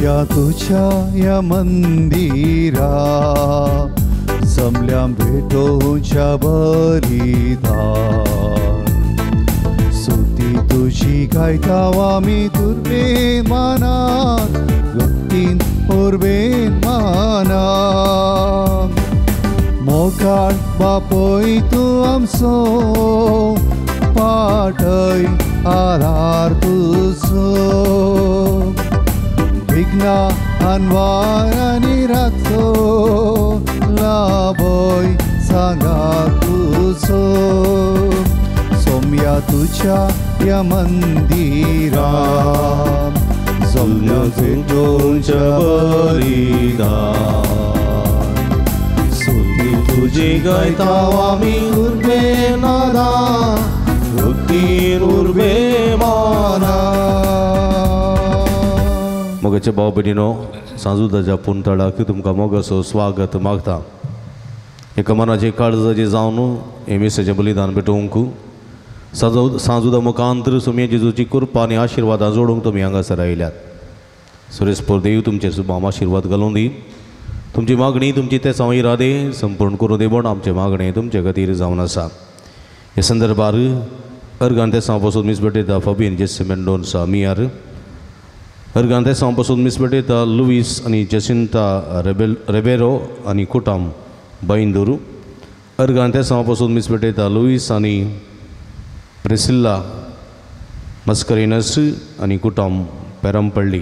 सोम्या तुझ्या या मंदिरा जमल्या भेटोच्या बलिदान सुती तुझी गायता आमी दुर्बे मानात भक्तीन उर्बेन मानात मोगाळ बापय तूं आमचो पाटय आधार तुजो विघ्ना अनवारांनी राखचो लाभय सांगा तुजो सोम्या तुझ्या या मंदिरा जमल्या भेटोच्या बलिदान सुती तुझी गायता आमी उर्बे नादा भक्तीन उर्बे माना. मोगाचे भाव भयणीनो, सांजुदाच्या पुंतळाक तुमकां मोगाचो स्वागत मागता. एका मनाचे काळजाचे जावन हे मिसाचें बलिदान भेटोवंक सांजुदा मुखांतर सुमये जेजूची कृपा आनी आशिर्वादां जोडूंक तुमी हांगासर आयल्यात. सुरेशपूर देव तुमचेर सुबाम आशिर्वाद घालून दी. तुमची मागणी तुमची तेसांव इरादे संपूर्ण करूं दी म्हूण आमचें मागणें तुमचे खातीर जावन आसा. हे संदर्भार अर्गान तेसांव पासून मीस भेटयता फाबियन जेसी मेंडोन्सा मियार, अर्गान तेसांव पासून मीस भेटयता लुईस आनी जेसिंता रेबेरो आनी कुटाम बांयदूर, अर्गान तेसांव पासून मीस भेटयता लुईस आनी प्रिसिल्ला मस्करिनस आनी कुटाम पेरमपल्ली,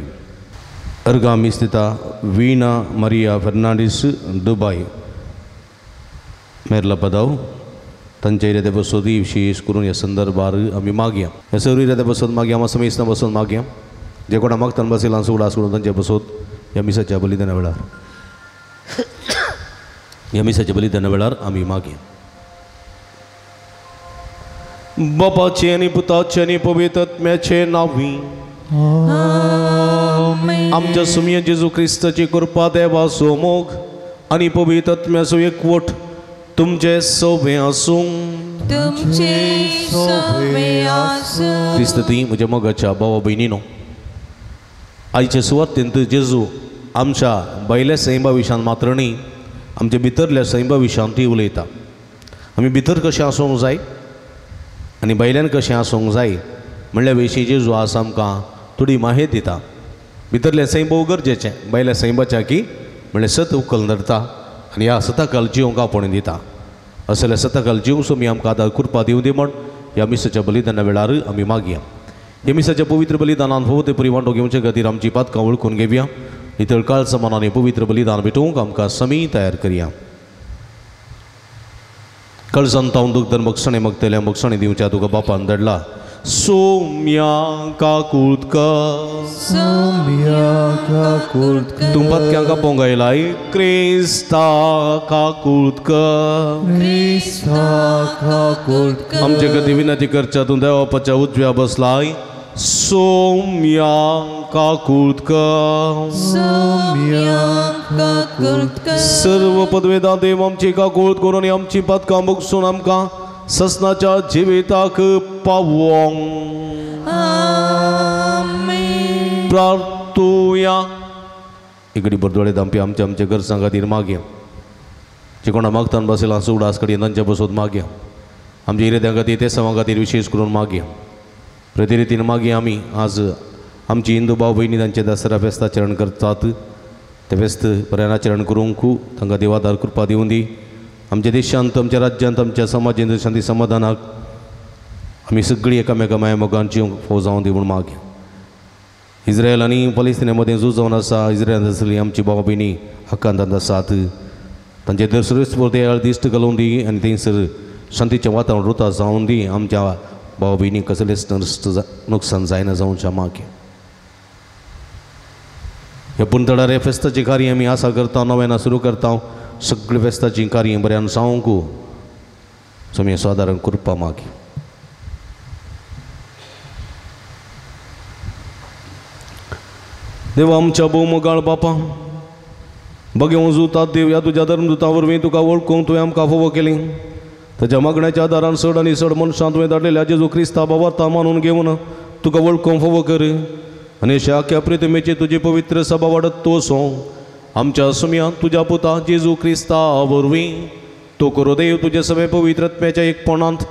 अर्गा मीस दिता वीणा मरिया फेर्नांडीस दुबाय मेरला पदाव. तांच्या इराद्या बसोदी विशेष करून ह्या संदर्भार आमी मागया. ह्या सर्व इराद्या बसोत मागया, आमी समेस्तां बसून मागया. जे कोणा मागतान बसयला उगडास करून तांचे बसोत ह्या मिसाच्या बलिदाना वेळार ह्या मिसाच्या बलिदाना वेळार आमी मागया. बापाचे आनी पुताचे आनी पवित्र आत्म्याचे नांवी आमच्या सुमये जेजू क्रिस्ताची कृपा, देवाचो मोग आनी पवित्र आत्म्याचो एकवट तुमचे सोबे आसूं. तुमचे सोबे आसूं. क्रिस्त ती म्हज्या मोगाच्या भावा भयणीनो, आयचे सुवातेंत जेजू आमच्या भायल्या सैमा विशान मात्र न्ही, आमच्या भितरल्या सैमा विशान ती उलयता. आमी भितर कशें आसूंक जाय आनी भायल्यान कशें आसूंक जाय म्हणल्या विशीं जेजू आज आमकां थोडी माहिती दिता. भितरलें सैम भोव गरजेचें, भायल्या सैमाच्या की म्हणल्यार सत उखल धरता आनी ह्या सताकाल जिवंक आपोवणें दिता. असल्या सताकाल जीव सोमी आमकां आदार कृपा दिवं दी म्हण ह्या मिसाच्या बलिदाना वेळार आमी मागया. ह्या मिसाच्या पवित्र बलिदानान फावो ते परी वांटो घेवचे खातीर आमची पातकां वळखून घेवया. नितळ काळचा मनान पवित्र बलिदान भेटोवंक आमकां समी तयार करया. कळसान तावन दुखदन बक्षणे मागतल्या बक्षणे दिवच्या तुका बापान धाडला. सोम्या काकूत कर, सोम्या काकूत कर, तूं पत्क्यांक आपोवंक आयलाय. क्रिस्ता काकूत कर, क्रिस्ता काकूत कर, आमचे खातीर विनंती करच्या तूं देवापाच्या उजव्या बसलाय. सोम्या काकूत कर, सोम्या काकूत कर, सर्व पदवेदा देव आमची काकूत करून आमची पदकां बगसून आमकां ससनाच्या जिविताक पावोंक. आमेन. प्रार्थुया. इकडे बरदोळे दामपी आमच्या आमच्या गरजां खातीर मागया. जे कोणा मागतान बसयला उगडास कडेन तांच्या बसोत मागया. आमच्या इराद्यां खातीर ते सवां खातीर विशेष करून मागया. प्रतिरितीन मागया आमी आज आमची हिंदू भाव भयणी तांचे दसरा फेस्ताचरण करतात ते फेस्त बऱ्यान आचरण करूंक तांकां देवादार कृपा दिवं दी. आमच्या देशांत, आमच्या राज्यांत, आमच्या समाजांत शांती समाधानाक आमी सगळीं एकामेका माया मोगान जिवंक फावो जावन दी म्हूण मागया. इस्रायल आनी पलेस्तिना मदें झूज जावन आसा. इस्रायलांत आसली आमची भाव भयणी आकांतांत आसात. तांचे दसरेच देळ दिश्ट घालून दी आनी थंयसर शांतीचें वातावरण रुता जावन दी. आमच्या भाव भयणी कसलेंच नुकसान जायना जावच्या मागया. ह्या पुंतळार ह्या फेस्ताचीं कार्य आमी आसा करता, नव्यान सुरू करता. सगळीं फेस्ताचीं कार्यां बऱ्यान जावंक सोमी सादारण कृपा मागी. देवा आमच्या भोवमोगाळ बापा, बगे जुतात देव ह्या तुज्या धर्मदुता वरवीं तुका वळखूंक तुवें आमकां फावो केली. ताच्या मागण्याच्या आदारान चड आनी चड मनशां तुवें धाडलेल्या जेजू क्रिस्ता बाबार्ता मानून घेवन तुका वळखूंक फावो कर आनी अशा आख्या प्रितमेची तुजी पवित्र सभा वाडत वचूं आमच्या सुमयान तुज्या पुता जेजू क्रिस्ता वरवीं तो करो देव तुजे सगळे पवित्रत्म्याच्या एकपणांत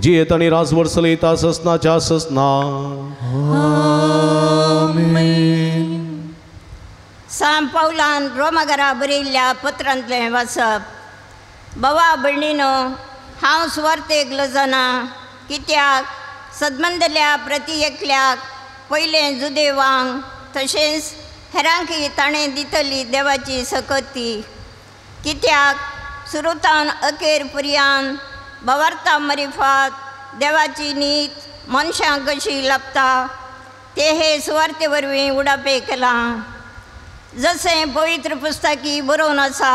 जियेत आनी राजवट चलयता ससनाच्या ससना. आमेन. सांत पावलान रोमाघरा बरयल्ल्या पत्रांतलें वाचप. बाबा भयणीनो, हांव सुवार्थेक लजना कित्याक सदमंदल्या प्रती एकल्याक पयलें जुदेवांक तशेंच हेरांकी ताणें दितली देवाची सकती. कित्याक सुरुतान अखेर पर्यान भावार्था मरिफात देवाची नीत मनशांक कशी लाभता ते हे सुवार्ते वरवीं उडापे केलां. जशें पवित्र पुस्तकी बरोवन आसा,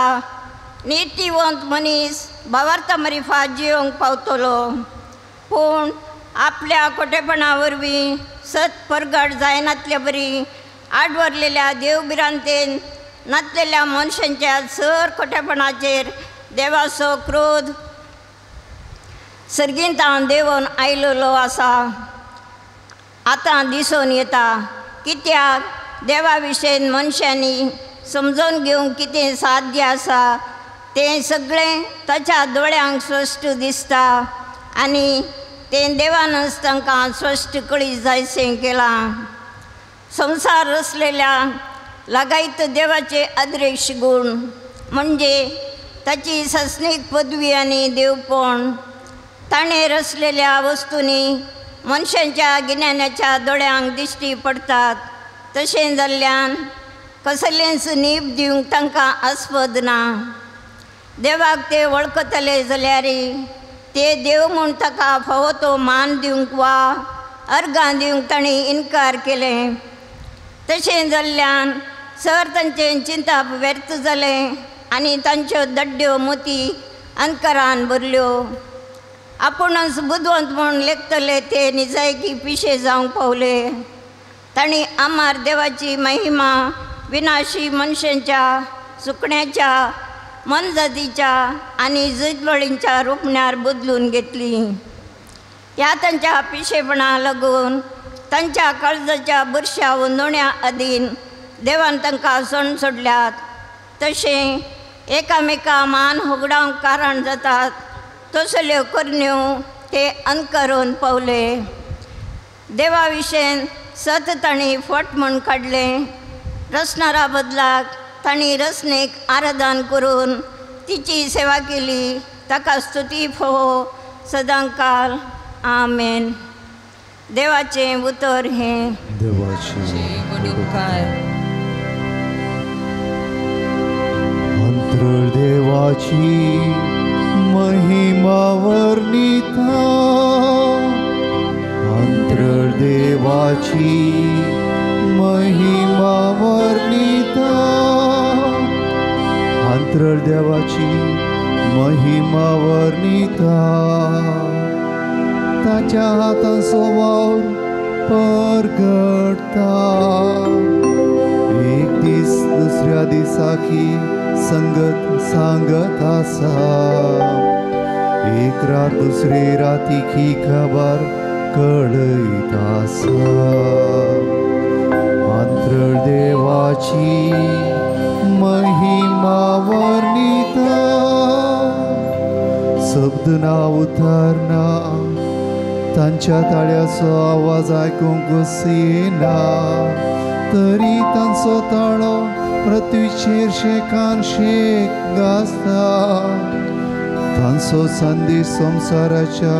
नितीवंत मनीस भावार्था मरिफात जियोंक पावतलो, पूण आपल्या खोटेपणा वरवीं सत परगट जायनातले बरी आडवरलेल्या देवभिरांतेन नातलेल्या मनशांच्या सर खोटेपणाचेर देवाचो क्रोध सर्गींतावन देंवोन आयलेलो आसा आतां दिसून येता. कित्याक देवा विशयन मनशांनी समजून घेवंक कितें साध्य आसा तें सगळें ताच्या दोळ्यांक स्पश्ट दिसता आनी तें देवानच तांकां स्पश्ट कळी जायशें केलां. संवसार रचलेल्या लगायत देवाचे अदृश्य गूण म्हणजे ताची सासणीक पदवी आनी देवपण ताणें रचलेल्या वस्तूंनी मनशांच्या गिन्यानाच्या दोळ्यांक दिश्टी पडटात. तशें जाल्ल्यान कसलेंच नीब दिवंक तांकां आस्पद ना. देवाक ते वळखतले जाल्यार ते देव म्हूण ताका फावो तो मान दिवंक वा अर्गां दिवंक तांणी इनकार केलें. तशें जाल्ल्यान सर तांचें चिंताप व्यर्थ जालें आनी तांच्यो दड्ड्यो मोती अंतरान भरल्यो. आपुणूच बुदवंत म्हूण लेखतले ते निजायकी पिशे जावंक पावले. तांणी आमार देवाची महिमा विनाशी मनशांच्या सुकण्याच्या मनजातीच्या आनी जुजबळींच्या रुपण्यार बदलून घेतली. ह्या तांच्या पिशेपणा लागून तांच्या काळजाच्या बुरश्या हुंदोण्या अधीन देवान तांकां सण सोडल्यात. तशें एकामेका मान होगडावंक कारण जातात तसल्यो करण्यो ते अनकरून पावले. देवा विशयन सत तांणी फट म्हूण काडलें. रचणारा बदलाक तांणी रचणेक आराधन करून तिची सेवा केली. ताका स्तुती फावो सदांकाल. आमेन. देवाचें उतर हें. देवाचें उपकार. अंतरळ देवाची महिमा वर्णिता, अंतरळ देवाची महिमा वर्णिता, अंतरळ देवाची महिमा वर्णिता. ताच्या हातांचो वावर परगटता. एक दीस दुसऱ्या दिसाकी संगत सांगत आसा, एक रात दुसरे रातीकी खबर कळयत आसा. अंतरळ देवाची महिमा वर्णिता, शब्द ना उतरना तांच्या ताळ्याचो आवाज आयकूंक येना, तरी तांचो ताळो पृथ्वीचेर शेकान शेक गाजता. तांचो संदेश संवसाराच्या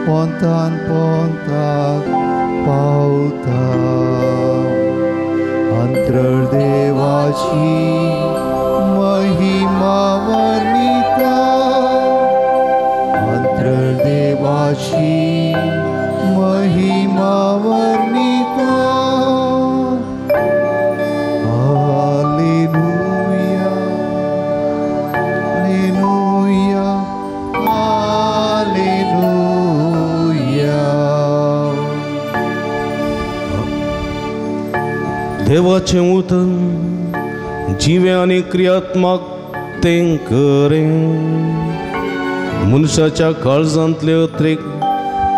पोंतान पोंताक पावता. अंतरळ देवाची महिमा वर्णिता, अंतरळ देवाची महिमा वर्णिता. Hallelujah, hallelujah, hallelujah. देवाचें उतर जिवें आनी क्रियात्मक तें करें. मनशाच्या काळजांतले अत्रेक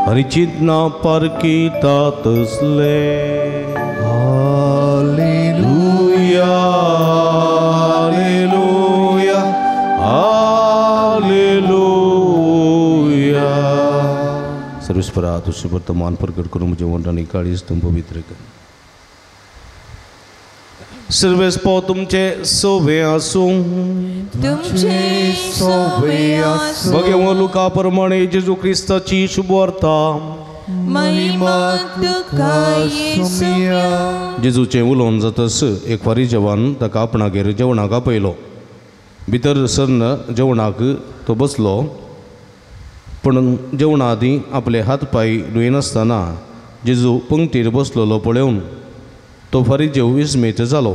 आनी चिंतना पारखिता तसलें. आमेन. परमेश्वरा तुझे वर्तमान प्रकट करून म्हजें वंट आनी काळीज तूं पवित्र कर. सर्वेस्पो तुमचे सोवे आसूं. तुमचे सोवे आसूं. भगवान लुका प्रमाणे जेजू क्रिस्ताची शुभवार्ता. महिमा तुका येसुया. जेजूचें उलोवन जातच एक फारी जवान ताका आपणागेर जेवणाक आपयलो. भितर सरन जेवणाक तो बसलो, पूण जेवणा आदीं आपले हात पांय धुयनासतना जेजू पंक्तीर बसलेलो पळोवन तो फारी जेव विस्मीत जालो.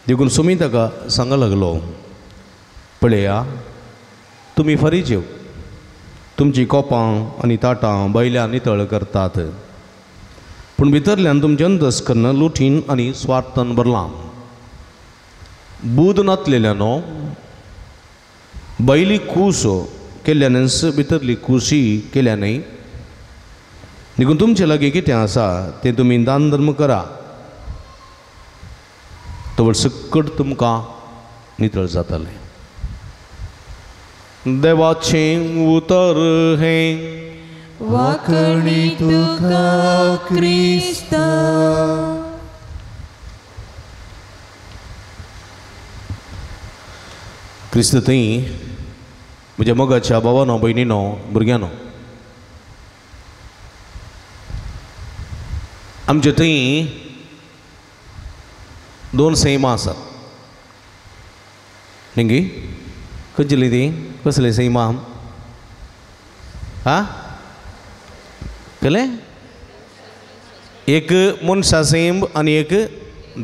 देखून सुमी ताका सांगा लागलो, पळया तुमी फारी जेव तुमची कोपां आनी ताटां बैल्यां नितळ करतात, पूण भितरल्यान तुमचें अंतस्कर्ण लुटीन आनी स्वार्थान भरलां. बूद नातलेल्यानो बैली कूस केल्ल्यानच भितरली कुशी केल्या न्हय. देखून तुमचे लागीं कितें आसा तें तुमी दान धर्म करा, तवळ सकट तुमकां नितळ जातलें. देवाचें उतर हें. वाकणी तुका क्रिस्ता. क्रिस्त थंय म्हज्या मोगाच्या भावानो भयणीनो भुरग्यांनो, आमचे थंय दोन सैमां आसात. न्ही खंयचेली ती कसली सैमां? आं कळ्ळें? एक मनशा सैम आनी एक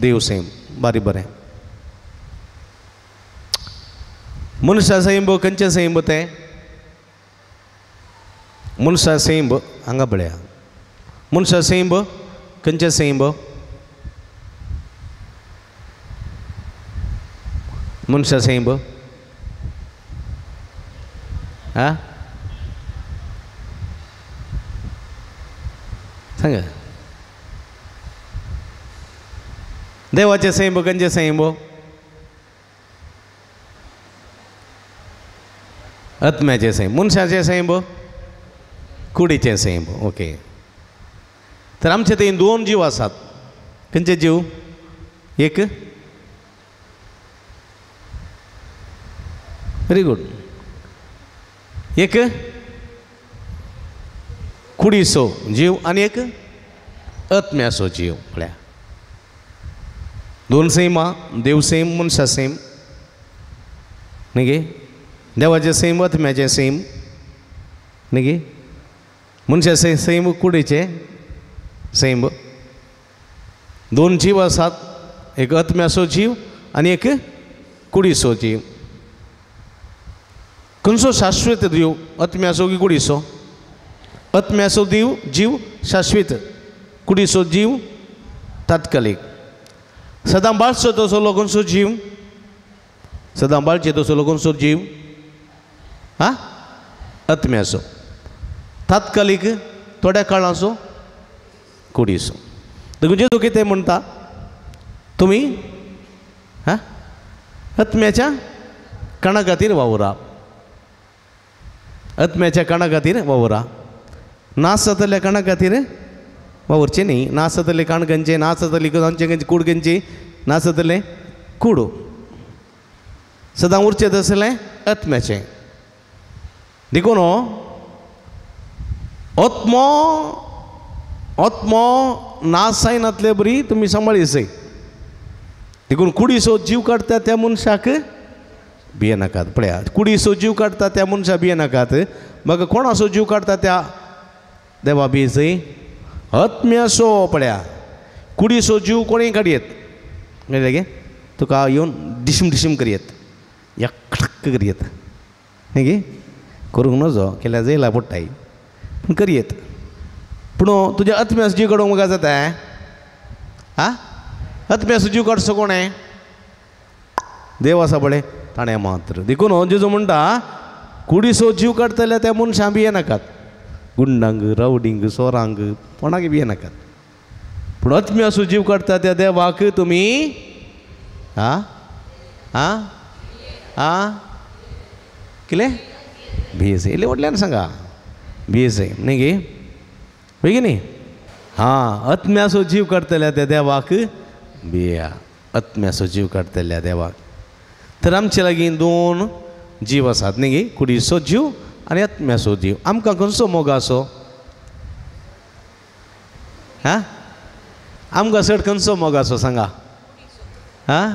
देव सैम. बारी बरें. मनशा सैम खंयचें सैम तें? मनशा सैम हांगा पळया. मनशा सैम खंयचें सैम? मनशा सैम आं सांगा. देवाचें सैम खंयचें सैम? आत्म्याचें सैम. मनशाचें सैम कुडीचें सैम. ओके, तर आमचे थंय दोन जीव आसात. खंयचे जीव? एक व्हेरी गुड, एक कुडीचो जीव आनी एक आत्म्याचो जीव. म्हळ्यार दोन सैमां, देव सैम मनशा सैम. न्ही गे? देवाचें सैम आत्म्याचें सैम. न्ही गे? मनशाचें सैम कुडीचें सैम. दोन जीव आसात, एक आत्म्याचो जीव आनी एक कुडीचो जीव. खंयचो शाश्वत जीव? आत्म्याचो की कुडीचो? आत्म्याचो जीव जीव शाश्वत, कुडीचो जीव तात्कालीक. सदां बाळचो तसो खंयचो जीव? सदां बाळचे तसो खंयचो जीव? आं आत्म्याचो. तात्कालीक थोड्या काळाचो कुडीचो. देखून जेजू कितें म्हणटा? तुमी आं आत्म्याच्या काणा खातीर वावरा, आत्म्याच्या काणा खातीर वावरा. नास जातल्या काणा खातीर वावरचें न्ही. नास जातलें काण खंयचें? नास जातली आमचें खंयचें? कूड खंयची? नास जातलें कूड. सदां उरचें तसलें आत्म्याचें. देखून आत्मो आत्मो नास जायनातले बरी तुमी सांबाळी. देखून कुडीचो जीव काडटा त्या मनशाक भियेनाकात. पळया, कुडीचो जीव काडटा त्या मनशाक भियेनाकात. मग कोणाचो जीव काडटा त्या देवा भियेचय? आत्म्याचो. पळया, कुडीचो जीव कोणें काडयेत? कळ्ळें गे? तुका येवन डिशीम डिशीम करयेत, यक करयेत. न्ही गे? करूंक नजो, केल्यार जेला पडटाय, पूण करयेत. पूण तुज्या आत्म्याचो जीव काडूंक म्हाका जाता? आं आत्म्याचो जीव काडचो कोणें? देव आसा पळय ताणें मात्र. देखून जेजू म्हणटा कुडीचो जीव काडटले त्या मनशां भियेनाकात, गुंडांक रावडींक चोरांक कोणाक भियेनाकात. पूण आत्म्याचो जीव काडटा त्या देवाक तुमी आं आं आं कितें भियेस? इल्लें व्हडल्यान सांगा. भियेचें न्ही गे वय न्ही. हां आत्म्याचो जीव काडटल्या त्या देवाक भिया, आत्म्याचो जीव काडटल्या देवाक. तर आमचे लागीं दोन जीव आसात न्ही गे, कुडीचो जीव आनी आत्म्याचो जीव. आमकां खंयचो मोग आसो? हां आमकां चड खंयचो मोग आसो सांगा? हां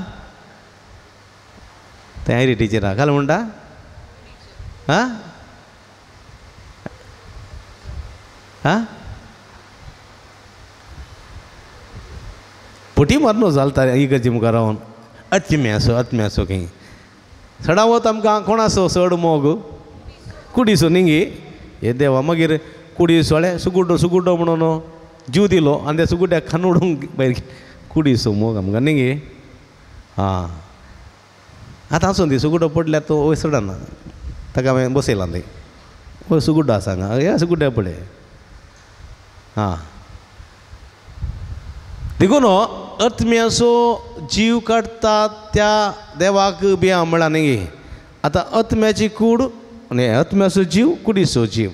तें आयरी टिचरा काल म्हणटा. हां हां फटी मारनो जालता इगर्जी मुखार रावन आत्म्याचो आत्म्याचो खंय चडावत आमकां कोणाचो चड मोग? कुडीचो न्ही गे. हे देवा मागीर कुडी सोळे सुगुड्डो सुगुड्डो म्हणून जीव दिलो आनी त्या सुगुड्ड्याक खान उडोवंक भायर कुडीचो मोग आमकां न्ही गे. हां आतां आसूं दी सुगुड्डो पडल्यार तो वयर चडना, ताका हांवें बसयला न्ही, वयर सुगुड्डो आसा हांगा, ह्या सुगुड्ड्या पळय. हां देखून आत्म्याचो जीव काडटा त्या देवाक भिया म्हळ्यार न्ही गे. आतां आत्म्याची कूड न्ही, आत्म्याचो जीव कुडीचो जीव,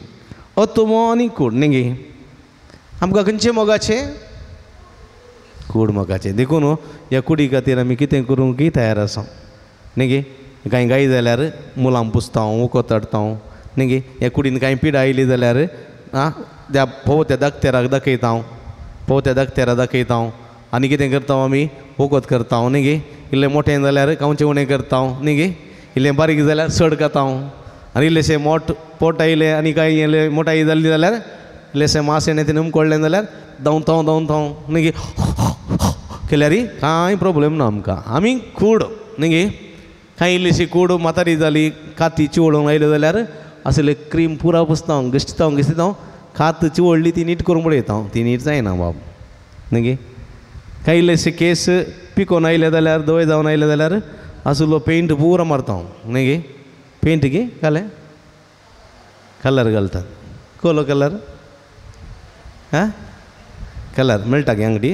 आत्मो आनी कूड न्ही गे. आमकां खंयचे मोगाचें? कूड मोगाचें. देखून ह्या कुडी खातीर आमी कितें करूंक तयार आसा न्ही गे. कांय गाय जाल्यार मुलां पुसता, वखद हाडटा न्ही गे. ह्या कुडीन कांय पिडा आयली जाल्यार आं त्या फोव त्या दाक्तेराक दाखयता, फोव त्या दाक्तेरा दाखयता आनी कितें करता आमी? वखद करता न्ही गे. इल्लें मोटें जाल्यार खावचें उणें करता न्ही गे, इल्लें बारीक जाल्यार चड खाता आनी इल्लेशें मोट पोट आयलें आनी कांय इल्लें मोटाई जाली जाल्यार इल्लेशें मास येणें तें उमकोडलें जाल्यार धांवता धांवता न्ही गे केल्यार कांय प्रोब्लेम ना आमकां. आमी कूड न्ही गे, कांय इल्लीशी कूड म्हातारी जाली काती चिवळूंक आयल्यो जाल्यार असले क्रीम पुरा पुसता, घिसता घिसता, कात चिवळ्ळी ती नीट करूंक पळयता, ती नीट जायना बाब न्ही गे. कांय इल्लेशे केस पिकोवन आयले जाल्यार धवे जावन आयले जाल्यार आसलो पेंट पुरा मारता न्ही गे. पेंट गे घालें कलर घालतात, कोलो कलर आं कलर मेळटा गे अंगडी,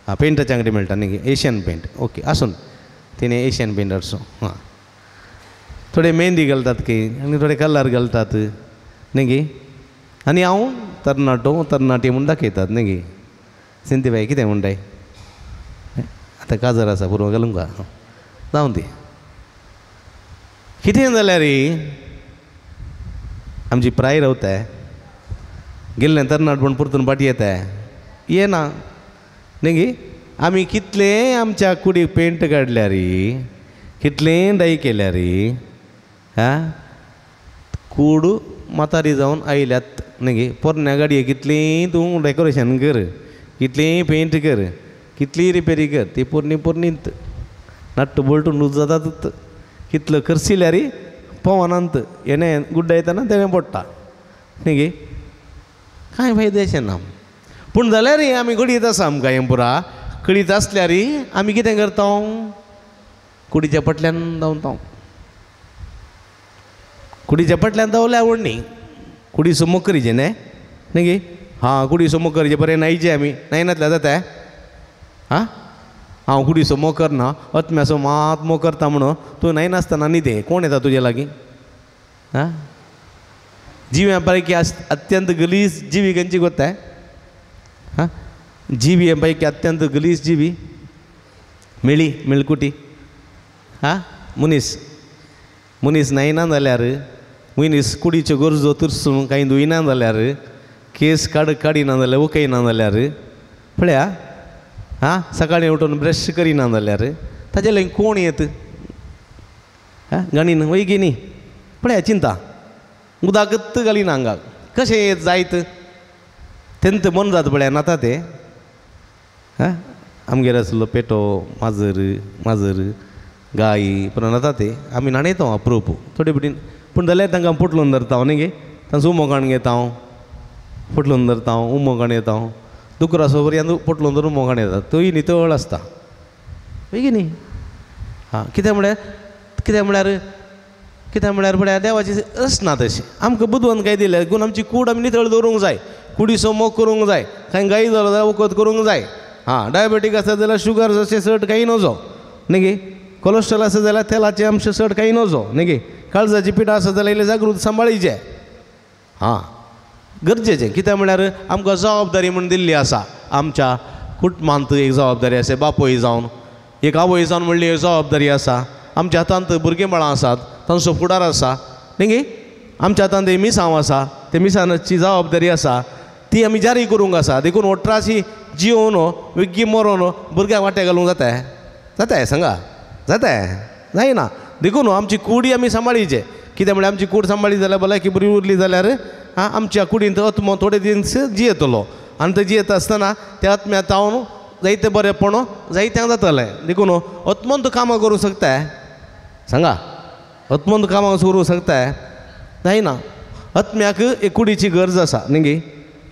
आं पेंटाची अंगडी मेळटा न्ही गे, एशियन पेंट ओके आसून तिणें एशियन पेंट हाडचो. हां थोडे मेहंदी घालतात की आनी थोडे कलर घालतात न्ही गे. आनी हांव तरणाटो तरणाटी म्हूण दाखयतात न्ही गे. सिंती बाई कितें म्हणटाय? आतां काजर आसा पुरो घालूंक जावं ती. कितें जाल्यार आमची प्राय रावताय गेल्लें तरणाटपण परतून फाटी येताय येना न्ही गे. आमी कितलें आमच्या कुडीक पेंट काडल्यार, कितलें डाय केल्यार आं कूड म्हातारी जावन आयल्यात न्ही गे. पोरण्या गाडये कितलीं तूं डेकोरेशन कर, कितलीं पेंट कर, कितली रिपेरी कर, ती पोरणी पोरणीत नट्ट बोल्ट लूज जातात. कितलो खर्चिल्यार पवनांत हेणें गुड्डायतना तेणें पडटा न्ही गे. कांय फायदेशें ना. पूण जाल्यार आमी घडयत आसा आमकां हें पुरा कळीत आसल्यार आमी कितें करता? कुडीच्या फाटल्यान धांवता. कुडीच्या फाटल्यान धांवल्यार आवड न्ही, कुडीचो मोग करीचे न्ही न्ही गे. हां कुडीचो मोग करीचे बरें न्हायचें आमी न्हायनातल्यार जाता? आं हांव कुडीचो मोग करना आत्म्याचो मात मोग करता म्हणून तूं न्हायनासतना न्हिदे, कोण येता तुजे लागीं? आं जिव्या पैकी अत्यंत गलीज जिवी खंयची कोत्ताय? हां जिवी पैकी अत्यंत गलीज जिवी मेळी मेळकुटी. हां मनीस मनीस न्हायना जाल्यार, मनीस कुडीच्यो गरजो तुरसून कांय धुयना जाल्यार, केस काड काडिना जाल्यार, उकयना जाल्यार पळया आं सकाळीं उठून ब्रश करिना जाल्यार ताजे लागीं कोण येत? आं गाणीन वय गी न्ही पळया चिंता उदकच घालिना आंगाक कशें येत जायत तेंत मन जाता पळया नाता तें. आं आमगेर आसलो पेटो माजर माजर गाय पुरो न्हाता ते आमी न्हाणयता अप्रूप थोडे पटीन, पूण जाल्यार तांकां पोटलून धरता न्ही गे, तांचो उमो काडून घेता, पोटलून धरता, उमो काडून येता, दुकरासो पर्यंत पोटलून धरून उमो काडून येता, तोय नितळ आसता वय न्ही. हां कितें म्हळ्यार कितें म्हळ्यार कितें म्हळ्यार पळया देवाची रचना तशी आमकां बुदवंत काय दिल्या देखून आमची कूड आमी नितळ दवरूंक जाय, कुडीचो मोग करूंक जाय, कांय गायी जालो जाल्यार वखद करूंक जाय. हां डायबेटीक आसा जाल्यार शुगर जशें चड कांय नजो न्ही गे, कोलेस्ट्रॉल आसा जाल्यार तेलाचें आमचें चड कांय नजो न्ही गे, काळजाची पिठा आसा जाल्यार इल्लें जागृत सांबाळीचें. हां गरजेचें. कित्याक म्हळ्यार आमकां जबाबदारी म्हूण दिल्ली आसा. आमच्या कुटुंबांत एक जबाबदारी आसा, बापूय जावन एक आवय जावन म्हणली एक जबाबदारी आसा. आमच्या हातांत भुरगीं बाळां आसात, तांचो फुडार आसा न्ही गे. आमच्या हातांत एक मिसांव आसा, ते मिसांची जबाबदारी आसा, ती आमी जारी करूंक आसा. देखून ओट्राशी जियोवन विग्गी मरोन भुरग्यांक वाटे घालूंक जाता जाता सांगा जाता जायना. देखून आमची कुडी आमी सांबाळीचे. कित्याक म्हळ्यार आमची कूड सांबाळी जाल्यार भलायकी बरी उरली जाल्यार आं आमच्या कुडींत आत्मो थोडे दीस जियेतलो आनी तो जियेता आसतना त्या आत्म्या तावन जायते बरेपण जायत्यांक जातलें. देखून आत्मोन तूं कामां करूंक शकता सांगा, आत्मोन तूं कामां करूंक शकता जायना. आत्म्याक एक कुडीची गरज आसा न्ही गे.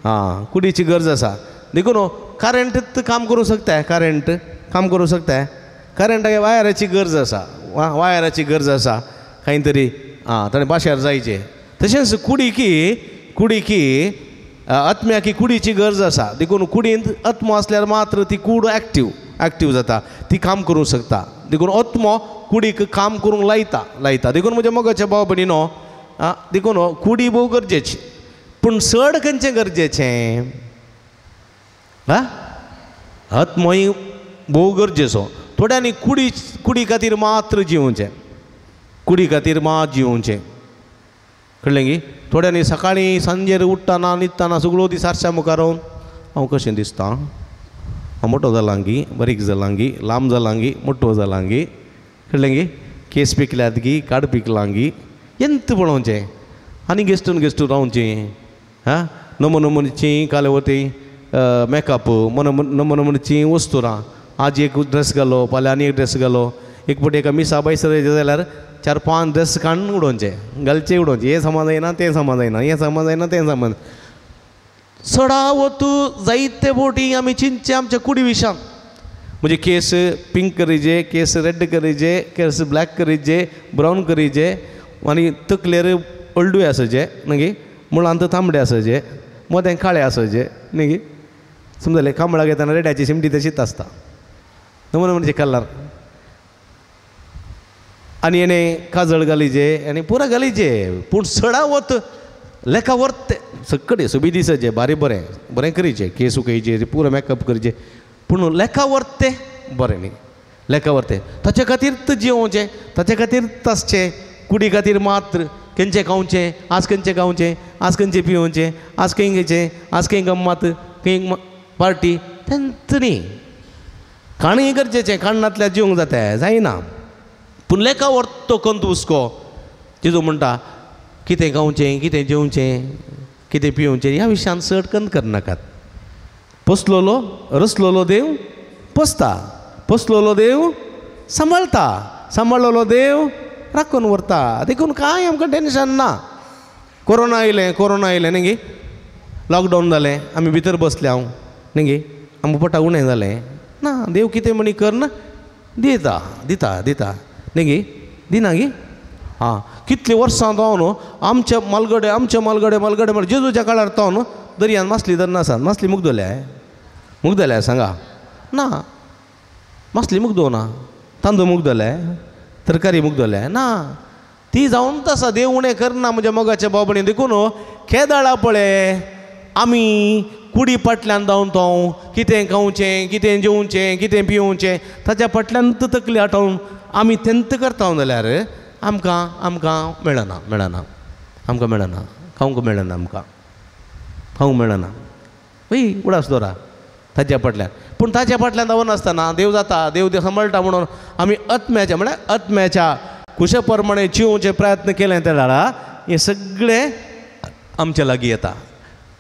आं कुडीची गरज आसा. देखून करेंट काम करूंक शकता, करेंट काम करूंक शकता. करेंटाक वायराची गरज आसा, वायराची गरज आसा खंय तरी आं ताणें पाशार जायचें. तशेंच कुडीकी कुडीकी आत्म्याकी कुडीची गरज आसा. देखून कुडींत आत्मो आसल्यार मात्र ती कूड एक्टीव एक्टीव जाता, ती काम करूंक शकता. देखून आत्मो कुडीक काम करूंक लायता लायता. देखून म्हज्या मोगाच्या भाव भयणीनो देखून कुडी भोव गरजेची, पूण चड खंयचें गरजेचें आं आत्मोय भोव गरजेचो. थोड्यांनी कुडी कुडी खातीर मात्र जिवचें, कुडी खातीर मात जिवचें कळ्ळें गी. थोड्यांनी सकाळीं सांजेर उठ्ठना न्हिदतना सगळो दीस आरशा मुखार रावन हांव कशें दिसता, हांव मोटो जालां गी, बारीक जालां गी, लांब जालां गी, मोटो जालां गी, कळ्ळें गी, केस पिकल्यात गी, काड पिकलां गी, एंत पळोवचें आनी गेस्टून गेस्टून रावचें. आं नमो नमुनीची काल वती मेकअप, नमो नमुनीची वस्तुरां, आज एक ड्रेस घालो फाल्यां आनी एक ड्रेस घालो. एक फावटी एका मिसा बायसर जाल्यार 4-5 ड्रेस काडून उडोवचे, घालचे उडोवचे. हें समा जायना तें समा जायना, हें समा जायना तें समा. चडावत जायते फावटी आमी चिंतचें आमच्या कुडी विशान. म्हणजे केस पिंक करीजे, केस रेड करीजे, केस ब्लॅक करीजे, ब्रावन करीजे, आनी तकलेर हळडुवे आसचे न्ही, मुळांत तांबडे आसचे, मदें काळे आसचे न्ही गी. समजलें? कांबळाक येतना रेड्याची शिमटी तशीच आसता, नमुने म्हणजे कलर. आनी हेणें काजळ घालीजे आनी पुरा घालीजे, पूण चडावत लेखा व्हरते सगळे सोबी दिसाचे बारी बरें बरें करीचे, केस उकयचे, पुरो मेकअप करचे, पूण लेखा व्हरते बरें न्ही. लेखा व्हरते ताचे खातीर जियोवचें, ताचे खातीर आसचें, कुडी खातीर मात्र. खंयचें खावचें आज, खंयचें खावचें आज, खंयचें पिवचें आज, खंय घेवचें आज, खंय गम्मात, खंय पार्टी, तेंच न्ही. खाणूय गरजेचें, खाण नातल्यार जिवंक जाता जायना. पूण लेखा व्हरतो कंत हुस्को जेजू म्हणटा कितें खावचें, कितें जेवचें, कितें पिवचें ह्या विशयान चड कंत करनाकात. पोसलोलो रसलोलो देव पोसता, पोसलोलो देव सांबाळटा, सांबाळलोलो देव राखून व्हरता. देखून कांय आमकां टेन्शन ना. कोरोना आयलें, कोरोना आयलें न्ही गे, लॉकडावन जालें, आमी भितर बसले हांव न्ही गे, आमकां पोटाक उणें जालें ना. देव कितें म्हणी करना दिता दिता दिता न्ही गे, दिना गे. आं कितलीं वर्सां तो न्हू आमच्या मालगडे, आमच्या मालगडे मालगडे म्हळ्यार जेजूच्या काळार तो न्हू दर्यान मासली धरना आसा. मासली मुगदल्या मुगदल्या सांगा ना, मासली मुगदो ना, तांदूळ मुगदले, तरकारी मुगदले ना, ती जावन आसा. देव उणें करना म्हज्या मोगाच्या भाव भयणी. देखून केदाळा पळय आमी कुडी फाटल्यान धांवन तो कितें खावचें, कितें जेवचें, कितें पिवचें ताच्या फाटल्यान तकली आठोवन आमी तेंत करता जाल्यार आमकां आमकां मेळना मेळना, आमकां मेळना, खावंक मेळना, आमकां खावंक मेळना. हय उडास दवरा ताच्या फाटल्यान. पूण ताच्या फाटल्यान धांवनासतना देव जाता, देव देव सांबाळटा म्हणून आमी आत्म्याच्या म्हळ्यार आत्म्याच्या कुशे प्रमाणे जिवचे प्रयत्न केले त्या वेळार हें सगळें आमच्या लागीं येता.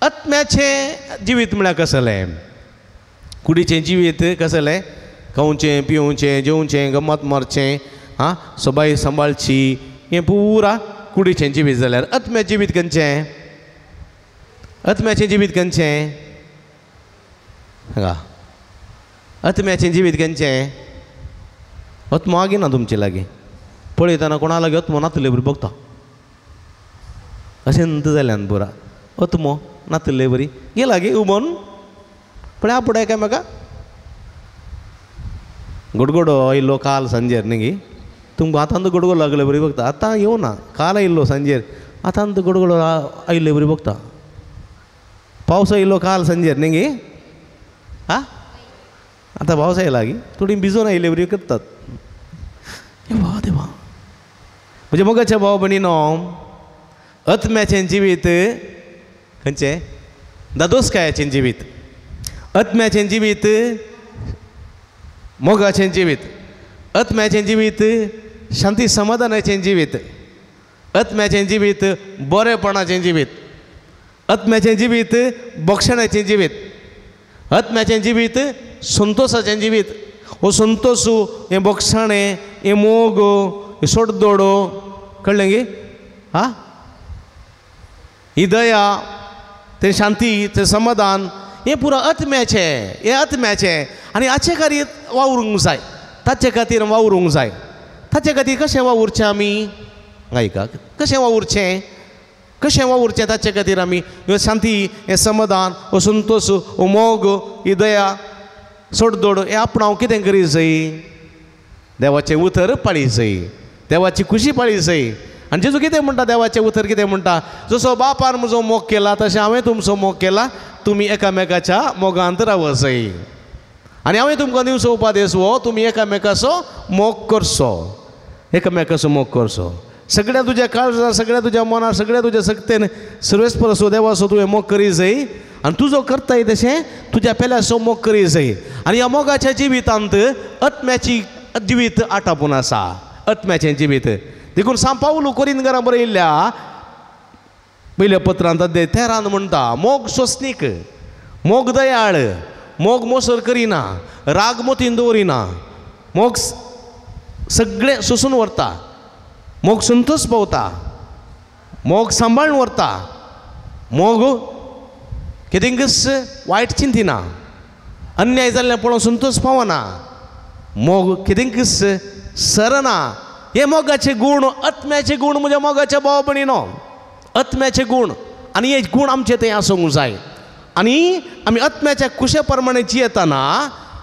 आत्म्याचें जिवीत म्हळ्यार कसलें, कुडीचें जिवीत कसलें, खावचें पिवचें जेवचें, गम्मत मारचें, आं सोबाय सांबाळची, हें पुरा कुडीचें जिवीत जाल्यार आत्म्याचें जिवीत खंयचें, आत्म्याचें जिवीत खंयचें हांगा, आत्म्याचें जिवीत खंयचें. आत्मो आगी ना तुमचे लागीं पळयतना कोणा लागीं आत्मो नातले बरी बघता अशें नंतर जाल्यान पुरा आत्मो नातले बरी गेला गे उबोन पळय आपुडाय काय म्हाका गडगडो आयलो काल सांजेर न्ही गे, तुमकां आतां गडगडो लागले बरी बघता. आतां येवना, काल आयिल्लो सांजेर, आतां गडगडो आयिल्ले बरी बघता. पावस येयलो काल सांजेर न्ही गे आं आतां पावस येयला गी थोडी भिजोवन आयिल्ले वरी करतात. देवा देवा म्हज्या मोगाच्या भाव भयणीनो आत्म्याचें जिवीत खंयचें दादोसकायाचें जिवीत आत्म्याचें जिवीत मोगाचें जिवीत आत्म्याचें जिवीत शांती समाधानाचें जिवीत आत्म्याचें जिवीत बरेपणाचें जिवीत आत्म्याचें जिवीत बक्षणाचें जिवीत आत्म्याचें जिवीत संतोसाचें जिवीत. हो संतोस हें बक्षाणें हें मोग हें सोडदोडो कळ्ळें गे आं ही दया तें शांती तें समाधान हें पुरो आत्म्याचें हें आत्म्याचें आनी हाचे खातीर वावरूंक जाय ताचे खातीर वावरूंक जाय. ताचे खातीर कशें वावुरचें आमी आयका कशें वावुरचें कशें वावुरचें ताचे खातीर आमी ह्यो शांती हें समाधान हो संतोस हो मोग ही दया सोडदोड हें आपणाव कितें करी जाय देवाचें उतर पाळी जाय देवाची खुशी पाळी जाय. आनी जेजू कितें म्हणटा देवाचें उतर कितें म्हणटा जसो बापान म्हजो मोग केला तशें हांवें तुमचो मोग केला तुमी एकामेकाच्या मोगांत रावत जाय आनी हांवें तुमकां दिवचो उपदेस हो तुमी एकामेकाचो मोग करचो एकामेकाचो मोग करचो सगळ्या तुज्या काळजार सगळ्या तुज्या मनार सगळ्या तुज्या सक्तेन सर्वेस्परसो देवाचो तुवें मोग करी जाय आनी तुजो करताय तशें तुज्या पेल्याचो मोग करी जाय. आनी ह्या मोगाच्या जिवितांत आत्म्याची जिवीत आटापून आसा आत्म्याचें जिवीत. देखून सांव पावलू कोरिंदकारां बरयल्ल्या पयल्या पत्रांत अध्याय 13 म्हणटा मोग सोंसणीक मोग दयाळ मोग मोसर करिना राग मोतीन दवरिना मोग सगळें सोंसून व्हरता मोग संतोष पावता मोग सांबाळून व्हरता मोग कितेंकच वायट चिंतिना अन्याय जाल्लें पळोवन संतोष पावना मोग कितेंकच सरना. हे मोगाचे गूण आत्म्याचे गूण म्हज्या मोगाच्या भाव भयणीनो आत्म्याचे गूण आनी हे गूण आमचे थंय आसूंक जाय. आनी आमी आत्म्याच्या कुशे प्रमाणे जियेतना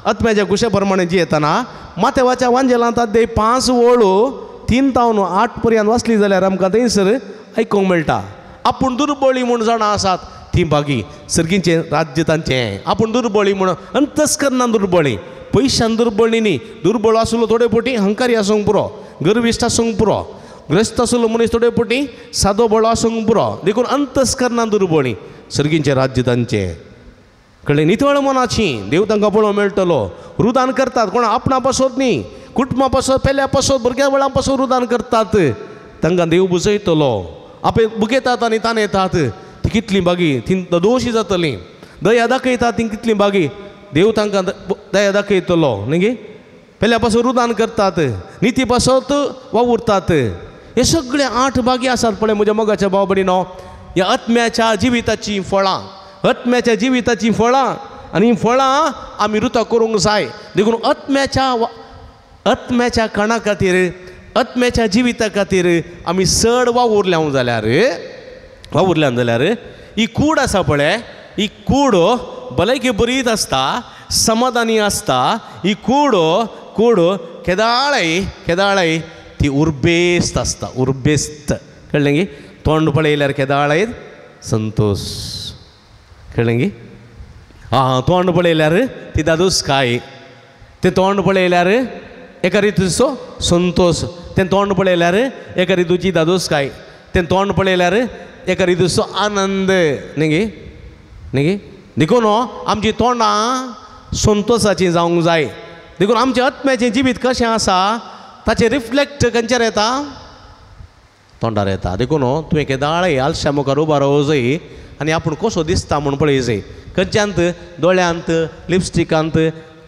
आत्म्याच्या कुशे प्रमाणे जियेतना माथेवाच्या वांजेलांत अध्याय 5 ओळ 3 तावन 8 पर्यंत वाचली जाल्यार आमकां थंयसर आयकूंक मेळटा आपूण दुर्बळी म्हूण जाणां आसात ती बागी सर्गीचें राज्य तांचें. आपूण दुर्बळी म्हूण अंतस्करणान दुर्बळी पयशान दुर्बळी न्ही दुर्बळ आसलो थोडे फावटी हंकारी आसूंक पुरो गर्विश्ट आसूंक पुरो ग्रस्त आसलो मनीस थोडे फावटी सादो बळो आसूंक पुरो देखून अंतस्करणान दुर्बळी सर्गीचें राज्य तांचें. कळ्ळें नितळ मनाची देव तांकां पळोवंक मेळटलो. रुदान करतात कोणा आपणा पासत न्ही कुटुंबा पासत पेल्या पासत भुरग्या वेळां पासत रुदान करतात तांकां देव बुजयतलो. आपे बुगेतात आनी ताणेतात ती कितली बागी ती दोशी जातली दया दाखयतात ती कितली बागी देव तांकां दया दाखयतलो न्ही गे पेल्या पासून रुदान करतात निती पासत वावुरतात. हे सगळे 8 बागी आसात पळय म्हज्या मोगाच्या भाव भयणीनो ह्या आत्म्याच्या जिविताचीं फळां आत्म्याच्या जिविताचीं फळां आनी फळां आमी रुता करूंक जाय. देखून आत्म्याच्या कणा खातीर आत्म्याच्या जिविता खातीर आमी चड वावुरल्या जाल्यार ही कूड आसा पळय ही कूड भलायकी बरीच आसता समाधानी आसता. ही कूड कूड केदाळय केदाळय ती उर्बेस्त आसता उर्बेस्त कळ्ळें गी तोंड पळयल्यार केदाळय संतोश कळ्ळें गी आं तोंड पळयल्यार ती दादोसकाय तें तोंड पळयल्यार एका रितीचो संतोश तें तोंड पळयल्यार एका रितूची दादोसकाय तें तोंड पळयल्यार एका रितीचो आनंद न्ही गे न्ही गे. देखून आमची तोंडां संतोसाची जावंक जाय. देखून आमचें आत्म्याचें जिवीत कशें आसा ताचें रिफ्लेक्ट खंयचेर येता तोंडार येता. देखून तुवें केदाळय आलशा मुखार उबो रावो जाय आनी आपूण कसो दिसता म्हूण पळय जाय खंयच्यांत दोळ्यांत लिपस्टिकांत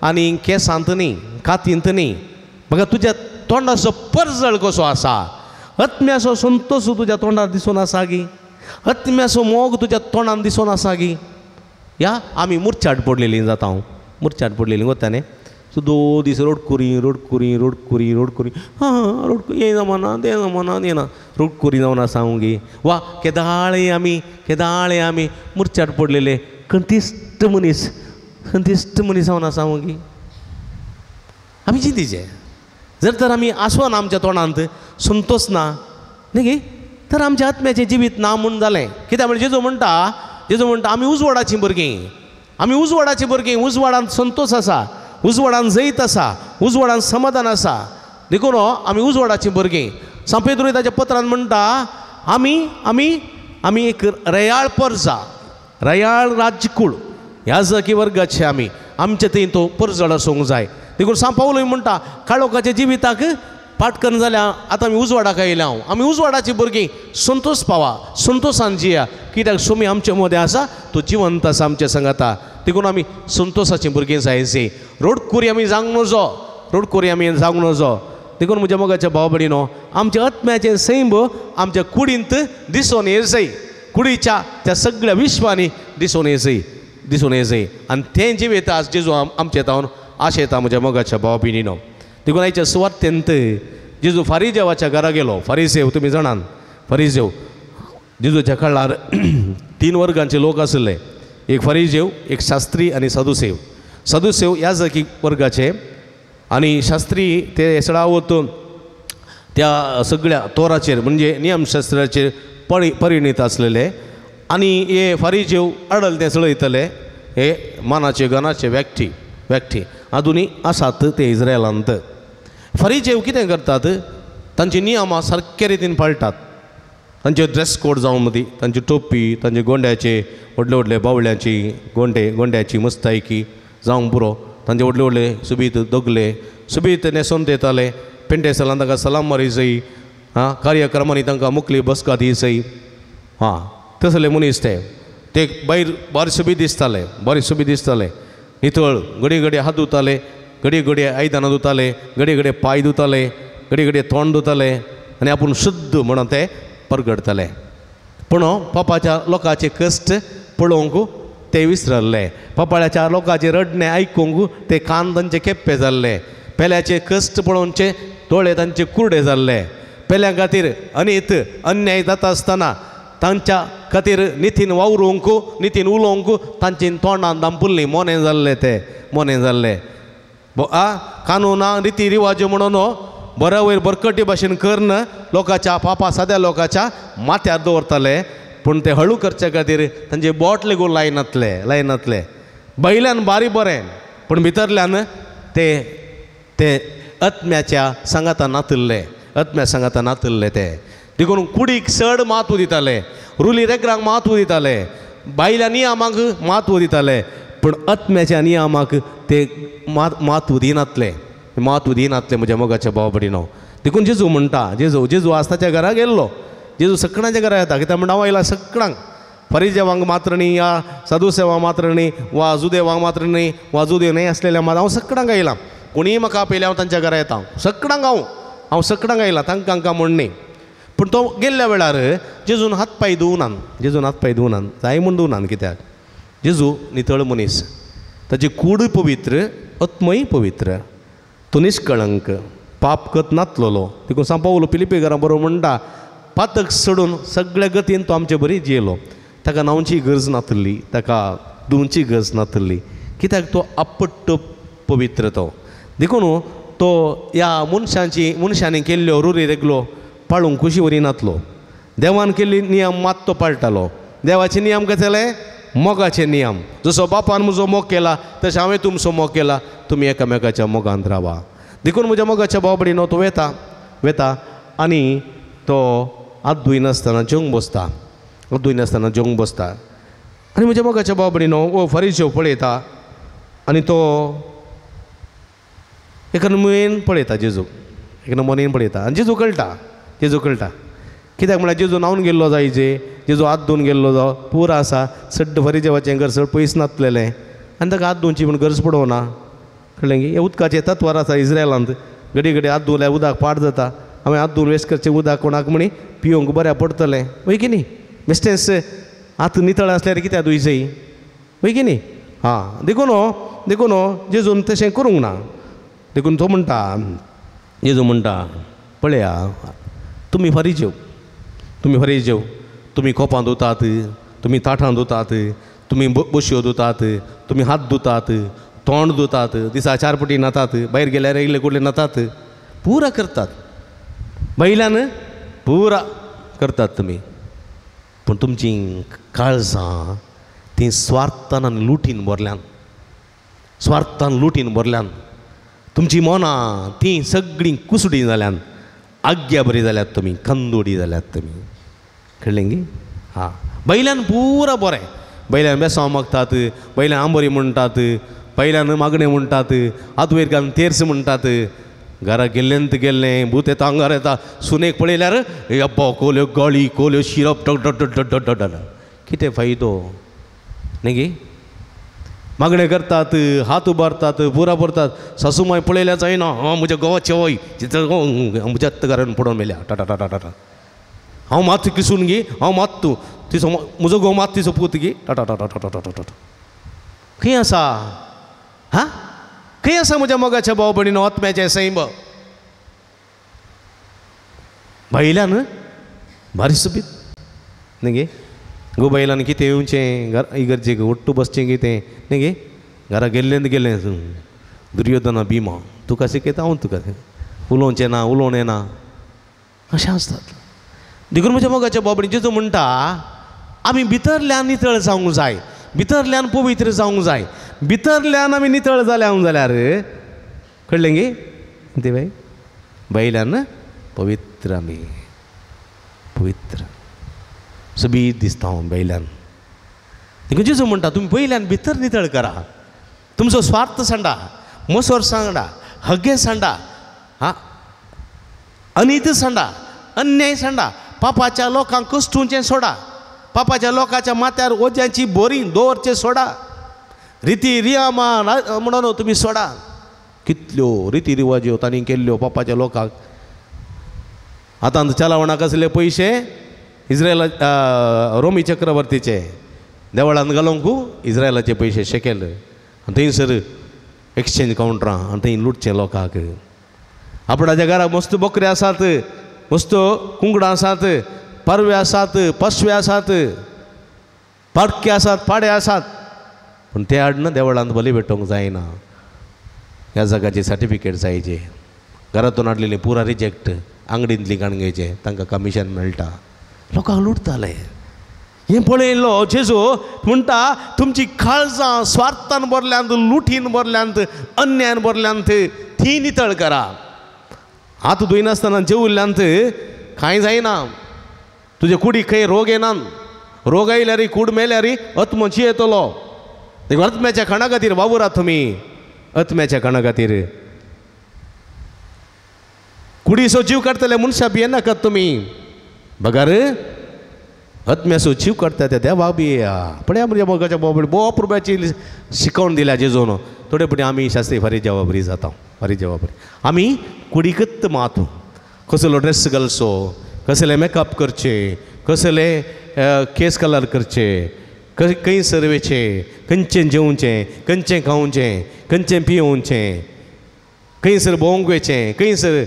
आनी केंसांत न्ही कातींत न्ही म्हाका तुज्या तोंडाचो परजळ कसो आसा आत्म्याचो संतोश तुज्या तोंडार दिसून आसा गी आत्म्याचो मोग तुज्या तोंडान दिसून आसा गी. या आमी मुरचाट पडलेली जाता हांव मुरचाट पडलेली वता न्ही सो 2 दीस रोडकुरी रोडकुरी रोडकुरी रोडकुरी हां रोडकुरी हें जमना तें जमना तें ना रोडकुरी जावन आसा हांव गे वा केदाळे आमी केदाळे आमी मुरचाट पडलेले कंतिश्ट मनीस संतिश्ट मनीस जावन आसा हांव गे. आमी चिंतीचें जर तर आमी आसवन आमच्या तोंडांत संतोश ना न्ही गे तर आमच्या आत्म्याचें जिवीत ना म्हूण जालें. कित्याक म्हणजे जेजू म्हणटा जेजू म्हणटा आमी उजवाडाचीं भुरगीं, आमी उजवाडाचीं भुरगीं. उजवाडान संतोश आसा, उजवाडान जैत आसा, उजवाडान समाधान आसा. देखून आमी उजवाडाचीं भुरगीं. सांत पेद्रू ताच्या पत्रान म्हणटा आमी आमी आमी एक रयाळ परजा, रयाळ राज्यकूळ ह्या जाकी वर्गाचे आमी, आमचे थंय तो परजळ आसूंक जाय. देखून सांत पावलूय म्हणटा काळोखाच्या जिविताक पाटकन जाल्या आतां आमी उजवाडाक आयल्या. हांव आमी उजवाडाची भुरगीं, संतोष पावा, संतोशान जिया, कित्याक सोमी आमचे मदें आसा, तो जिवंत आसा आमचे सांगाता. देखून आमी संतोशाची भुरगीं जायची. रोडकुरी आमी जावंक नजो, रोडकुरी आमी जावंक नजो. देखून म्हज्या मोगाच्या भाव भयणीनो, आमच्या आत्म्याचें सैम आमच्या कुडींत दिसून येजय, कुडीच्या त्या सगळ्या विश्वांनी दिसून येजय, दिसून येजय. आनी तें जिवीत आज जेजू आमचे तावन आशेता म्हज्या मोगाच्या भाव भयणीनो. देखून आयच्या सुवातेंत जेजू फारिजेवाच्या घरा गेलो. फारिजेव तुमी जाणात, फारिजेव जेजूच्या काळार 3 वर्गांचे लोक आशिल्ले, एक फारिजेव, एक शास्त्री आनी सादुसेव. सादुसेव ह्या जाकी वर्गाचे आनी शास्त्री ते सडावत त्या सगळ्या तोराचेर म्हणजे नियमशास्त्राचेर परिणीत आसलेले. आनी हे फारिजेव अडल ते चलयतले, हे मानाचे गणाचे व्यक्ती व्यक्ती आजुनूय आसात ते इस्रायलांत. फारिजेव कितें करतात, तांची नियमां सारके रितीन पाळटात. तांचे ड्रेस कोड जावं मदीं, तांची टोपी, तांचे गोंड्याचे व्हडले व्हडले बावळ्यांची गोंडे, गोंड्याची मुस्तायकी जावंक पुरो, तांचे व्हडले व्हडले सुबीत दोगले सुबीत न्हेसोवन येताले. पेंटेसलान तांकां सलाम मारी जाय, आं कार्यक्रमांनी तांकां मुकली बसका दी जाय. आं तसले मनीस ते, ते भायर बरे सुबीत दिसताले, बरे सुबीत दिसताले, नितळ, घडये घडये हात धुताले, घडये घडये आयदनां धुताले, घडये घडये पांय धुताले, घडये घडये तोंड धुताले आनी आपूण शुद्ध म्हणून ते परगडताले. पूण पापाच्या लोकांचे कश्ट पळोवंक ते विसरले, पापाच्या लोकांचे रडणें आयकूंक ते कान तांचे केप्पे जाल्ले, पेल्याचे कश्ट पळोवचे दोळे तांचे कुरडे जाल्ले. पेल्या खातीर अनीत अन्याय जाता आसतना तांच्या खातीर नितीन वावरूंक, नितीन उलोवंक तांची तोंडान दामपुल्ली, मोने जाल्ले ते, मोने जाल्ले. आ कानुना रिती रिवाज म्हणून बऱ्या वयर बरकटी भाशेन करून लोकांच्या पापा साद्या लोकांच्या माथ्यार दवरताले. पूण ते हळू करचे खातीर तांचे बोट लेगून लायनातले, लायनातले. भायल्यान बारी बरें, पूण भितरल्यान ते ते आत्म्याच्या सांगाता नातिल्ले, आत्म्या सांगाता नातिल्ले ते. देखून कुडीक चड म्हत्व दिताले, रुली रेगरांक म्हत्व दिताले, बायल्या नियमाक म्हत्व दिताले, पूण आत्म्याच्या नियमाक ते म्हत्व दिनातले, म्हत्व दिनातले म्हज्या मोगाच्या भाव भयणीनो. देखून जेजू म्हणटा, जेजू जेजू आज ताच्या घरा गेल्लो. जेजू सगळ्यांच्या घरा येता, कित्याक म्हणटा हांव आयला सगळ्यांक, फरिजेवांक मात्र न्ही, या सादुसेवांक मात्र न्ही, वा जुदेवांक मात्र न्ही, वा जुदेव न्हय आसलेल्या मात हांव सगळ्यांक आयला. कोणीय म्हाका आपयल्या हांव तांच्या घरा येता, सगळ्यांक हांव हांव सगळ्यांक आयला, तांकां तांकां म्हण न्ही. पूण तो गेल्ल्या वेळार जेजून हात पांय धुवनान, जेजून हात पांय धुवनान, जाय म्हूण धुवनान, कित्याक जेजू नितळ मनीस, ताची कूडय पवित्र, आत्मय पवित्र, तो निष्कळंक, पाप कत नातलेलो. देखून सांत पावलो फिलिपी घरा बरोबर म्हणटा, पातक सोडून सगळ्या गतीन तो आमचे बरी जियेलो. ताका न्हांवची गरज नातिल्ली, ताका धुवची गरज नातिल्ली, कित्याक तो आपट्ट पवित्र तो. देखून तो ह्या मनशांची मनशांनी केल्ल्यो रुरी रेगलो पाळूंक खुशी वरी नातलो. देवान केल्ली नियम मात तो पाळटालो. देवाचे नियम कसले? मोगाचे नियम. जसो बापान म्हजो मोग केला तशें हांवें तुमचो मोग केला, तुमी एकामेकाच्या मोगांत रावा. देखून म्हज्या मोगाच्या भाव भयणीनो, तो वेता वेता आनी तो हात धुयनासतना जेवंक बसता, हात धुयनासतना जेवंक बसता. आनी म्हज्या मोगाच्या भाव भयणीनो, वो फारिजेव पळयता आनी तो एका नमुनेन पळयता जेजू, एका नमुनेन पळयता आनी जेजू कळटा, जेजू कळटा. कित्याक म्हळ्यार जेजू न्हांवन गेल्लो जायचे, जेजू हात धुवन गेल्लो जावं पुरो आसा, सड्ड फारिजेवाचें घर चड पयस नासलेलें आनी ताका हात धुवची म्हूण गरज पडोना. कळ्ळें की हें उदकाचें तत्वार आसा इस्रायलांत, घडये घडये हात धुवल्यार उदक पाड जाता, हांवें हात धुवन वेस्ट करचें उदक कोणाक म्हणी पिवंक बऱ्याक पडटलें, वय की न्ही? बेश्टेंच हात नितळ आसल्यार कित्याक धुयचें, वय की न्ही? आं देखून देखून जेजून तशें करूंक ना. देखून तो म्हणटा, जेजू म्हणटा, पळया तुमी फारिजेव, तुमी फारिजेव, तुमी कोपां धुतात, तुमी ताठां धुतात, तुमी बशयो धुतात, तुमी हात धुतात, तोंड धुतात, दिसा 4 पटी न्हातात, भायर गेल्यार इल्ले कुडले न्हातात, पुरा करतात, भायल्यान पुरा करतात तुमी, पूण तुमची काळजां तीं स्वार्थान आनी लुटीन भरल्यान, स्वार्थान लुटीन भरल्यान. तुमची मनां तीं सगळीं कुसडी जाल्यान, आग्या बरी जाल्यात तुमी, कंदोडी जाल्यात तुमी. कळ्ळें गी? हां, बैल्यान पुरा बरें, बैल्यान बेसांव मागतात, बैल्यान आंबोरी म्हणटात, बैल्यान मागणें म्हणटात, आतवयर घालून तेर्स म्हणटात. घरा गेल्लेंत गेल्लें भूत येता आंगार येता, सुनेक पळयल्यार अब्बा कोल्यो गाळी कोल्यो शिरप डग डग डग डग डग डग. कितें फायदो न्ही गी? मागणें करतात, हात उबारतात, पुरा भरतात, सासू माय पळयल्यार जायना, हां म्हज्या घोवाचें वय म्हज्या घरान पडोवन मेल्या टाटा टाटा टाटा, हांव मात किसून गी, हांव मात तूं तिचो म्हजो घोव मात तिचो पूत गी टाटा टाटा टाटा टाटा टाटा. खंय आसा? हां, खंय आसा म्हज्या मोगाच्या भाव भयणीनो आत्म्याचें सैम? भायल्यान भारी सोबीत न्ही गे? गो बायलान कितें येवचें घर इगर्जेक ಒಟ್ಟು बसचें कितें न्ही गे? घरा गेल्लें गेल्लें दुर्योधना भीमा तुका शिकयता हांव तुका, उलोवचें ना उलोवणें ना, अशें आसतात. देखून म्हज्या मोगाच्या भाव भयणी जेजू म्हणटा आमी भितरल्यान नितळ जावंक जाय, भितरल्यान पवित्र जावंक जाय. भितरल्यान आमी नितळ जाल्या जाल्यार कळ्ळें गे? कितें बाय? भायल्यान पवित्र आमी, पवित्र सोबीत दिसता हांव भायल्यान. देखून जेजू म्हणटा तुमी पयल्यान भितर नितळ करा, तुमचो स्वार्थ सांडा, मोसोर सांडा, हगे सांडा, हां अनीत सांडा, अन्याय सांडा, पापाच्या लोकांक कश्टुंचें सोडा, पापाच्या लोकांच्या माथ्यार वज्यांची बोरी दवरचें सोडा, रिती रियामा म्हणून तुमी सोडा. कितल्यो रिती रिवाज्यो तांणी केल्ल्यो पापाच्या लोकांक. आतां चलावणाक आसले पयशे इस्रायला रोमी चक्रवर्तीचे देवळान घालूंक इस्रायलाचे पयशे शेकेल, आनी थंयसर एक्सचेंज कावंटरां आनी थंय लुटचें लोकांक. आपणाच्या घरा मस्त बकरे आसात, मस्त कुंकडां आसात, पारवे आसात, पासवे आसात, पाडके आसात, पाडे आसात, पूण ते हाडून देवळांत बली भेटोवंक जायना. ह्या जाग्याची सर्टिफिकेट जायचे, घरातून हाडलेली पुरा रिजेक्ट, आंगडींतली काणगेचे तांकां कमिशन मेळटा, लोकांक लुटताले. हें पळयलो जेजू म्हणटा तुमची काळजां स्वार्थान भरल्यांत, लुटीन भरल्यांत, अन्यायान भरल्यांत, ती नितळ करा. हात धुयनासतना जेवल्ल्यांत कांय जायना, तुजे कुडीक खंय रोग येना, रोग आयल्यार कूड मेल्यार आत्मो जियेतलो. देखून आत्म्याच्या खाणा खातीर वावुरात तुमी, आत्म्याच्या खाणा खातीर. कुडीचो जीव काडटले मनशां भियेनाकात तुमी, बगर आत्म्याचो जीव काडटा त्या देवाक भियेया. पळया म्हज्या मोगाच्या बाबा भोव अप्रुपाची शिकोवन दिल्या जेजून. थोडे फुडें आमी शास्त्री फारीक जबाबरी जाता, फारीक जबाबरी आमी कुडीकच मात कसलो ड्रेस घालचो, कसले मेकअप करचे, कसले केस कलर करचे, खंयसर वयचें, खंयचें जेवचें, खंयचें खावचें, खंयचें पिवचें, खंयसर भोंवंक वयचें, खंयसर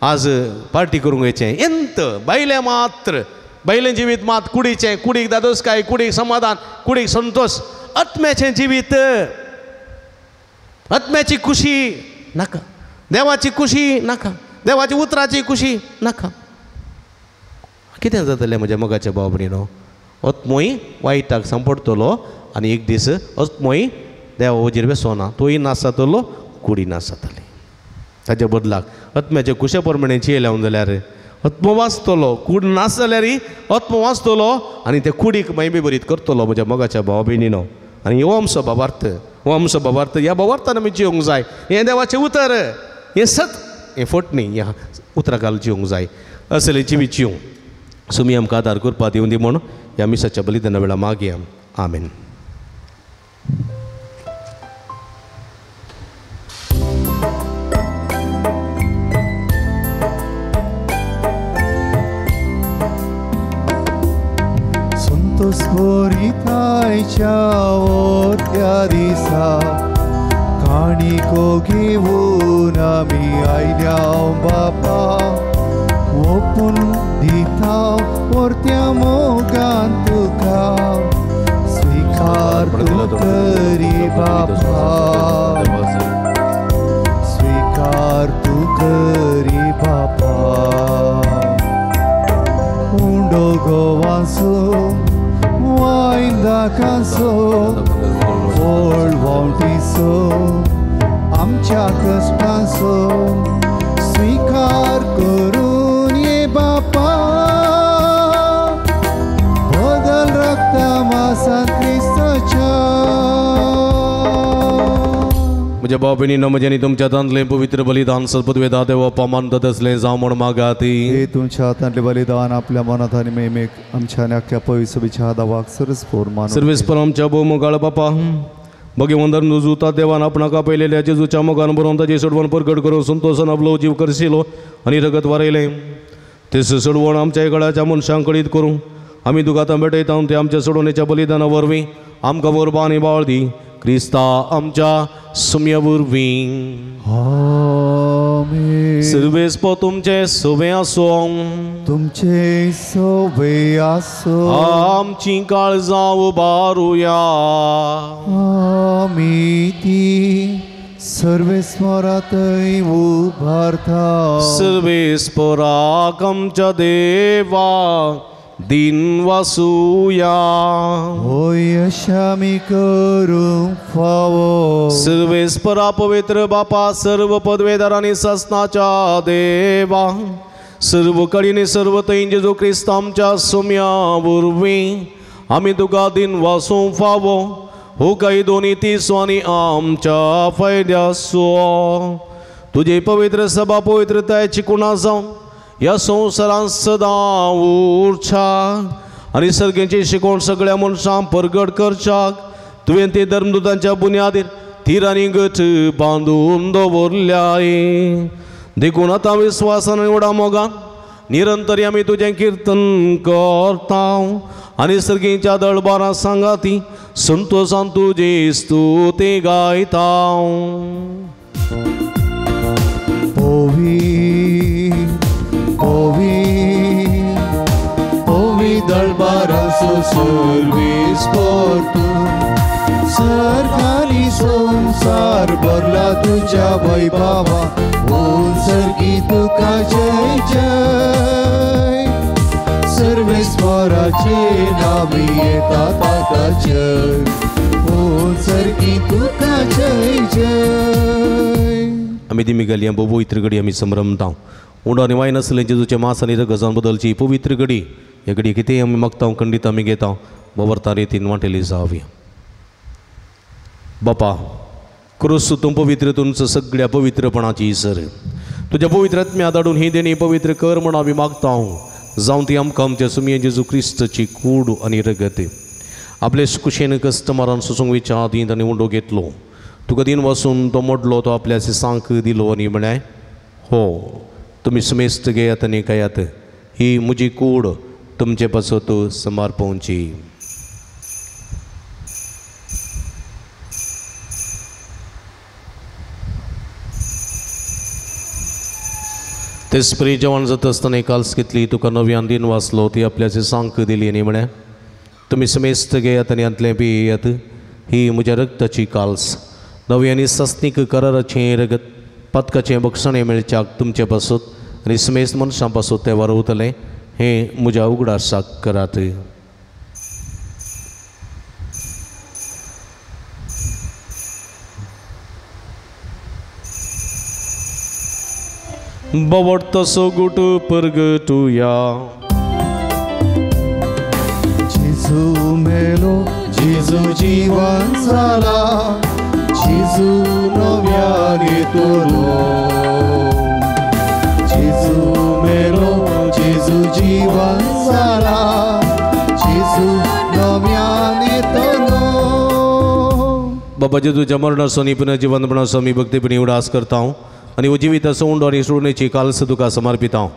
आज पार्टी करूंक वयचें. एंत बायलें मात्र, बायलें जिवीत मात कुडीचें, कुडीक दादोसकाय, कुडीक समाधान, कुडीक संतोश. आत्म्याचें जिवीत, आत्म्याची खुशी नाका, देवाची खुशी नाका, देवाची उतराची खुशी नाका. कितें जातलें म्हज्या मोगाच्या भाव भयणीनो? आत्मोय वायटाक सांपडटलो आनी एक दीस आत्मोय देवा वजीर बेसोना, तोय नाश जातलो, कुडी नाश जातली. ताच्या बदलाक आत्म्याचे कुशे प्रमाणे जियेलें जाल्यार आत्मो वाचतलो, कूड नाश जाल्यार आत्मो वाचतलो आनी ते कुडीक महिमे बरीत करतलो म्हज्या मोगाच्या भाव भयणीनो. आनी हो आमचो भावार्थ, हो आमचो भावार्थ. ह्या भावार्थान आमी जिवंक जाय. हें देवाचें उतर, हें सत, हें फट न्ही. ह्या उतरा घाल जिवंक जाय, असलें जिवीत जिवंक सुमी आमकां आदार करपा दिवं दी म्हूण ह्या मिसाच्या बलिदाना वेळार मागया. आमेन. संतोष भरितायच्या त्या दिसा काणिको घेवन आमी आयल्या बापा, ओपून दिता व्हरत्या मोगान तुका, स्विकार तूं करी बापा, स्विकार तूं करी बापा. उंडो गोवासो वायन सुशेगाकांचो व्हड व्हांवटीचो आमच्या कश्टांचो स्विकार करून ये बापा बदल रक्ता मासा क्रिस्ताच्या. म्हज्या भाव भयणींनो, म्हजें आनी तुमच्या हातांतलें पवित्र बलिदान सदपदवेदा देवा मानता तसलें जावं म्हूण मागाती. हे तुमच्या हातांतलें बलिदान आपल्या मनात आनी मेमेक आमच्या आनी आख्ख्या पवित्र सभेच्या दावाक सरस्पोर मानून सर्वेस्पर आमच्या भोवमुगाळ बापा भगवंतर नुजुता देवान आपणाक आपयलेल्या जेजूच्या मोगान बरोवन ताची सोडवण परगट करून संतोसान आपलो जीव करशिलो आनी रगत वारयलें ते सोडवण आमच्या गळाच्या मनशांक कळीत करूं आमी दुगातां भेटयता ते आमच्या सोडवणेच्या बलिदाना वरवीं आमकां वरबा आनी बाळ दी क्रिस्ता आमच्या सुम्या वरवीं. आमेन. सर्वेस्पर तुमचे सवे आसूं. तुमचे सवे आसूं. आमची काळजां उबारुया. आमी ती सर्वेस्परातय उबारता. सर्वेस्पराक आमच्या देवा दिन वासुया. होय अशें आमी करूंक फावो. सर्वेस्परा पवित्र बापा सर्व पदवेदार आनी सासनाच्या देवा सर्व कडेन सर्व थंय जेजू क्रिस्त आमच्या सुम्या वरवीं आमी तुका दिन वासूंक फावो हो काही दोनी तिसो आनी आमच्या फायद्याचो तुजे पवित्र सभा पवित्रतायेची कुणा जावन ह्या संवसारांत सदां उरच्या आनी सर्गेची शिकवण सगळ्या मनशांक परगट करच्याक तुवें ते धर्मदूतांच्या बुन्यादीर थीर आनी गट बांदून दवरल्याय. देखून आतां विस्वासान आनी व्हडा मोगान निरंतर आमी तुजें किर्तन करता आनी सर्गीच्या दळबारां सांगाती संतोसान तुजी स्तुती गायता. ओवी ओवी ओवी दळबाराचो सर्वेस्पर तूं सरकारी संवसार भरला तुज्या वैभवा ओन सर्गी तुका जय जय सर्वेस्पराचे नावी येता ताका जय ओन सर्गी तुका जय जय. आमी दिमी गेली पवित्र घडी आमी संभ्रमता उंडो आनी वायन आसलें जेजूच्या मास आनी रगजान बदलची पवित्र घडी ह्या घडी कितेंय आमी मागता खंडीत आमी घेता बवरता रितीन वांटेली जावया. बापा क्रूस तूं पवित्र तुमचो सगळ्या पवित्रपणाची सर तुज्या पवित्र आत्म्या धाडून ही देणी पवित्र कर म्हूण आमी मागता जावं ती आमकां आमच्या सुमये जेजू क्रिस्तची कूड आनी रगत. आपले कुशेन कस्टमरान सोसूंक विचार आदी ताणें उंडो घेतलो तुका दिन वसून तो मोडलो तो आपल्या सांक दिलो आनी म्हळें हो तुमी समेस्त घेयात आनी खायात ही म्हजी कूड तुमचे पासत समर्पणची. तेच परी जेवण जाता आसतना काल्स घेतली तुका नव्यान दिन वाचलो ती आपल्या सांक दिली आनी म्हळें तुमी समेस्त घेयात आनी हांतलें पियेयात ही म्हज्या रक्ताची काल्स नवी आनी सासनीक कराराचें रगत पातकाचें बक्षणें मेळच्याक तुमचे पासत आनी समेस्त मनशां पासत तें वारवतलें हें म्हज्या उगडासाक करात. बवट तसो गुट परगटुया. जेजू मेलो जेजू जीवन जाला जेजू नव्यान येतलो जेजू मेलो जेजू जीवन जाला जेजू नव्यान येतलो. बाबा जेजूच्या मरणाचो आनी पुनर्जिवंतपणाचो आमी भक्तीपणी उडास करता आनी जिविताचो उंडो आनी सोडणेची काल्स तुका समर्पिता.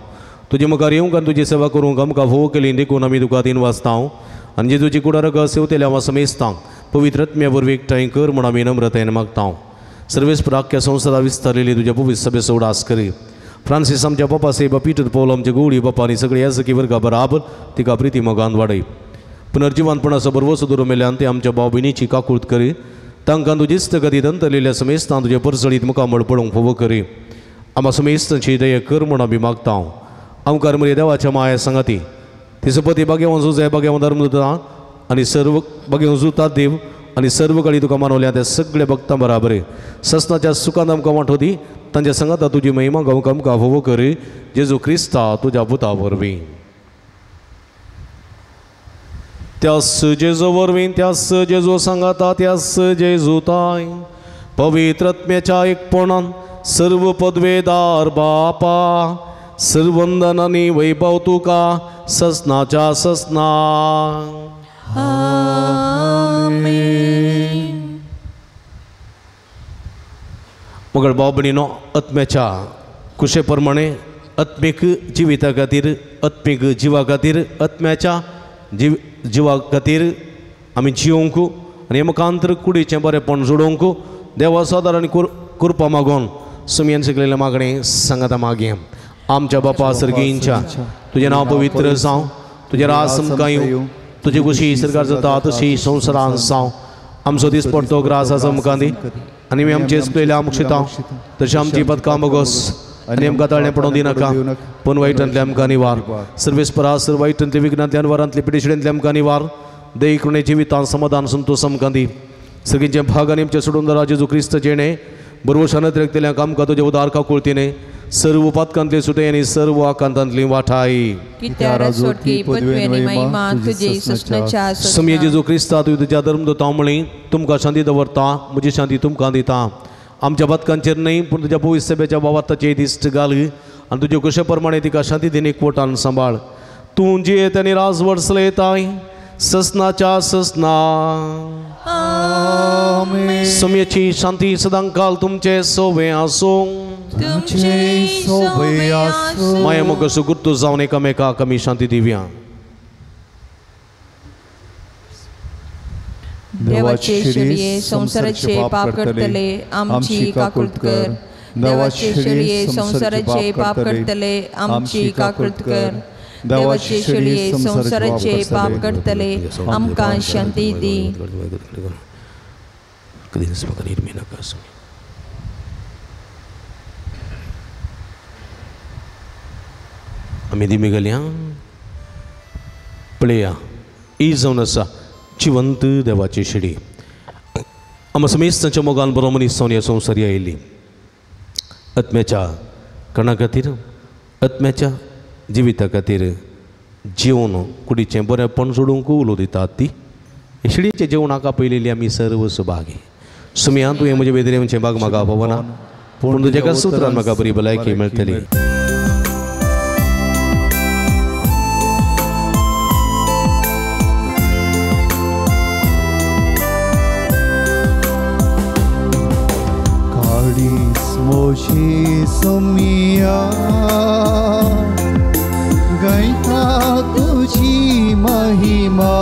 तुजे मुखार येवंक आनी तुजी सेवा करूंक आमकां फोव केली देखून आमी तुका दिन वाचता आनी जेजूची कुडा रगत सेवतेल्या हांव समेस्तांक पवित्र आत्म्या वरवीं एकठांय कर म्हूण आमी नम्रतायेन मागता. सर्वेस्पर आख्ख्या संवसारा विस्तारलेली तुज्या पवित्र सभेचो उडास करी. फ्रांसीस आमच्या बापा साहेब पीटर पौल आमचे गोवळी बापा आनी सगळे याजकी वर्गा बराबर तिका प्रिती मोगान वाडय. पुनर्जिवंतपणाचो बरवसो दवरून मेल्यान ते आमच्या भाव भयणीची काकूळत करी. तांकां तुजीच गती दंतरलेल्या समेस्तां तुजे परजळीत मुखामळ पळोवंक फावो करी. आमा समेस्तांची दया कर म्हूण आमी मागता. आमकार मरे देवाच्या माया सांगाती ती सपती बागेवन सुजाय बागेवन धर्मदूतां आनी सर्व बगे जुता देव आनी सर्व काळी तुका मानवल्या त्या सगळ्या भक्तां बराबर ससनाच्या सुखान आमकां वांटो दी तांच्या संगाता तुजी महिमा गावंक आमकां फावो कर जेजू क्रिस्ता तुज्या पुता वरवीं. त्यास जेजू वरवीं त्यास जेजू सांगाता त्यास जेजू ताय पवित्रत्म्याच्या एकपणान सर्व पदवेदार बापा सर्वंदनानी वैभव तुका ससनाच्या ससना. आमेन. मगर भाव भयणीनो आत्म्याच्या कुशे प्रमाणे आत्मीक जिविता खातीर आत्मीक जिवा खातीर आत्म्याच्या जिवा खातीर आमी जिवंक आनी मुखांतर कुडीचें बरेंपण जोडोवंक देवा सादार आनी कृपा मागोन सुमयन शिकलेलें मागणें सांगाता मागीं. आमच्या बापा सर्गींच्या तुजें नांव पवित्र जावं, तुजें राज आमकां येवं, तुजी खुशी सरकार जाता तशी संवसारान जावं. आमचो दीस पडतो ग्रास आसा आमकां दी आनी आमी आमचे चुकलेल्या आमकां शिता तशें आमची पदकां बोगस आनी आमकां ताळें पडोवंक दिनाका पूण वायटांतले आमकां निवार. सर्वेस्परा सर वायटांतले विघ्नांतल्यान वरांतले पिडेशिडेंतले आमकां निवार. देई कृणे जिवितान समाधान संतोष आमकां दी. सगळींचे भाग आनी आमचे सोडून दरा जेजू क्रिस्त जेणे बरवशानत रेखतल्या आमकां तुजे उदार काकुळतीने सर्व पातकांतले सुटे आनी सर्व आकांतांतली वाठाय. समय जेजू क्रिस्ता तुवें तुज्या धर्मदूतां म्हळी तुमकां शांती दवरता म्हजी शांती तुमकां दिता. आमच्या पातकांचेर न्हय पूण तुज्या पवित्र सभेच्या बाबाताचेर दिश्ट घाल आनी तुजे कुशे प्रमाणे तिका शांती दिनी एकवटान सांबाळ. तूं जियेत आनी राज वर्सलयताय ससनाच्या ससना. समयची शांती सदांकाल तुमचे सोवे आसूं. माया मोग सुगुर्तू जावन एकामेकाक आमी शांती दिवया. देवाचे शेळये संवसाराचे पाप करतले आमची काकुळट कर. देवाचे शेळये संवसाराचे पाप करतले आमची काकुळट कर. देवाचे शेळये संवसाराचे पाप करतले आमकां शांती दी. आमी दिमी घालया पळया ही जावन आसा जिवंत देवाची शिडी. आमकां समेस्तांच्या मोगान बरो मनीस जावन ह्या संवसारी आयिल्ली आत्म्याच्या कणा खातीर आत्म्याच्या जिविता खातीर जेवण कुडीचें बरेंपण सोडूंक उलो दितात ती शिडयेचें जेवण हाका पळयलेली आमी सर्व सुभागी. सुमयान तुवें म्हजे वेदरेचें बाग म्हाका पवना पूण तुज्या एका सुत्रान म्हाका बरी भलायकी मेळटली. मोशी सोमिया गायता तुझी महिमा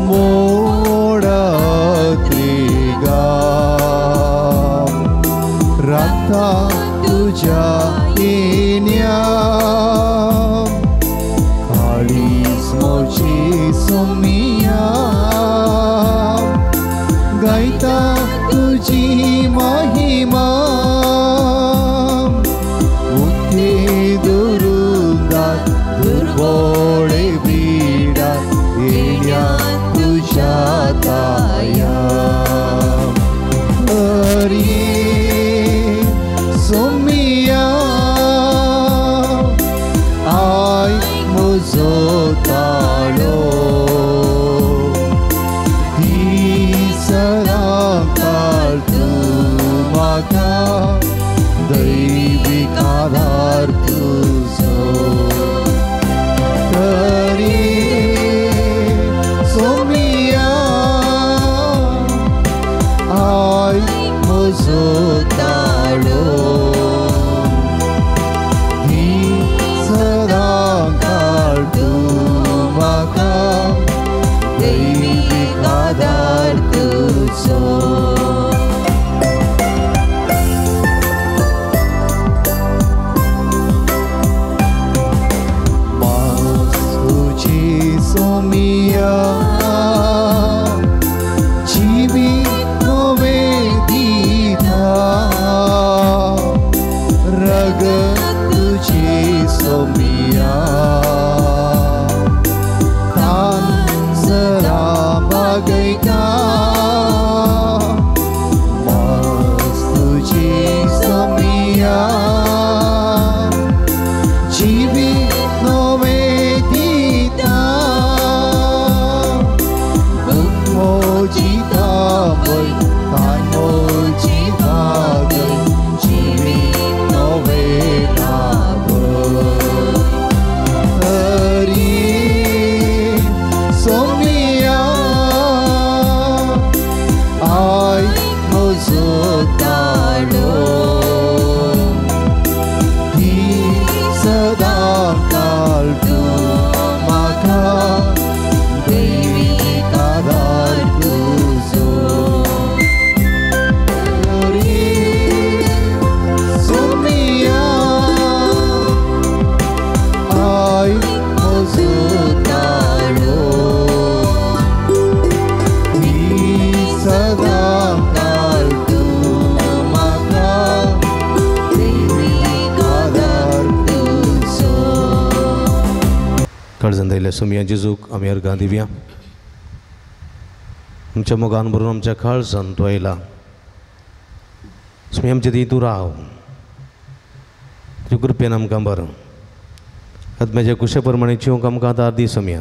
मोडा त्रिगा राता तुझ्या येण्या काळीज मोशी सोमिया गायता तुझी महिमा उठे दुरुंदात दुर्बोळे बिडात येण्या तुझ्या ताया हरी सोमिया I म्हजो ताळो दैविक आधार तुझो तरी सोमिया I म्हजो ताळो सदांकाळ तूं म्हाका दैवीक आधार तुझो. सोमिया जीवित नवे दिता काळजान आयिल्ल्या सोमया जेजूक आमी अर्गां दिवया. आमच्या मोगान भरून आमच्या काळजान तूं आयला. सोमया आमच्या ती तूं राव, तुज्या कृपेन आमकां बरो आत्म्याच्या कुशा प्रमाणे जिवंक आमकां आदार दी सोमया.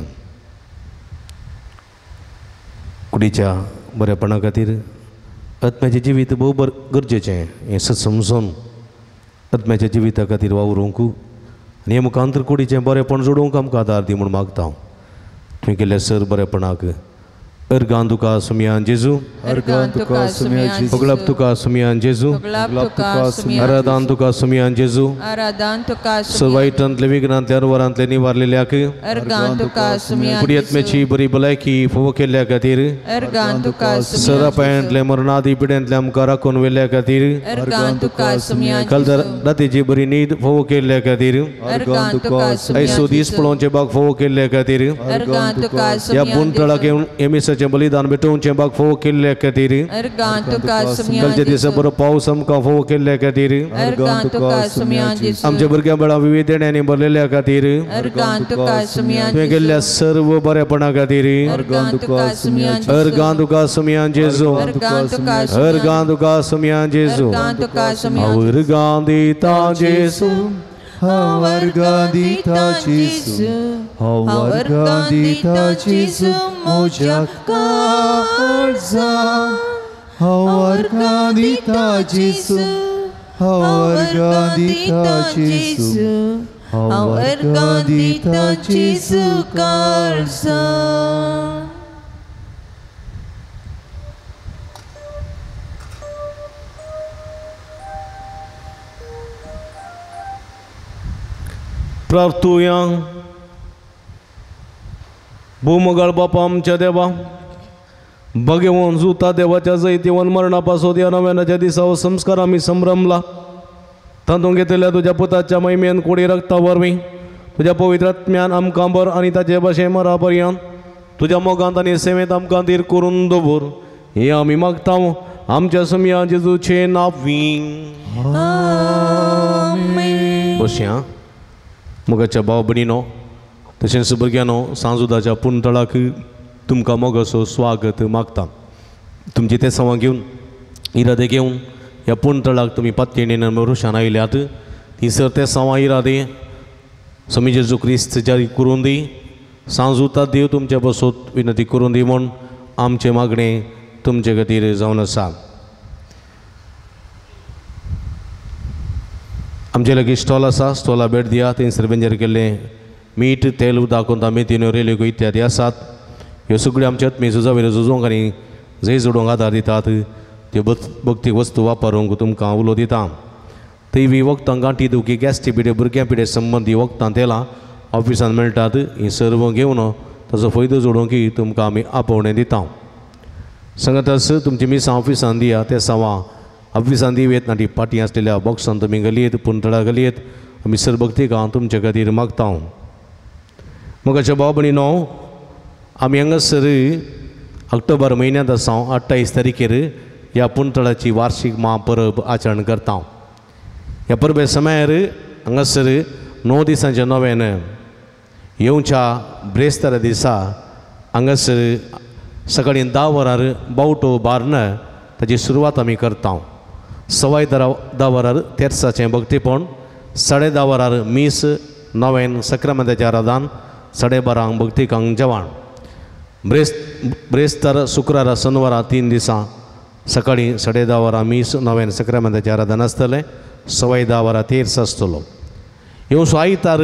कुडीच्या बरेपणा खातीर आत्म्याचें जिवीत भोव बर गरजेचें हें सत समजून आत्म्याच्या जिविता खातीर वावरूंक आनी हे मुखांतर कुडीचें बरेपण जोडूंक आमकां आदार दी म्हूण मागता हांव. तुवें केल्ल्या सर बरेपणाक अर्गां तुका सुमयान जेजू, अर्गां तुका सुमयान जेजू, पगळप तुका सुमयान जेजू, आराधान तुका सुमयान जेजू, आराधान तुका सवायटांतले विघ्नांतले अरवरांतले निवारलेल्याक अर्गां तुका सुमयान कुडी आत्म्याची बरी भलायकी फावो केल्ल्या खातीर अर्गां तुका सरापायांतले मरणादी पिड्यांतले आमकां राखून व्हेल्ल्या खातीर अर्गां तुका सुमयान काल रातीची बरी न्हीद फावो केल्ल्या खातीर अर्गां तुका आयसो दीस पळोवचें बाग फावो केल्ल्या खातीर अर्गां तुका ह्या बुंटळाक येमिसाचें बलिदान भेटोवचें बाग फावो केल्ल्या खातीर अर्गां तुका सुमयान कालच्या दिसा बरो पावस आमकां फावो केल्ल्या खातीर अर्गां तुका सुमयान जेजू आमच्या भुरग्यां बेळां विविध देण्यांनी भरलेल्या खातीर अर्गां तुका सुमयान तुवें केल्ल्या सर्व बरेपणा खातीर अर्गां तुका सुमयान अर्गां तुका सुमयान जेजू, अर्गां तुका अर्गां तुका सुमयान जेजू, अर्गां तुका सुमयान अर्गां दिता जेजू, हांव अर्गां दिता जेजू, हांव अर्गां दिता जेजू म्हज्या काळजान, हांव अर्गां दिता जेजू, हांव अर्गां दिता जेजू, हांव अर्गां दिता जेजू काळजान. प्रार्थुया. भूमगळ बापा आमच्या देवा, भगेवन जुता देवाच्या जैतिवन मरणा पासोत ह्या नव्यानाच्या दिसा हो संस्कार आमी संभ्रमला. तातूंत घेतलेल्या तुज्या पुताच्या महिमेन कुडी रक्ता वरवीं तुज्या पवित्र आत्म्यान आमकां बर आनी ताचे भाशेन मरा पर्यंत तुज्या मोगांत आनी सेवेंत आमकां धीर करून दवर हें आमी मागता आमच्या सुमया जेजूचे नांवी. बसया. मोगाच्या भाव भयणीनो तशेंच भुरग्यांनो, सांजुदाच्या पुणतळाक तुमकां मोगाचो स्वागत मागता. तुमची ते सवां घेवन इरादे घेवन ह्या पुणतळाक तुमी पातयेन रुशान आयल्यात. ती सर ते सवां इरादे स्वामी जेजू क्रिस्त जारी करून दी. सांजुता देव तुमच्या बसोत विनंती करून दी म्हूण आमचें मागणें तुमचे खातीर जावन आसा. आमचे लागीं स्टॉल आसा, स्टॉला भेट दिया. थंयसर बेंजर केल्लें मीठ, तेल, उदक, कोंता, मेथीन्यो, रेल्यो इत्यादी आसात. ह्यो सगळ्यो आमच्या आत्मीय झुजावयल्यो झुजोंक आनी जंय जोडूंक आदार दितात. त्यो भक्ती वस्तू वापरूंक तुमकां उलो दिता. थंय बी वखदां गांठी दुखी, गॅस्ट्री पिडे, भुरग्यां पिडे संबंदी वखदां तेलां ऑफिसान मेळटात. हीं सर्व घेवन ताचो फायदो जोडूंक तुमकां आमी आपोवणें दिता. सांगाताच तुमची मिसां ऑफिसान दिया. ते सवां ऑफिसान दिवयेत ना ती पाटी आसलेल्या बॉक्सान तुमी घालयेत, पुंतळा घालयेत. आमी सर भक्तिकां तुमचे खातीर मागता. मोगाच्या भाव भयणीनो, आमी हांगासर ऑक्टोबर म्हयन्यांत आसा 28 तारखेर ह्या पुंतळाची वार्षीक महापरब आचरण करता. ह्या परबे समयार हांगासर 9 दिसांचें नव्यान येवच्या ब्रेस्तारा दिसा हांगासर सकाळीं 10 वरार बावटो बारन ताची सुरवात आमी करता. 10:15 वरार तेर्साचें भक्तीपण, 10:30 वरार मीस, नव्यान सक्रामेंताचें आराधन, 12:30 भक्तिकांक जेवण. ब्रेस्तार, शुक्रारा, शनिवारा 3 दिसां सकाळीं 10:30 वरां मीस, नव्यान सक्रामेंताचें आराधन आसतलें. 10:15 वरां तेर्स आसतलो. येवचो आयतार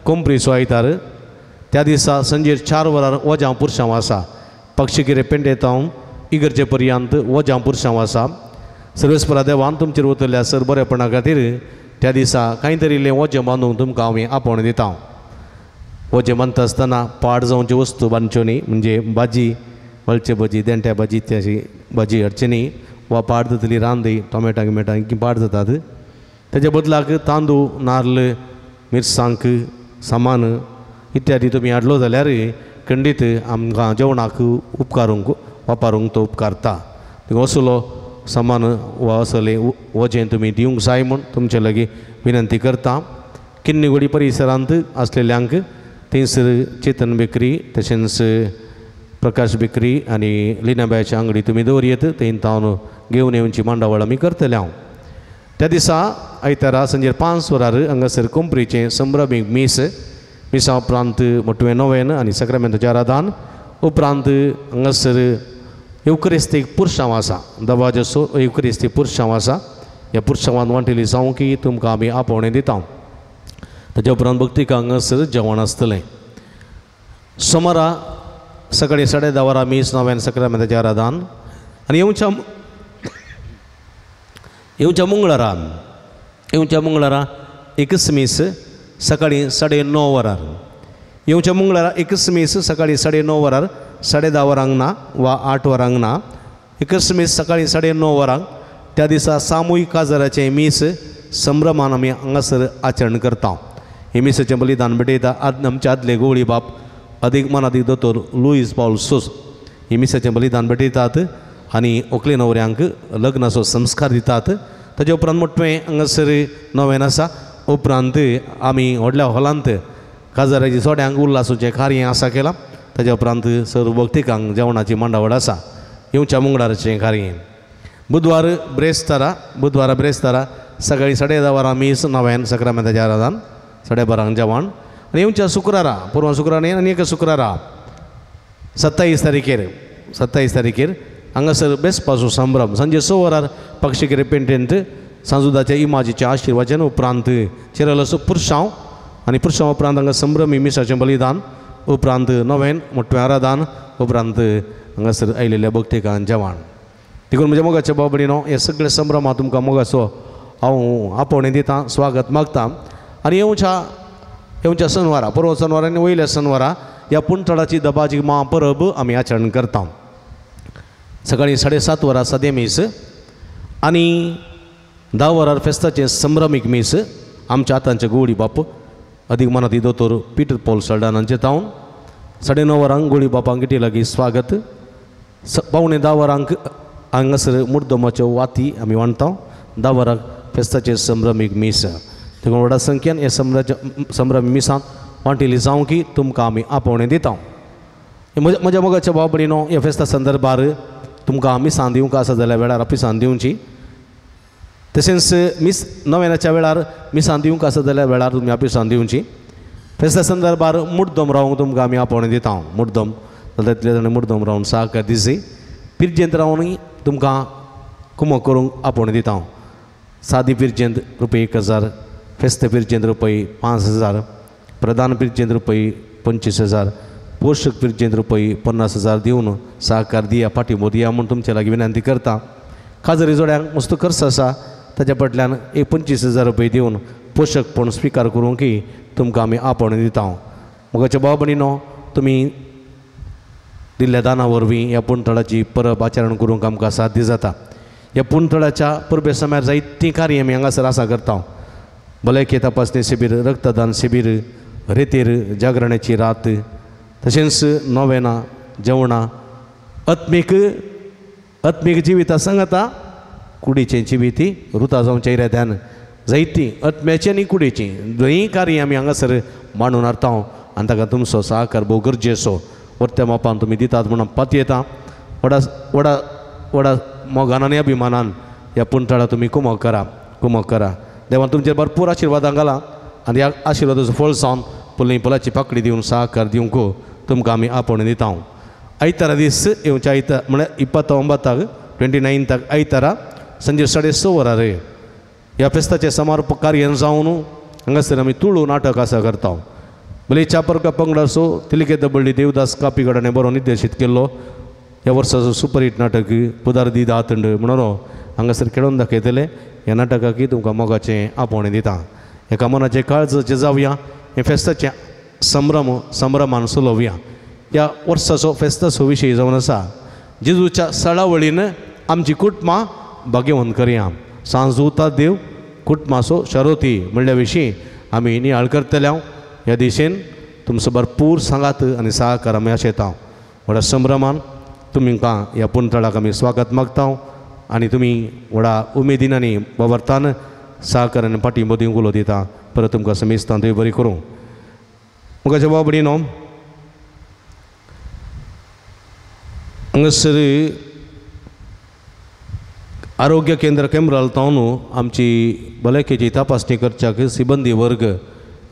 कोंपरीचो आयतार, त्या दिसा सांजेर 4 वरार वजां पुरसांव आसा. पक्षिगिरे पेंटेतावन इगर्जे पर्यंत वजां पुरसांव आसा. सर्वेस्परा देवान तुमचेर वतल्या सर बरेपणा खातीर त्या दिसा कांय तरी इल्लें वजें बांदूंक तुमकां हांव आपोवणें दिता. वजें बांदता आसतना पाड जावच्यो वस्तू बांदच्यो न्ही, म्हणजे भाजी, वळचे भाजी, देंट्या भाजी इत्यादी भाजी हाडची न्ही, वा पाड जातली रांदी, टोमेटां गिमेटां की पाड जातात. तेच्या बदलाक तांदूळ, नार्ल, मिरसांक, सामान इत्यादी तुमी हाडलो जाल्यार खंडीत आमकां जेवणाक उपकारूंक वापरूंक तो उपकारता. असलो सामान वा असलें वजें तुमी दिवंक जाय म्हूण तुमचे लागीं विनंती करता. किन्नीगोडी परिसरांत आसलेल्यांक थंयसर चेतन बेकरी तशेंच प्रकाश बेकरी आनी लिनाबायची आंगडी तुमी दवरयेत थंय तावन घेवन येवची मांडावळ आमी करतले हांव. त्या दिसा आयतारा सांजेर 5 वरार हांगासर कोंपरीचें संभ्रमीक मीस मिसा उपरांत मोटवें नोवेन आनी साक्रामेंताचें आराधन उपरांत हांगासर येवक्रिस्तीक पुरसांव आसा दबाजो येवक्रिस्ती पुरसांव आसा. ह्या पुरसांवान वांटेली जावं की तुमकां आमी आपोवणें दिता. ताच्या उपरांत भक्तीक हांगासर जेवण आसतलें. सोमारा सकाळीं 10:30 वरां मीस नव्यान साक्रामेंताचें आराधन आनी येवच्या मंगळारा एकच मीस सकाळीं 9:30 वरार येवच्या मंगळारा एकच मीस सकाळीं 9:30 वरार 10:30 वरांक ना वा 8 वरांक ना एकच मीस सकाळीं 9:30 वरांक. त्या दिसा सामूहीक काजाराचें मीस संभ्रमान आमी हांगासर आचरण करता. हे मिसाचें बलिदान भेटयता आमचे आदले गोवळी बाप अदीक मनादीक दोतोर लुईस पावल सोस हे मिसाचें बलिदान भेटयतात आनी व्हंकले न्हवऱ्यांक लग्नाचो संस्कार दितात. ताजे उपरांत मोटवें हांगासर नोवेन आसा. उपरांत आमी व्हडल्या हॉलांत काजाराची थोड्यांक उल्हासाचें कार्य आसा केलां. ताज्या उपरांत सर्व भक्तिकांक जेवणाची मांडावळ आसा. येवच्या मंगळाराचें कार्य. बुधवार ब्रेस्तारा सकाळीं 10:30 वरां मीस नव्यान साक्रामेंताचें आराधन 12:30 जेवण आनी येवच्या शुक्रारा पुर्व शुक्रार आनी एक शुक्रारा 27 तारखेर हांगासर बेसपाचो संभ्रम सांजे 6 वरार पक्षीक रिपेंटेंट सांजुदाच्या इमाजीच्या आशिर्वाचन उपरांत चिरलसो पुरसांव आनी पुरसांव उपरांत हांगा संभ्रमी मिसाचें बलिदान उपरांत नवेन मोटवें आराधन उपरांत हांगासर आयिल्ल्या भक्तिकान जेवण. देखून म्हज्या मोगाच्या भाव भयणीनो हे सगळे संभ्रमांत तुमकां मोगाचो हांव आपोवणें दिता स्वागत मागता. आनी येवच्या सनवारा परव सनवारा आनी वयल्या सनवारा ह्या पुणतळाची दबाजी महापरब आमी आचरण करता. सकाळीं 7:30 वरां सादें मीस आनी 10 वरार फेस्ताचें संभ्रमीक मीस आमच्या आतांचे गोवळी बाप अदीक मनाती दोतोर पिटर पॉल सल्डान हांचे तावन 9:30 वरांक गोळी बापांक कितें लागीं स्वागत 9:45 वरांक हांगासर मुर्दमाच्यो वाती आमी वांटता. 10 वरांक फेस्ताचें संभ्रमीक मीस. देखून व्हडा संख्येन हे संभ्रमीक मिसांत वांटेली जावं की तुमकां आमी आपोवणें दिता. म्हज्या मोगाच्या भाव भयणीनो ह्या फेस्ता संदर्भार तुमकां मिसां दिवंक आसा जाल्यार वेळार मिसां दिवची. तशेंच मीस नवेनाच्या वेळार मिसां दिवंक आसा जाल्यार वेळार तुमी आपिसां दिवची. फेस्ता संदर्भार मुड्डम रावंक तुमकां आमी आपोवणें दिता. मुड्डम जाल्यार तितले जाणां मुड्डम रावन सहकार दिसी पिरजेंत रावनूय तुमकां कुमक करूंक आपोवणें दिता. सादी पिरजेंत रुपये 1000, फेस्त पिरजेंत रुपये 5000, प्रधान पिरजेंत रुपये 25000, पोशक पिरजेंत रुपये 50000 दिवन सहकार दिया पाठिंबो दिया म्हूण तुमचे लागीं विनंती करता. खाजरी जोड्यांक मस्त खर्च आसा ताच्या फाटल्यान एक 25000 रुपये दिवन पोशकपण स्विकार करूंक की तुमकां आमी आपोवणें दिता. मोगाच्या भाव भयणीनो तुमी दिल्ल्या दाना वरवीं ह्या पुणतळाची परब आचरण करूंक आमकां साध्य जाता. ह्या पुणतळाच्या परबे समयार जायतीं कार्यां आमी हांगासर आसा करता. भलायकी तपासणी शिबीर, रक्तदान शिबीर, रेतीर जागरणाची रात, तशेंच नोवेनां, जेवणां, आत्मीक जिविता सांगता कुडीचें जिवीत रुता जावचें इराद्यान जायतीं आत्म्याचें आनी कुडीचीं दोनूय कार्यां आमी हांगासर मांडून हाडटा आनी ताका तुमचो सहकार भोव गरजेचो वर्त्या मापान तुमी दितात म्हणून पातयेता. व्हडा व्हडा व्हडा मोगान आनी अभिमानान ह्या पुणतळा तुमी कुमक करा कुमक करा. देवान तुमचेर भरपूर आशिर्वादां घाला आनी ह्या आशिर्वादाचो फळ जावन पुली फुलाची पाकडी दिवन सहकार दिवंक तुमकां आमी आपोवणें दिता. आयतारा दीस येवच्या आयतार म्हळ्यार 29 29 आयतारा सांजे 6:30 वरार ह्या फेस्ताचें समारोप कार्य जावन हांगासर आमी तुळू नाटक आसा करता. भले चापर्का पंगडाचो तिलिके दबळ्ळी देवदास कापीगडाने बरो निर्देशीत केल्लो ह्या वर्साचो सुपरहीट नाटक पुदार दी दातंड म्हणून हांगासर खेळोवन दाखयतले. ह्या नाटकाक तुमकां मोगाचें आपोवणें दिता. एका मनाचें काळजाचें जावया हें फेस्ताचें संभ्रमान चलोवया. ह्या वर्साचो फेस्ताचो विशय जावन आसा जेजूच्या सळावळीन आमची कुटुंबां भाग्यवंत करया. सांजूता देव कुटुंबाचो शरोती म्हणल्या विशीं आमी नियाळ करतले. ह्या दिशेन तुमचो भरपूर सांगात आनी सहकार आमी आशेता. व्हडा संभ्रमान तुमकां ह्या पुणतळाक आमी स्वागत मागता आनी तुमी व्हडा उमेदीन आनी बाबरतान सहकार आनी पाठिंबो दिवंक उलो दिता. परत तुमकां समेस्तान देव बरी करूं. मुखाच्या बाबडीनो हांगासर आरोग्य केंद्र केंद्राल तावन आमची भलायकेची तपासणी करच्याक सिबंदी वर्ग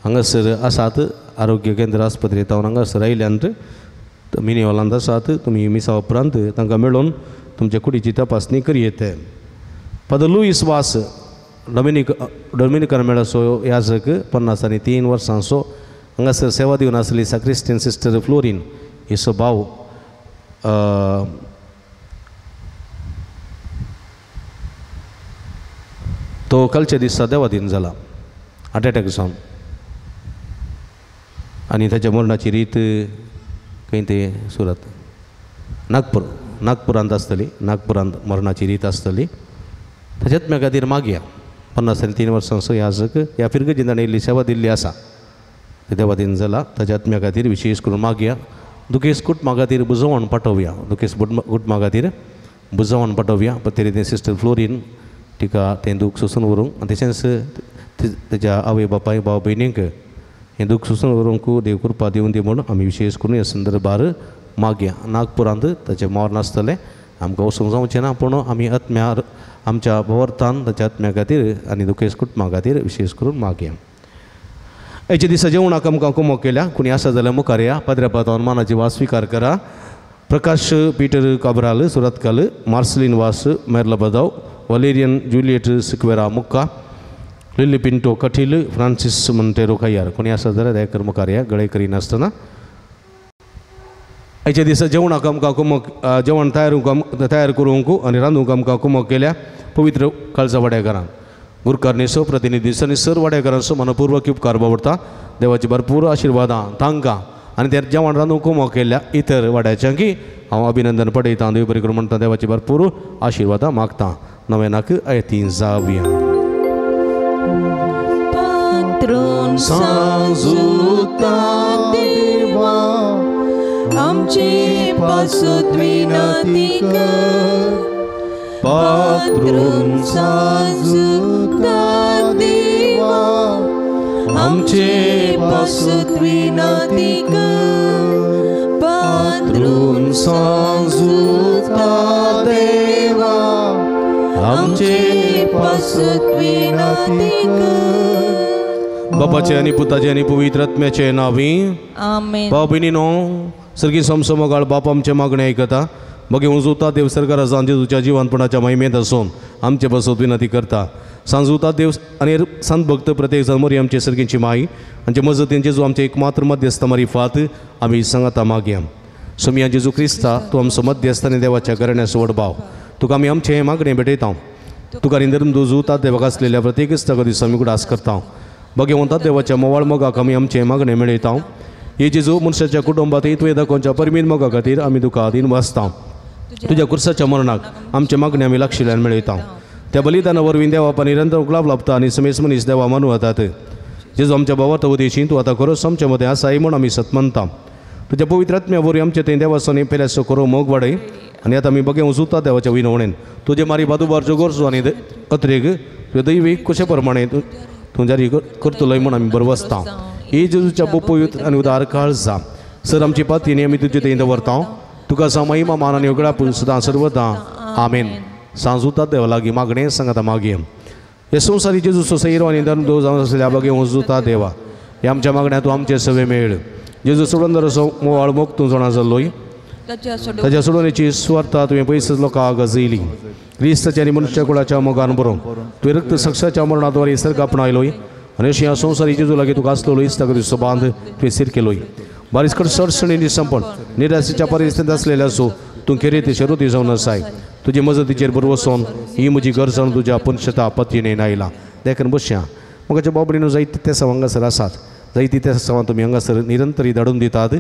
हांगासर आसात. आरोग्य केंद्र आस्पत्रे तावन हांगासर आयल्यान मिनी हॉलांत आसात. तुमी मिसा उपरांत तांकां मेळून तुमच्या कुडीची तपासणी करयेत. फादर लुईस वास डॉमिनिकन मेळाचो याजक 53 वर्सांचो हांगासर सेवा दिवन आसली साक्रिस्टियन सिस्टर फ्लोरीन हिचो भाव तो कालच्या दिसा देवादीन जाला हार्ट एटॅक जावन आनी ताच्या मरणाची रीत खंय ते सुरत नागपुरांत आसतली. नागपुरांत मरणाची रीत आसतली. ताच्याच म्या खातीर मागया. 53 वर्सांचो याजक ह्या फिरगजीन ताणें इल्ली सेवा दिल्ली आसा. देवादीन जाला ताच्या आत्म्या खातीर विशेश करून मागया. दुखेस कुटुंबा खातीर बुजवण पाठोवया. दुखेस कुटुंबा खातीर बुजवण पाठोवया. ते रितीन सिस्टर फ्लोरीन तिका तें दूख सोसून व्हरूंक आनी तशेंच ताच्या आवय बापाय भाव भयणींक हें दूख सोसून व्हरूंक देव कृपा दिवन दी म्हूण आमी विशेश करून ह्या संदर्भार मागया. नागपुरांत ताचें मरण आसतलें. आमकां वचूंक जावचें ना पूण आमी आत्म्या आमच्या भोवर्तान ताच्या आत्म्या खातीर आनी दुखेस कुटुंबा खातीर विशेश करून मागया. हेच्या दिसा जेवणाक आमकां कुमक केल्या. कोणी आसा जाल्यार मुखार या. पाद्र्या पातावन मानाची वास स्विकार करा. Prakash Peter Cabral Surathkal, Marcelin Vaz Merla Badav, Valerian Juliet Sequeira Mukka, Lily Pinto Kateel, Francis Monteiro Kayyar. कोणी आसा जाल्यार दयाकर मुखार या गळे करिनासतना. आयच्या दिसा जेवणाक आमकां कुमक जेवण तयार करूंक आनी रांदूंक आमकां कुमक केल्या पवित्र काळजा वाड्याकारांक गुरकारनेसो प्रतिनिधी आनी सर वाड्याकारांचो मनपूर्वक उपकार बावडटा. देवाची भरपूर आशिर्वादां तांकां आनी त्या जेवण रांदूंक कुमक केल्ल्या इतर वाड्याच्यांकी हांव अभिनंदन पडयतां. देव बरें करूं म्हणटा. देवाची भरपूर आशिर्वादां मागता. नवेनाक आयती जावया. आमचे पासत विनंती कर पात्रून सांजुता देवा आमचे पासत विनंती कर पात्रून सांजुता देवा आमचे पासत विनंती कर. बापाचे आनी पुताचे आनी पवित्र आत्म्याचे नांवी आमेन. भाव भयणीनो सर्गी समसमोगाळ बाप आमचें मागणें आयकता. मगे उजुता देव सरकारा जेजूच्या जिवनपणाच्या महिमेंत आसून आमचे पासत विनंती करता. सांजुता देव आनी संत भक्त प्रत्येक जाण मोरी आमचे सर्गींची माई आमचे मजतीन जेजू आमचे एकमात्र मध्यस्थ मारिफात आमी सांगाता मागया. सोमिया जेजू क्रिस्ता तूं आमचो मध्यस्थ आनी देवाच्या घराण्याचो व्हड भाव. तुका आमी आमचें मागणें भेटयता. तुका निधर्म दुजुता देवाक आसलेल्या प्रत्येक इश्टाक दिसा आमी उगडास करता. भगवंता देवाच्या मोवाळ मोगाक आमी आमचें मागणें मेळयता. हे जेजू मनशाच्या कुटुंबांत तुवें दाखोवच्या परमीत मोगा खातीर आमी तुका अधीन वाचता. तुज्या कुर्साच्या मरणाक आमचे मागणें आमी लागशिल्ल्यान मेळयता. त्या बलिदाना वरवीं देवा निरंतर उगलाप लाभता आनी समेस मनीस देवा मानू वतात. जेजू आमच्या भावार्थ उदेशी तूं आतां खरोच आमच्या मदें आसाय म्हूण आमी सतमनता. तुज्या पवित्र आत्म्या वरवीं आमचे थंय देवासो पेल्याचो खरो मोग वाडय आनी आतां आमी बगे उजुता देवाच्या विनवणेन तुजे मारी बादुबारच्यो गरजो आनी अत्रेक तुवें दैवीक कशे प्रमाणे तूं जारी करतलोय म्हूण आमी बरवसता. हे जेजूच्या पवित्र आनी उदार काळजा सर आमची पाती आमी तुजे थंय दवरता. तुका सा महिमा मान आनी उगडापून सदां सर्वदां आमेन. सांजुता देवा लागीं मागणें सांगाता मागीं. हे संवसारी जेजूचो सैरो आनी धर्म दो जावन आसलेल्या बगे उजुता देवा हे आमच्या मागण्या तूं आमचे सवे मेळ. जेजू सोडून मोवाळ मोग तूं जाणा जाल्लोय ताच्या सोडवणेची सुवार्ता तुवें पयस लोकांक गाजयली. क्रिस्ताच्या आनी मनुष्य कुळाच्या मोगान बरोवन तुवें रक्त सक्साच्या मरणाद्वारे सर्ग आपणायलोय आनी अशी ह्या संवसारी जेजू लागीं तुका आसलेलो इस्ताक दिसो बांद तुवें सीर केलोय. बारीस सडसणी संपण निराशेच्या परिस्थितींत आसलेल्या आसूं तूं खेरीत शरुती जावन आसाय. तुजे मजतीचेर बरवसून ही म्हजी गरज तुज्या पंचता पतीने आयला. देखून बसया म्हाका बाबडीनो जायते ते सव हांगासर आसात. जायती त्या सवां तुमी हांगासर निरंतरी धाडून दितात.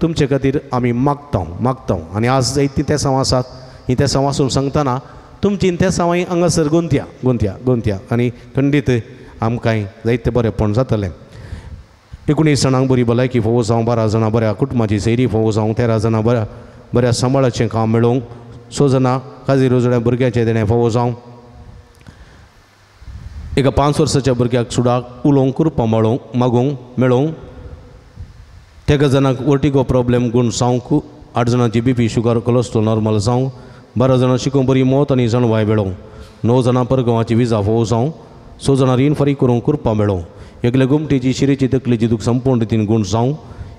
तुमचे खातीर आमी मागता मागता आनी आज जायतीं त्या सवां आसात. ही त्या सवां आसून सांगतना तुमची त्या सवां हांगासर गुंतया गुंतया गुंतया आनी खंडीत आमकांय जायते बरेंपण जातलें. 19 जाणांक बरी भलायकी फोव जावं, 12 जाणां बऱ्या कुटुंबाची सैरी फोव जावं, 13 जाणां बऱ्या बऱ्या सांबाळाचें काम मेळोवंक, 6 जाणां काजी रोजड्या भुरग्याचें देणें फोव जावं, एका 5 वर्साच्या भुरग्याक सुडाक उलोवंक कृपा मेळोवंक मागूंक मेळोवंक, तेगा जाणांक वर्टिगो प्रॉब्लेम गूण जावंक 8 जाणांची बीपी शुगर कोलेस्ट्रॉल नॉर्मल जावं 12 जाणां शिकूंक बरी मौत आनी जाणवाय मेळों 9 जाणां परगांवाची विजा फोव जावं 6 जाणां रीण फारीक करूंक कृपा मेळों एकल्या गोमटेची शिरेची तकलेची दूख संपूर्ण रितीन गूण जावं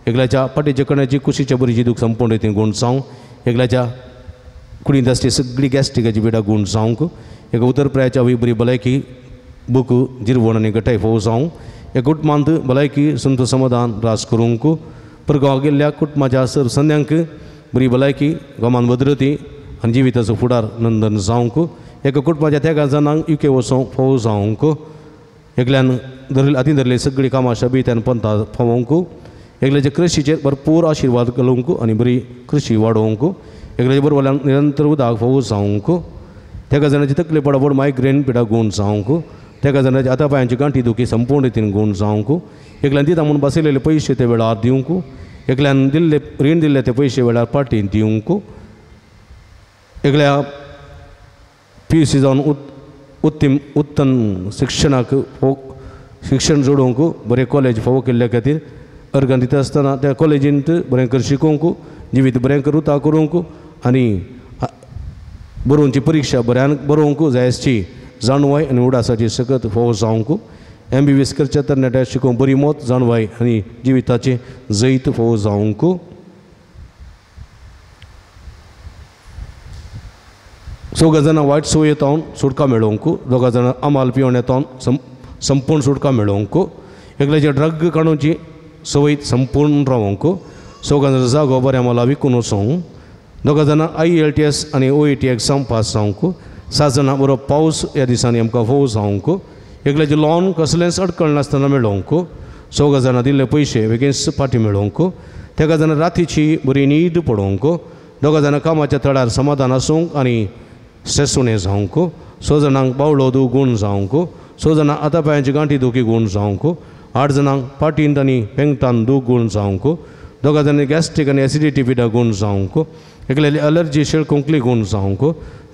एकल्याच्या पाटेच्या कण्याची कुशीच्या बरीची दूख संपूर्ण रितीन गूण जावं एकल्याच्या कुडींत आसली सगळी गॅस्ट्रिकाची पिडा गूण जावंक एका उतरप्रायाच्या वय बरी भलायकी बुक जिरवण आनी गटाय फोव जावं एका कुटुंबांत भलायकी संत समाधान रास करूंक परगांव गेल्ल्या कुटुंबाच्या सर संद्यांक बरी भलायकी गोमान भद्रती आनी जिविताचो फुडार नंदन जावंक एका कुटुंबाच्या तेगा जाणांक युके वचोंक फोव जावंक एकल्यान धरले हातीन धरले सगळीं कामां शबीत्यान पंथा पावोवंक एकल्याच्या कृशीचेर भरपूर आशिर्वाद घालूंक आनी बरी कृशी वाडोवंक एकल्याच्या बरोबर निरंतर उदक फोव जावंक तेका जाणाची तकली पडापड मायग्रेन पिडा गूण जावंक तेका जाणाची हाता पांयांची गांठी दुखी संपूर्ण रितीन गूण जावंक एकल्यान दिता म्हूण बसयलेले पयशे ते वेळार दिवंक एकल्यान दिल्ले रीण दिल्ले ते पयशे वेळार पाटी दिवंक एकल्या पी यू सी जावन उत्तम उत्तम शिक्षणाक शिक्षण जोडोवंक बरें कॉलेज फावो केल्ल्या खातीर अर्गां दिता आसतना त्या कॉलेजींत बरें कर शिकोवंक जिवीत बरें कर उता करूंक आनी बरोवची परिक्षा बऱ्यान बरोवंक जाय आसची जाणवाय आनी उडासाची सकत फावो जावंक MBBS करच्या तरणाट्या शिकोवंक बरी मत जाणवाय आनी जिविताचें जैत फावो जावंक 4 जाणां वायट संवय येतावन सुटका मेळोवंक 2 जाणां अमाल पिवन येतावन संपूर्ण सुटका मेळोवंक एकल्याचे ड्रग काडूची संवय संपूर्ण रावोवंक 4 जाणां जागो बऱ्या मला विकून वचोंक 2 जाणां IELTS आनी OET exam pass जावंक 7 जाणां बरो पावस ह्या दिसांनी आमकां फोव जावंक एकल्याचें लोन कसलेंच अडकळ नासतना मेळोवंक 4 जाणां दिल्ले पयशे बेगीन फाटीं मेळोवंक 3 जाणां रातीची बरी न्हीद पडोवंक 2 जाणां कामाच्या थळार समाधान आसूंक आनी स्ट्रेस उणें जावंक 6 जाणांक बावलो दूख गूण जावंक 6 जाणां हाता पांयांची गांठी दुखी गूण जावंक 8 जाणांक पाटींत आनी पेंगटान दूख गूण जावंक 2 जाणांनी गॅस्ट्रीक आनी एसिडिटी पिडा गूण जावंक एकल्याची अलर्जी शेळ खोंकली गूण जावंक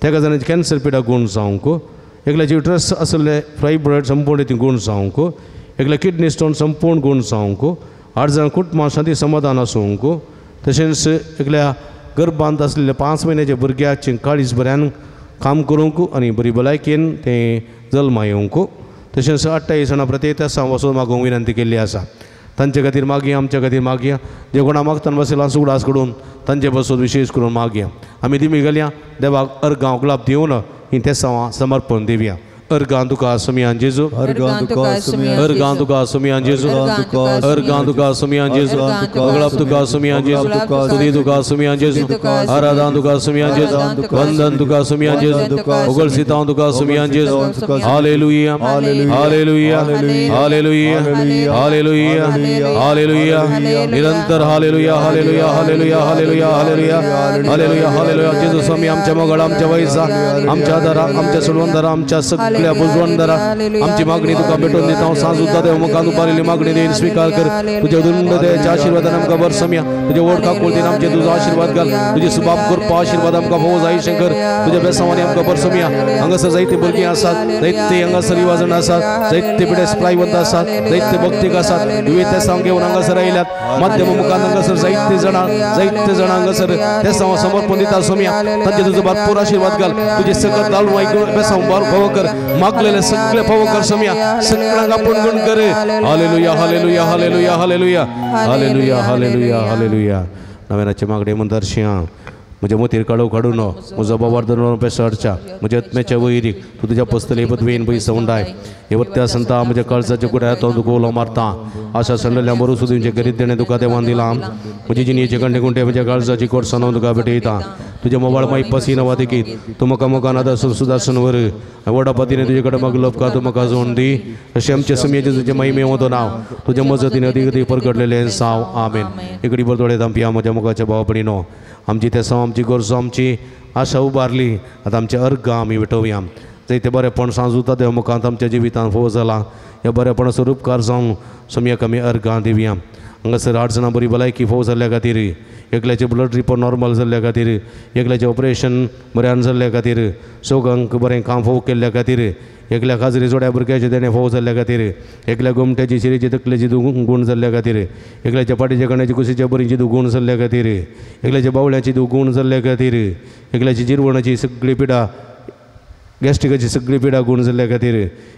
3 जाणांची कॅन्सर पिडा गूण जावंक एकल्याची युट्रस आसले फायब्रॉयड संपूर्ण ती गूण जावंक एकल्या किडनी स्टोन संपूर्ण गूण जावंक 8 जाणां कुटुंबां शांती समाधान आसूंक तशेंच एकल्या गर्भांत आसलेल्या 5 म्हयन्याच्या भुरग्याचें काळीज बऱ्यान काम करूंक आनी बरी भलायकेन तें जल्मा येवंक तशेंच 28 जाणां प्रत्येक तासां वचून मागूंक विनंती केल्ली आसा तांचे खातीर मागया आमच्या खातीर मागया जे कोणा मागतान बसयला उगडास करून तांचे बसून विशेश करून मागया आमी दिमी घालया देवाक अर्गां गुलाब दिवन ही तेसांवां समर्पण दिवया अर्गां तुका सुमियान जेजू अर्गां तुका सुमियान जेजू अर्गां तुका सुमियान जेजू गुलाब तुका सुमियान जेजू स्तुती तुका सुमियान जेजू आराधन तुका सुमियान जेजू वंदन तुका सुमियान जेजू उगळसितांव तुका सुमियान जेजू hallelujah hallelujah hallelujah hallelujah hallelujah निरंतर hallelujah hallelujah hallelujah hallelujah hallelujah hallelujah hallelujah जेजू स्वामी आमच्या मोगळ आमच्या वैसा आमच्या आदारा आमच्या सोडवंदारा आमच्या सगळ्या बुजवंदरा आमची मागणी तुका भेटून दिता हांव सांज देव मुखान उबारिल्ली मागणी देईन स्वीकार कर तुझ्या दुंड दयाच्या आशीर्वादान आमकां बर सम्या तुझ्या ओड काकुळतीन आमचे तुजो आशीर्वाद घाल तुझे सुबाब करपा आशीर्वाद आमकां भोव जाय शंकर तुझ्या बेसांवांनी आमकां बर सम्या हांगासर जायते भुरगीं आसात जायते हांगासर युवाजण आसात जायते पिडे प्रायवंत आसात जायते भक्तीक आसात विविध तेसांव घेवन हांगासर आयल्यात माध्यम मुखान हांगासर जायते जाणां हांगासर तेसांव समर्पण दिता सोम्या तांचे तुजो भरपूर आशीर्वाद घाल तुझे सकत दाल बेसांव भोव कर मागलेले सगळे फावो कर सम्या सगळ्यांक आपूण गुण कर hallelujah hallelujah hallelujah hallelujah hallelujah hallelujah hallelujah नव्यानाचे मागणे म्हणटार म्हज्या मोतीर काडो काडून म्हजो बाबार धरून पेसडच्या म्हज्या आत्म्याच्या वैरीक तूं तुज्या पसतले पदवेन पयसो उंडाय हे वत्या संता म्हज्या काळजाच्या गुड्या तो तुका उलो मारता आशा संडल्या बरो सुदींचे गरीब देणें तुका देवान दिलां म्हजी जिणेचे गंडे गुंटे म्हज्या काळजाची कोडसां तुका भेटयता तुझ्या मोबाळ माई पसीना वादिकीत तूं म्हाका मुखान आदासून सुदासून वर व्हडा पतीने तुजे कडेन म्हाका लपका तूं म्हाका जोड दी अशें आमचे सुमयेचें तुजें महिमे वतो नांव तुज्या मजतीन अदीक अदीक परगटलेलें साव आमेन इकडी बरतोडे तांपया म्हज्या मुखाच्या भाव भयणीनो आमची तेसांव आमची गरजो आमची आशा उबारली आतां आमचे अर्गां आमी भेटोवया जायते बरेपण सांजुता देव मुखांत आमच्या जिवितांत फोव जाला ह्या बरेपणाचो रुपकार जावन सोमयाक आमी अर्गां दिवया हांगासर 8 जाणां बरी भलायकी फोव जाल्ल्या खातीर एकल्याचे ब्लड रिपोर्ट नॉर्मल जाल्ल्या खातीर एकल्याचें ऑपरेशन बऱ्यान जाल्ल्या खातीर चौगांक बरें काम फोव केल्ल्या खातीर एकल्या खाजरी जोड्या भुरग्याचे देणें फोव जाल्ल्या खातीर एकल्या गोमट्याची शिरेची तकलेची दुगूण जाल्ल्या खातीर एकल्याच्या पाटीच्या कण्याची कुशीच्या बरीची दुगूण जाल्ल्या खातीर एकल्याच्या बावळ्याची दुगूण जाल्ल्या खातीर एकल्याची जिरवणाची सगळी पिडा गॅस्ट्रिकाची सगळी पिडा गूण जाल्ल्या खातीर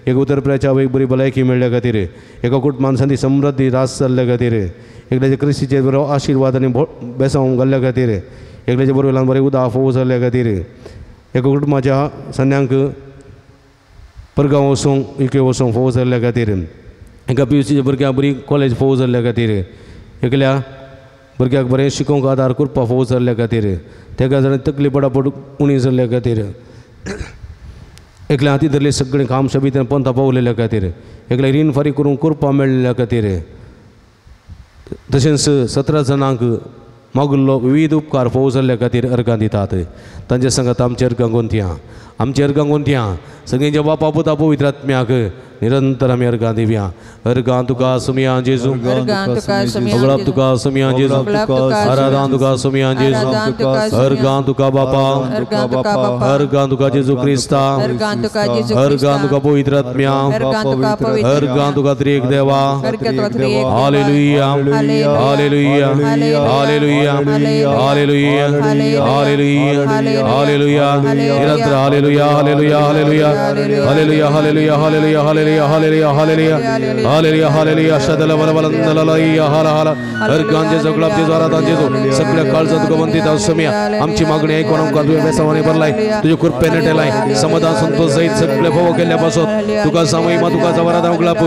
एक उतरप्याच्या आवयक बरी भलायकी मेळ्ळ्या खातीर एका कुटुंबान संदी समृद्धी रास जाल्ल्या खातीर एकल्याच्या क्रिस्तीचेर बरो आशिर्वाद आनी बेसांव घाल्ल्या खातीर एकल्याच्या बरोबर बरें उदक फोव जाल्ल्या खातीर एका कुटुंबाच्या सन्यांक परगांव वचूंक युके वचूंक फोव जाल्ल्या खातीर एका पी यू भुरग्यांक बरी कॉलेज फोव जाल्ल्या खातीर एकल्या भुरग्याक बरें शिकोवंक आदार करपा फोव जाल्ल्या खातीर तेका जाणें तकली पडापड उणी जाल्ल्या खातीर एकल्या हाती धरले सगळें काम शबीत पंथा पावलेल्या खातीर एकल्या रीण फारीक करूंक करपा मेळ्ळ्या खातीर तशेंच 17 जाणांक मागुल्लो विविध उपकार फोव जाल्ल्या खातीर अर्गां दितात तांचे सांगात आमचे अर्गां गोंतया आमचे अर्गां गोंतया सगळ्यांच्या बापा पुता पवित्र आत्म्याक निरंतर आमी अर्गां दिवया अर्गां तुका सुमया जेजू अगळाप तुका सुमया जेजू आराधान तुका सुमया जेजू अर्गां तुका बापा अर्गां तुका जेजू क्रिस्ता अर्गां तुका पवित्र आत्म्या अर्गां तुका त्रिएक देवा hallelujah hallelujah hallelujah hallelujah hallelujah hallelujah निरंतर hallelujah hallelujah hallelujah hallelujah hallelujah hallelujah hallelujah hallelujah hallelujah hallelujah hallelujah शदल बल बल नललया हर हर अर्गांचे जगलापचे जोरातांचे सगळ्या काळजात तुका वंदित आसुया आमची मागणी ऐकून आमकां तुवें बेसावानी भरलाय तुजे कृपेन नेटेलाय समाधान संतोष जायत सगळे फोव केल्ल्या पासत तुका सामयमा तुका जवरात उगलाप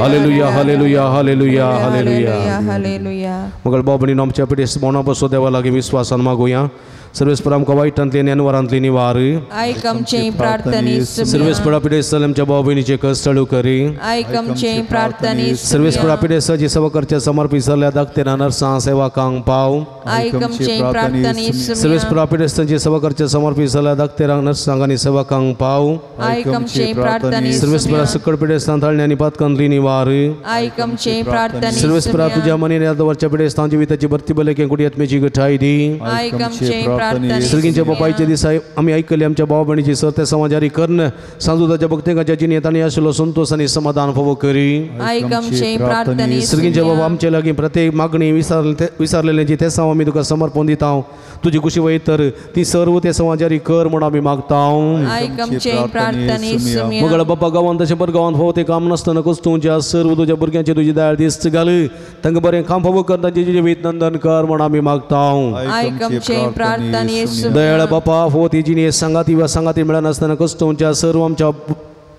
hallelujah hallelujah hallelujah hallelujah hallelujah. मगळ बाबणी आमच्या पिढीस मौना बसो देवा लागीं विस्वासान मागुया सर्वेस्पर आमकां वायटांतली आनी अनवरांतली निवार आयक आमचे प्रार्थने सर्वेस्पर पिढीस आमच्या भाव भयणीचे कश्ट चालू करी आयक आमचे प्रार्थने सर्वेस्पर पिढीस जी सेवा करच्या समर्पित जाल्ल्या धाकटेना नर्सां सेवकांक पाव आयक आमचे प्रार्थने सर्वेस्पर पिढीस जी सेवा करच्या समर्पित जाल्ल्या धाकटेना नर्सांक आनी सेवकांक पाव आयक आमचे प्रार्थने सर्वेस्पर सकळ पिढीस्तान थाळणी आनी पातकांतली निवार आयक आमचे प्रार्थने सर्वेस्पर तुझ्या मनीन यादवरच्या पिढीस्तान जिविताची भरती बलके कुडी आत्म्याची गठाय दी आयक आमचे प्रार्थने सर्गींच्या बापायच्या दिसा आमी ऐकले आमच्या भाव भयणीची सर ते समाजारी कर्ण सांजुदाच्या भक्तेकाच्या जिणेंत आनी आशिल्लो संतोष आनी समाधान फोव करी आयक आमचे प्रार्थने सर्गींच्या बाबा आमचे लागीं प्रत्येक मागणी विसरलेल्याची ते साव आमी तुका समर्पण दिता तुजी कुशी वयत तर ती सर्व ते समाजारी कर म्हूण आमी मागता आयक आमचे प्रार्थने मगळ बापा गांवांत तशें पर गांवांत फोव ते काम नासतना कस्तुंच्या सर्व तुज्या भुरग्यांचे तुजी दयाळ दिस्त घाल तांकां बरें काम फोव कर तांचे जिवीत नंदन कर म्हूण आमी मागता आयक आमचे प्रार्थने दयाळ बापा हो ती जिणी सांगाती वा सांगाती मेळनासतना कस्तुंच्या सर्व आमच्या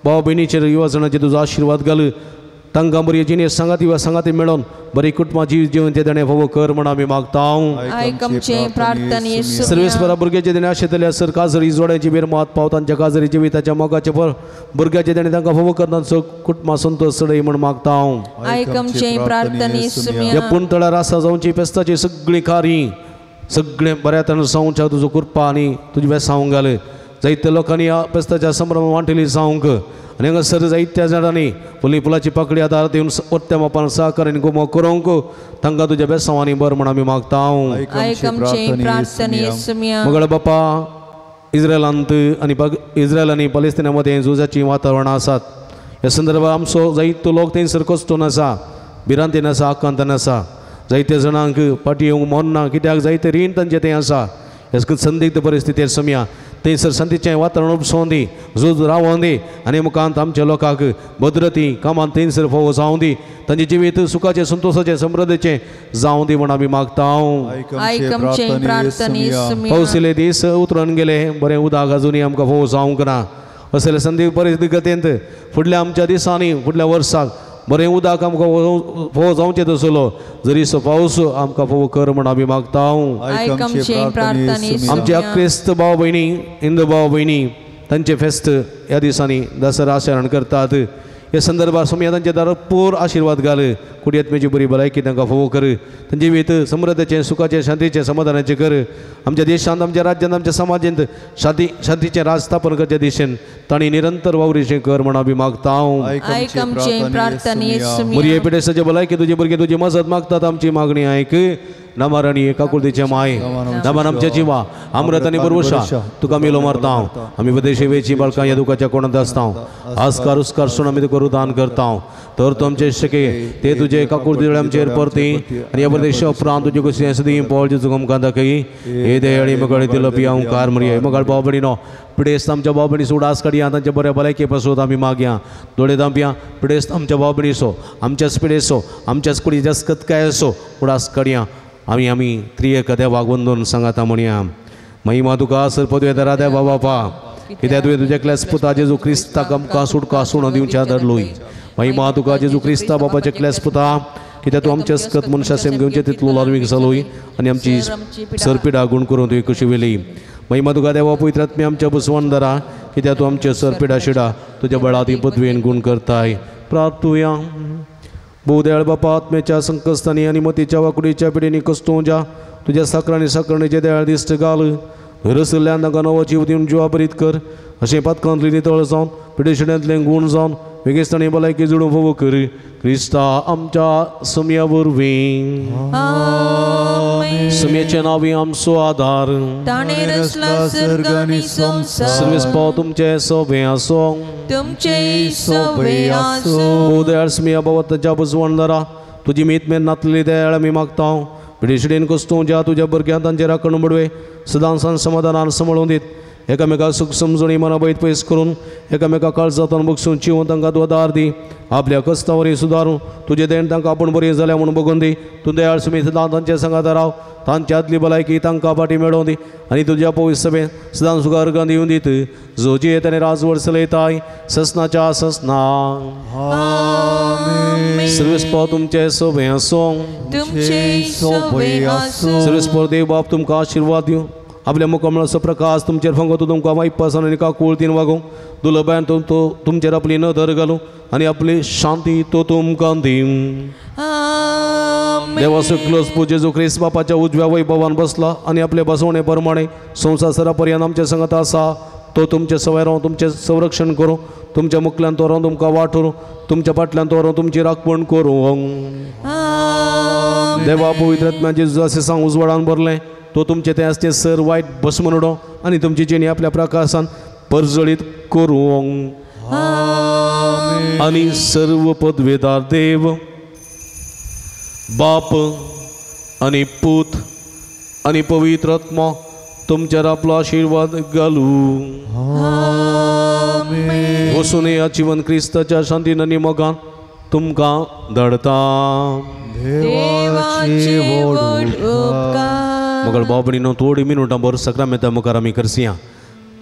भाव भयणीचेर युवाजणाचेर तुजो आशिर्वाद घाल तांकां बरी जिणी सांगाती वा सांगाती मेळोन बरी कुटुंबां जीव जिवन ते देणें फोव कर म्हूण आमी मागता आयक आमचे प्रार्थने सर्वेस्परा भुरग्याचे देणें आशिल्ले सर काजरी जोड्यांची बेरमात पाव तांच्या काजरी जिविताच्या मोगाचे पर भुरग्याचे देणें तांकां फोव कर तांचो कुटुंबां संतोष चडय म्हूण मागता आयक आमचे प्रार्थने ह्या पुणतळार आसा जावची पेस्ताची सगळीं कार्य सगळें बऱ्या तरेन जावच्या तुजो कृपा आनी तुजी बेसांव घाल जायत्या लोकांनी ह्या पेस्ताच्या संभ्रम वांटेली जावंक आनी हांगासर जायत्या जाणांनी फुली फुलाची पाकळी आदार दिवन वरत्या मापान सहकार आनी गुमो करूंक तांकां तुज्या बेसांवांनी बर म्हूण आमी मागता मगळ बापा इस्रायलांत आनी इस्रायल आनी पलेस्तिना मदें झुजाचीं वातावरणां आसात ह्या संदर्भार आमचो जायतो लोक थंयसर कश्टून आसा भिरांतीन आसा आकांतान आसा जायत्या जाणांक फाटीं येवंक मन ना कित्याक जायते रीण तांचें थंय आसा ह्या संदिग्ध परिस्थितीर समया थंयसर संतीचें वातावरण उपसोवन दी झूज रावोन दी आनी मुखांत आमच्या लोकांक भद्रती कामांत थंयसर फोव जावं दी तांचें जिवीत सुखाचें संतोशाचें समृद्धीचें जावं दी म्हूण आमी मागता पावसिले दीस उतरून गेले बरें उदक अजुनूय आमकां फोव जावंक ना असले संदिग्ध परिस्थिती गतींत फुडल्या आमच्या दिसांनी फुडल्या वर्साक बरें उदक आमकां फोव जावचें तसलो जरीसो पावस आमकां फोव कर म्हूण आमी मागता आमच्या क्रिस्त भाव भयणी हिंदू भाव भयणी तांचें फेस्त ह्या दिसांनी दसरा आचरण करतात ह्या संदर्भार सोमया तांचे दारार आशिर्वाद घाल कुडयेत बरी भलायकी तांकां फोव कर तांचे जिवीत समृद्धीचें सुखाचें शांतीचें समाधानाचें कर आमच्या देशांत आमच्या राज्यांत आमच्या समाजांत शांती शांतीचें राज स्थापन करच्या दिशेन तांणी निरंतर वावरीचें कर म्हूण आमी मागता. मुरये पिडेस्ताचे भलायकी तुजे भुरगे तुजी मजत मागतात आमची मागणी आयक. नामाराणी एकाकुलतीचे माये दामान आमच्या जिवा अमृत आनी बरवशा तुका मेलो मारता. आमी बदेशी वेची बाळकां ह्या दुखाच्या कोणांत आसता आस्कार उस्कार सून आमी तुका रुदान करता. तर तूं आमचे शके ते तुजे एकाकुलती आमचेर परती आनी ह्या प्रदेशा उपरांत तुजे कशी सदीं पोळ जेजू आमकां दाखय. हे दयाळी मगाळी दिलो पिया ओंकार मरिया मगाळ भाव भयणीनो पिडेस्त आमच्या भाव भयणीचो उडास काडया तांच्या बऱ्या भलायके पासत आमी मागया. दोळे दांपया पिडेस्त आमच्या भाव भयणीचो आमच्याच पिडेचो आमच्याच कुडीच्याच कतकायचो उडास काडया. आमी आमी त्रिएक देवाक वंदून सांगाता म्हणया. महिमा तुका सरपदवेदारा देवा बापा कित्याक तुवें तुज्या क्लेस पुता जेजू क्रिस्ताक आमकां सुटका सुणो दिवच्या धाडलोय. महिमा तुका जेजू क्रिस्ता बापाच्या क्लेस पुता कित्याक तूं आमच्या सकत मनशा सेम घेवचें तितलो लार्वीक जालोय आनी आमची सरपिडा गूण करून तुवें कशी व्हेली. महिमा तुका देवा पवित्र आत्म्या आमच्या बसवण दारा कित्याक तूं आमच्या सरपिडा शिडा तुज्या बळादी पदवेन गूण करताय. प्रार्थुया. भोवदयाळ बापा आत्म्याच्या संकस्तांनी आनी मतीच्या वाकुडीच्या पिढींनी कस्तोवं ज्या तुज्या साकरांनी साकरणीचे दयाळ दिश्ट घाल. रसल्ल्यान तांकां नवो जीव दिवन जिवा बरीत कर. अशें पातकांतली नितळ जावन पिडेशिड्यांतलें गूण जावन वेगेस्तांनी भलायकी जुडून फोव कर क्रिस्ता आमच्या सम्या वरवीं. सम्याचे नांवी आमचो आदार सर्वेस पाव तुमचे सोबे आसो भोवदयाळ सम्या बाबा ताच्या बसवण दारा तुजी मीत मेन नातलेली दयाळ आमी मागता. पिडेशिडेन कस्तोवं ज्या तुज्या भुरग्यां तांचे राखण बडवे सदां समाधानान सांबाळून दीत एकामेका सुख समजणी मना बैत पयस करून एकामेका काळजांतल्यान बगसून चिवन तांकां तूं आदार दी. आपल्या कस्तावरी सुदारून तुजें देण तांकां आपूण बरी जाल्या म्हूण बगून दी. तूं दयाळ सुमी सदां तांचे सांगाता राव तांच्या आदली भलायकी तांकां फाटी मेळोवन दी आनी तुज्या पवित्र सभेंत सदां सुखा अर्गां दिवन दीत. जो जियेत आनी राजवट चलयताय ससनाच्या ससना. सर्वेस पाव तुमचे सोबे आसो. सर्वेस पाव देव बाप तुमकां आशिर्वाद दिवं. आपल्या मुखामळाचो प्रकाश तुमचेर फंगतो तुमकां वायपासान आनी काकुळतीन वागोवं. दुलबायन तो तुमचेर आपली नदर घालूं आनी आपली शांती तो तुमकां दिवं. देवाचो क्लोज जेजू क्रिस्त बापाच्या उजव्या वैभवान बसला आनी आपले बसवणे प्रमाणे संवसार सरा पर्यंत आमच्या संगत आसा. तो तुमचे सवय रावूं तुमचें संरक्षण करूं तुमच्या मुखल्यान तो रावून तुमकां वाट व्हरूं तुमच्या फाटल्यान तो रावून तुमची राखवण करूं. देवा पवित्र आत्म्या जेजू अशें सांग उजवाडान भरलें तो तुमचे ते आसचे सर वायट भस्म उडोवं आनी तुमची जिणी आपल्या प्रकाशान परजळीत करूं. आनी सर्व पदवेदार देव बाप आनी पूत आनी पवित्र आत्मा तुमचेर आपलो आशिर्वाद घालूं. वसून ह्या जिवन क्रिस्ताच्या शांतीन आनी मोगान तुमकां धाडता. मगळ भाव भयणीनो थोडी मिनुटां भर सक्रामेंता मुखार आमी करसया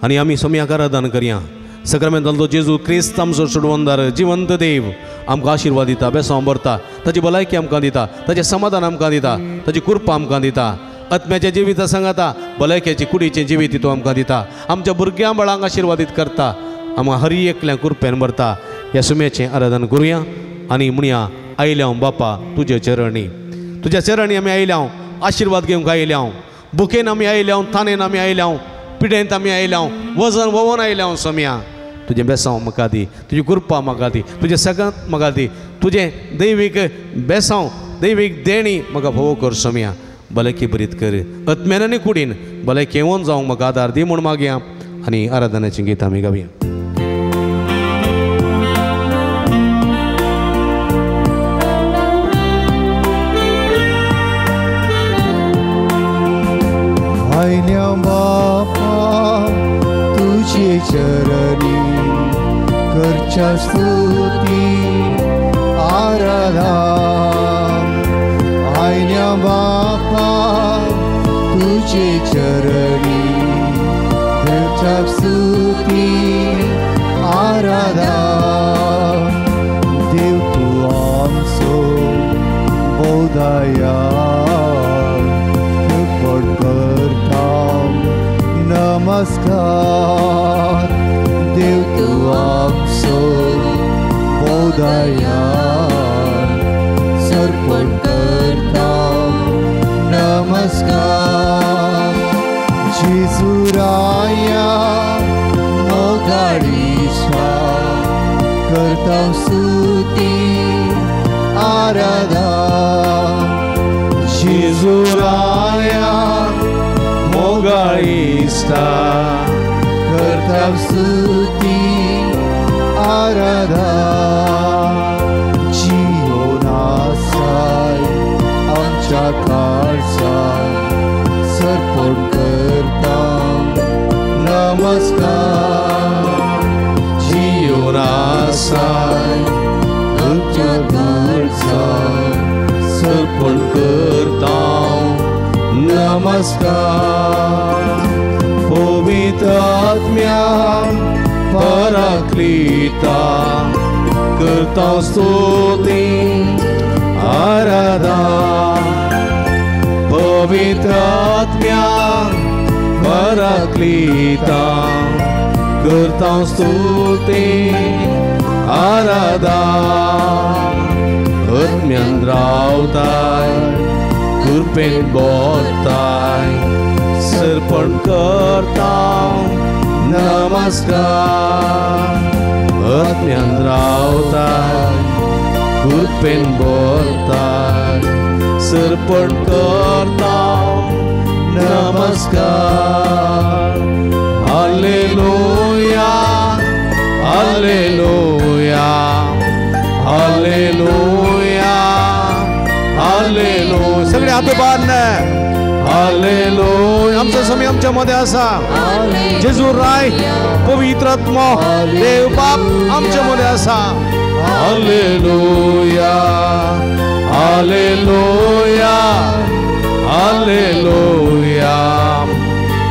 आनी आमी सोम्याक आराधन करया. सक्रामेंतांतलो जेजू क्रिस्त आमचो सोडवणदार जिवंत देव आमकां आशिर्वाद दिता, बेसांव भरता, ताची भलायकी आमकां दिता, ताचें समाधान आमकां दिता, ताची कृपा आमकां दिता. आत्म्याच्या जिविता सांगाता भलायकेची कुडीचें जिवीत तो आमकां दिता. आमच्या भुरग्यां बाळांक आशिर्वादीत करता. आमकां हर एकल्यां कृपेन भरता. ह्या सुम्याचें आराधन करुया आनी म्हणया आयल्या हांव बापा तुज्या चरणी, तुज्या चरणी आमी आयल्या हांव आशिर्वाद घेवंक आयल्या हांव, भुकेन आमी आयल्या हांव, तानेन आमी आयल्या हांव, पिडेंत आमी आयल्या हांव, वजन वोवन आयल्या हांव. सोम्या तुजें बेसांव म्हाका दी, तुजी कृपा म्हाका दी, तुजें सगळ्यांत म्हाका दी, तुजें दैवीक बेसांव दैवीक देणी म्हाका भोव कर. सोम्या भलायकी बरीत कर, आत्म्यान आनी कुडीन भलायकी येवन जावंक म्हाका आदार दी म्हूण मागया आनी आराधनाचीं गितां आमी गावया. आयल्या बापा तुझे चरणी करच्या स्तुती आराधना. आयल्या बापा तुझे चरणी करच्या स्तुती आराधना. देव तूं आमचो बोधाया करता नमस्कार. देव तूं आमचो बोधाया सर्पण करता नमस्कार. जेजू राया मोगाडीशा करता स्तुती आराधना. जेजुराया मोगाळिस्ता करता स्तुती आराधा जियोनासाय आमच्या काळजाक सर्पण करता नमस्कार जियोनासाय आमच्या काळजाक सर्पण करता नमस्कार पवित्र आत्म्या पराक्लिता करता स्तुती आराधा पवित्र आत्म्या पराक्लिता करता स्तुती आराधा आत्म्यान रावताय कृपेन बोलताय सर्पण करता नमस्कार आत्म्यान रावताय कृपेन बोलताय सर्पण करता नमस्कार hallelujah hallelujah hallelujah hallelujah. सगळे हात बांधणे हालेलुया. आमचा समय आमच्या मध्ये असा जेजू राय पवित्र आत्मा देव बाप आमच्या मध्ये असा. Hallelujah hallelujah hallelujah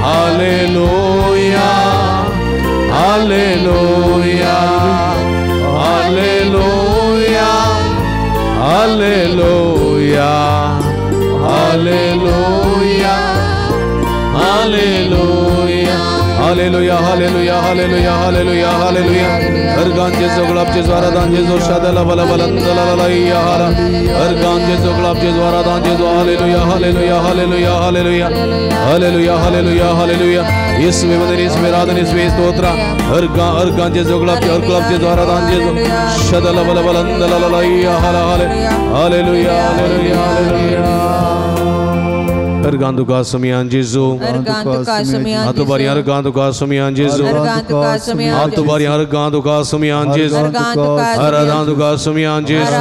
hallelujah hallelujah hallelujah hallelujah hallelujah hallelujah hallelujah hallelujah hallelujah hallelujah hallelujah. हर गांजे जोगलापचे द्वारा जो शादला बला बला हरा हर गांजे जोगलापचे द्वारा जो hallelujah hallelujah hallelujah hallelujah hallelujah hallelujah hallelujah. येसुवे वंदन येसुवे आराधन येसुवे स्तोत्र. हर गांजे जोगलापचे हर गुलाबचे द्वारा जो शादला बला बला हरा हालेलुया हालेलुया हालेलुया. अर्गांदुका सुमियान जेजू हातुबारी अर्गांदुका सुमियान जेजू हातुबारी अर्गांदुका सुमियान जेजू आराधांदुका सुमियान जेजू.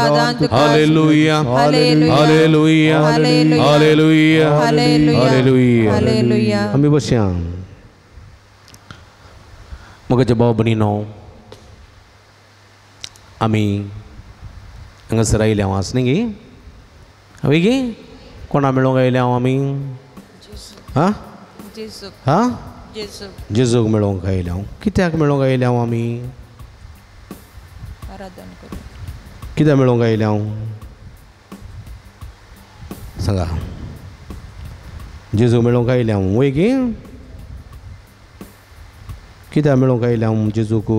Hallelujah hallelujah hallelujah hallelujah. आमी बसया मगाच्या भाव भयणीनो आमी हांगासर आयले हांव आस न्ही गे हय गे कोणा मेळोंक आयले हांव आमी हां हां जेजूक मेळोंक आयले हांव. कित्याक मेळोंक आयले हांव आमी कित्याक मेळोंक आयले हांव सांगा. जेजूक मेळोंक आयले हांव वय गे कित्याक मेळोंक आयले हांव जेजूक.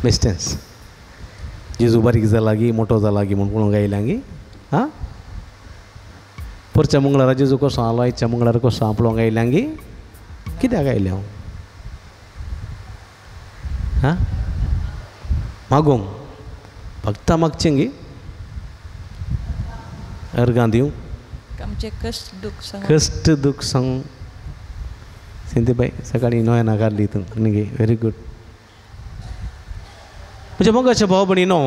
मिस्टेंस जेजू बारीक जाला गी मोठो जाला गी म्हूण पळोवंक आयल्या गी आं परच्या मंगळारा जेजू कसो आलो आयच्या मंगळार कसो हांव पळोवंक आयल्या गी कित्याक आयल्या हांव आं मागूंक फक्त मागचें गी अर्गां दिवंक आमचें कश्ट दुख सांग कश्ट दुख सांग. सिंधीबाई सकाळीं नोयना काडली तूं न्ही गे व्हेरी गुड. म्हज्या मोगाच्या भाव भयणीनो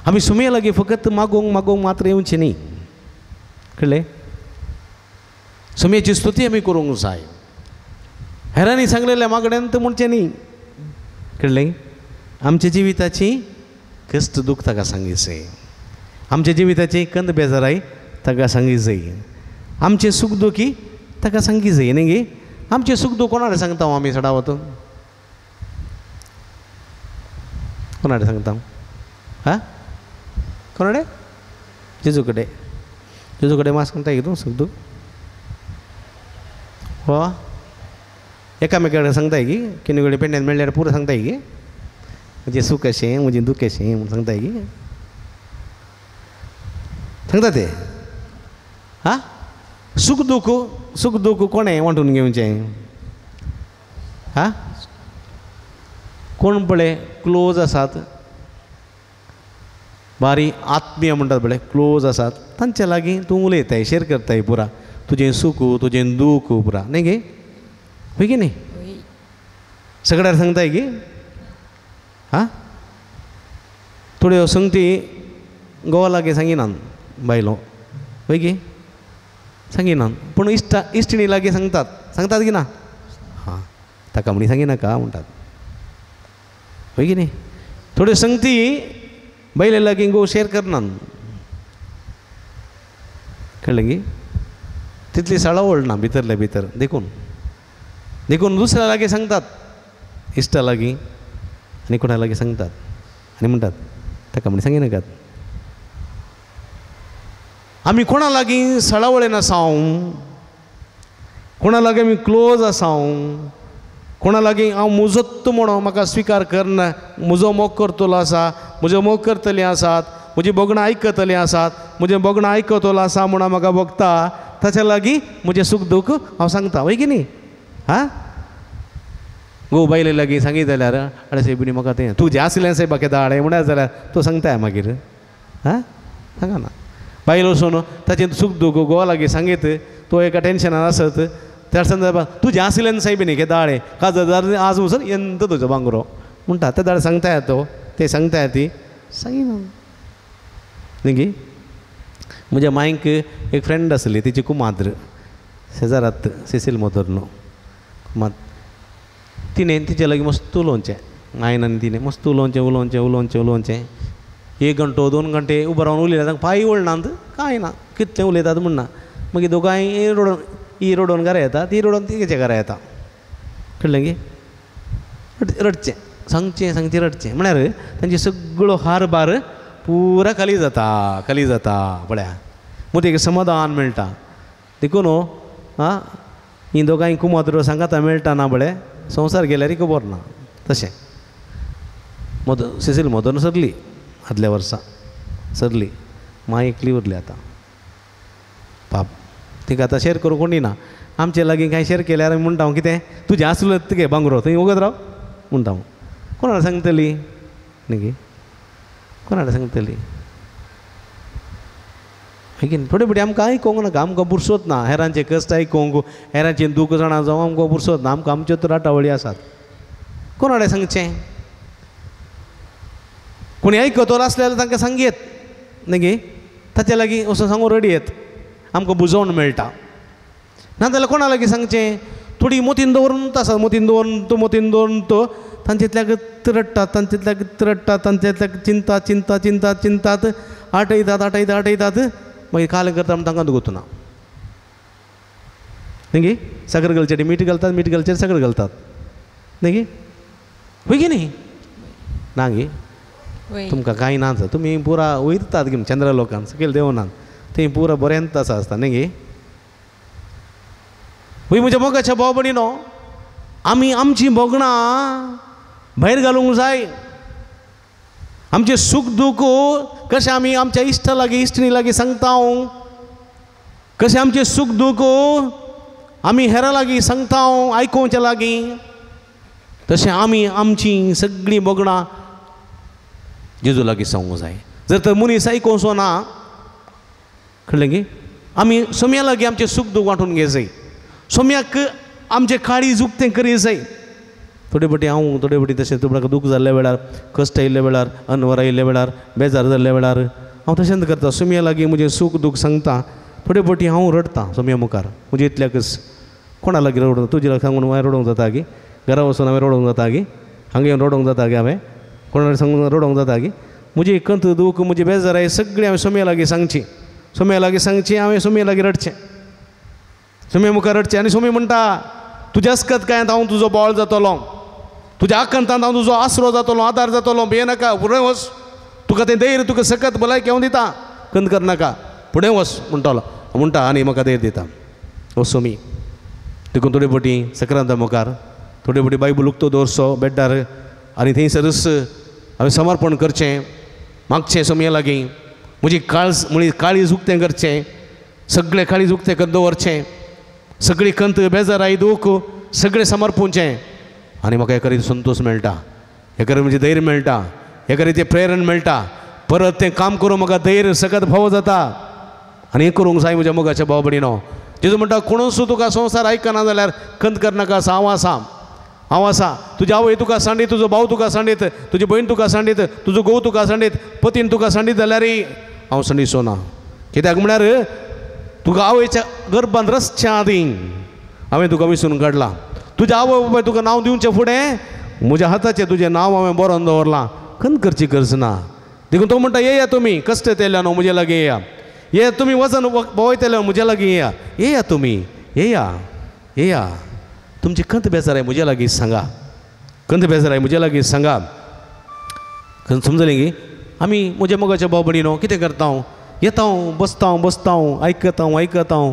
आमी सुमये लागीं फकत मागूंक मागूंक मात्र येवचें न्ही कळ्ळें. सुमयेची स्तुती आमी करूंक जाय. हेरांनी सांगलेलें मागण्यान म्हणचें न्ही कळ्ळें. आमच्या जिविताची कश्ट दुख ताका सांगी जाय आमच्या जिविताची कंद बेजाराय ताका सांगी जाय आमचें सूख दुखी ताका सांगी जाय न्ही गे. आमचें सूख दूख कोणा कडेन सांगता आमी सडावत कोणाकडे सांगता हां कोणाकडे जेजू कडेन जेजू कडेन मात सांगता तूं सुख दूख हो एकामेका कडेन सांगताय की कितें कडेन पेंड्यान मेळ्ळ्यार पुरो सांगताय की म्हजें सूख अशें म्हजें दूख अशें म्हूण सांगताय की सांगता ते हां. सूख दूख सूख दूख कोणें वांटून घेवचें हां कोण पळय क्लोज आसात बारी आत्मीय म्हणटात पळय क्लोज आसात तांच्या लागीं तूं उलयताय शेर करताय पुरा तुजें सूख तुजें दूख पुरा न्ही गे हय की न्ही सगळ्यार सांगताय की आं थोड्यो संगती गोवा लागीं सांगिनात बायलो हय की सांगिनात पूण इश्टा इश्टिणी लागीं सांगतात सांगतात की ना हां ताका म्हणी सांगिनाका म्हणटात हय की न्ही थोड्यो संगती बायले लागीं गो शेर करनात कळ्ळें की तितली सळावळ ना भितरले भितर देखून देखून दुसऱ्या लागीं सांगतात इश्टा लागीं आनी कोणा लागीं सांगतात आनी म्हणटात ताका म्हणी सांगिनाकात. आमी कोणा लागीं सळावळेन आसाव कोणा लागीं आमी क्लोज आसाव कोणा लागीं हांव मुजोत्त म्हणून म्हाका स्विकार करना म्हजो मोग करतलो आसा म्हजो मोग करतली आसात म्हजी भोगणां आयकतलीं आसात म्हजें भोगणां आयकतलो आसा म्हणून म्हाका भोगता ताच्या लागीं म्हजें सूख दूख हांव सांगता हय की न्ही आं गो बायले लागीं सांगीत जाल्यार आरे सायबिणी म्हाका तें तुजें आसलें सायबा केदाळे म्हणत जाल्यार तो सांगताय मागीर आं सांगा ना बायल वचून ताचें सूख दूख गोवा लागीं सांगीत तो एका टेन्शनान आसत त्या संदर्भात तुजें आसलें सायबिणी केदाळे काजार आज वचून येंत तुजो बांगरो म्हणटा ते दाळे सांगताय तो ते सांगताय ती सांगिना न्ही गी. म्हज्या मांयक एक फ्रेंड आसली तिची कुमाद्र शेजारात सिसील मोदर न्हू कुमाद तिणें तिचे लागीं मस्त उलोवचें मायन आनी तिणें मस्त उलोवचें उलोवचें उलोवचें उलोवचें एक घंटो 2 घंटे उबो रावन उलयता तांकां पांय वळनात कांय ना कितलें उलयतात म्हणना मागीर दोगांय रडोन ही रडोन घरा येता ती रडोन तिगेच्या घरा येता कळ्ळें गे रडचें सांगचें सांगचें रडचें म्हळ्यार तांचे सगळो हारभार पुरा खाली जाता खाली जाता पळया मोती एक समाधान मेळटा देखून आं ही दोगांय कुमाद्रो सांगाता मेळटा ना पळय संवसार गेल्यार खबर ना तशें मद सिसील मदन सरली आदल्या वर्सा सरली मां एकली उरली आतां पाप तिका आतां शेर करूंक कोणी ना आमचे लागीं कांय शेर केल्यार आमी म्हणटा हांव कितें तुजें आसलो तुगे बांगरो थंय वगत राव म्हणटा हांव कोणाक सांगतली न्ही गे कोणाक सांगतली हय की न्ही. थोडे फावटी आमकां आयकोंक नाका आमकां बुरसोत ना हेरांचे कश्ट आयकोंक हेरांचें दूख जाणा जावं आमकां बुरसोत ना आमकां आमच्यो तर राटावळी आसात कोणा कडेन सांगचें कोणी आयकतलो आसल्यार तांकां सांगयेत न्ही गे ताचे लागीं वचून सांगून रडी येत आमकां बुजोवन मेळटा नाजाल्यार कोणा लागीं सांगचें थोडी मोतीन दवरून आसात मोतीन दवरून तो मोतीन दवरून तो तांचेतल्याक रडटात तांचेतल्याक रडटात तांचेतल्याक चिंता चिंता चिंता चिंतात आटयतात आटयतात आटयतात मागीर काल करता म्हण तांकां दुखतना न्ही गे साकर घालचे मीठ घालतात मीठ घालचे साकर घालतात न्ही गे हय की न्ही ना गे तुमकां कांय ना तुमी पुरा वयतात गे चंद्रलोकान सकयल देवनात थंय पुरा बरेंच आसा आसता न्ही गे. हय म्हज्या मोगाच्या भाव भयणीनो आमी आमचीं भोगणां भायर घालूंक जाय आमचें सूख दूख कशें आमी आमच्या इश्टा लागीं इश्टिणी लागीं सांगता कशें आमचें सूख दूख आमी हेरां लागीं सांगता आयकोवच्या लागीं तशें आमी आमचीं सगळीं भोगणां जेजू लागीं सांगूंक जाय. जर तर मनीस आयकोवचो ना कळ्ळें गे आमी सोम्या लागीं आमचें सूख दूख वांटून घे जाय सोम्याक आमचें काळीज उक्तें करी जाय. थोडे फावटी हांव थोडे फावटी तशें तुमकां दूख जाल्ल्या वेळार कश्ट आयिल्ल्या वेळार अनवर आयिल्ल्या वेळार बेजार जाल्ल्या वेळार हांव तशेंच करता सोम्या लागीं म्हजें सूख दूख सांगता थोडे फावटी हांव रडटा सोम्या मुखार म्हजे इतल्याकच कोणा लागीं रडूंक तुजे सांगून हांवें रडोवंक जाता गी घरा वचून हांवें रडोवंक जाता गी हांगा येवन रडोवंक जाता गी हांवें कोणा सांगून रडोवंक जाता गी म्हजी कंत दूख म्हजी बेजाराय सगळीं हांवें सोम्या लागीं सांगची सोम्या लागीं सांगची हांवें सोम्या लागीं रडचें सोम्या मुखार रडचें आनी सोमी म्हणटा तुज्या अस्कत कांय हांव तुजो बोळ जातलो तुज्या आकांतान हांव तुजो आसरो जातलो आदार जातलो भिये नाका फुडें वच तुका तें धैर्य तुका सकत भलायकी हांव दिता कंत करनाका फुडें वच म्हणटलो म्हणटा आनी म्हाका धैर्य दिता हो सोमी. देखून थोडे फावटी सक्रांता मुखार थोडे फावटी बायबल उक्तो दवरचो बेड्डार आनी थंयसरच हांवें समर्पण करचें मागचें सोमया लागीं म्हजी काळज म्हळी काळीज उक्तें करचें सगळें काळीज उक्तें कर दवरचें सगळी कंत बेजाराय दूख सगळें समर्पूचें आनी म्हाका एका संतोश मेळटा. हेका म्हणजे धैर्य मेळटा, हेका तें प्रेरण मेळटा, परत तें काम करूं म्हाका धैर्य सकत फावो जाता. आनी हें करूंक जाय म्हज्या मोगाच्या भाव भयणीनो. जेजू म्हणटा कोणूच तुका संवसार आयकना जाल्यार खंत करनाका, हांव आसा, हांव आसा. तुजी आवय तुका सांडीत, तुजो भाव तुका सांडीत, तुजी भयण तुका सांडीत, तुजो घोव तुका सांडीत, पतीन तुका सांडीत जाल्यारय हांव सांडीचो ना. कित्याक म्हळ्यार तुका आवयच्या गर्भान रसच्या आदीं हांवें तुका विसरून काडलां. तुज्या आवय बापाय तुका नांव दिवचें फुडें म्हज्या हाताचें तुजें नांव हांवें बरोवन दवरलां. खंत करची गरज ना. देखून तो म्हणटा येया तुमी कश्ट येतल्या न्हू म्हजे लागीं येया, येया तुमी वजन भोंवयतले म्हज्या लागीं येया, येया तुमी, येया येया. तुमची खंत बेजाराय म्हज्या लागीं सांगा, खंत बेजाराय म्हज्या लागीं सांगा. खंत समजलें की आमी म्हज्या मोगाच्या भाव भयणीनो कितें करता हांव, येता हांव, बसता हांव, बसता हांव, आयकता हांव, आयकता हांव,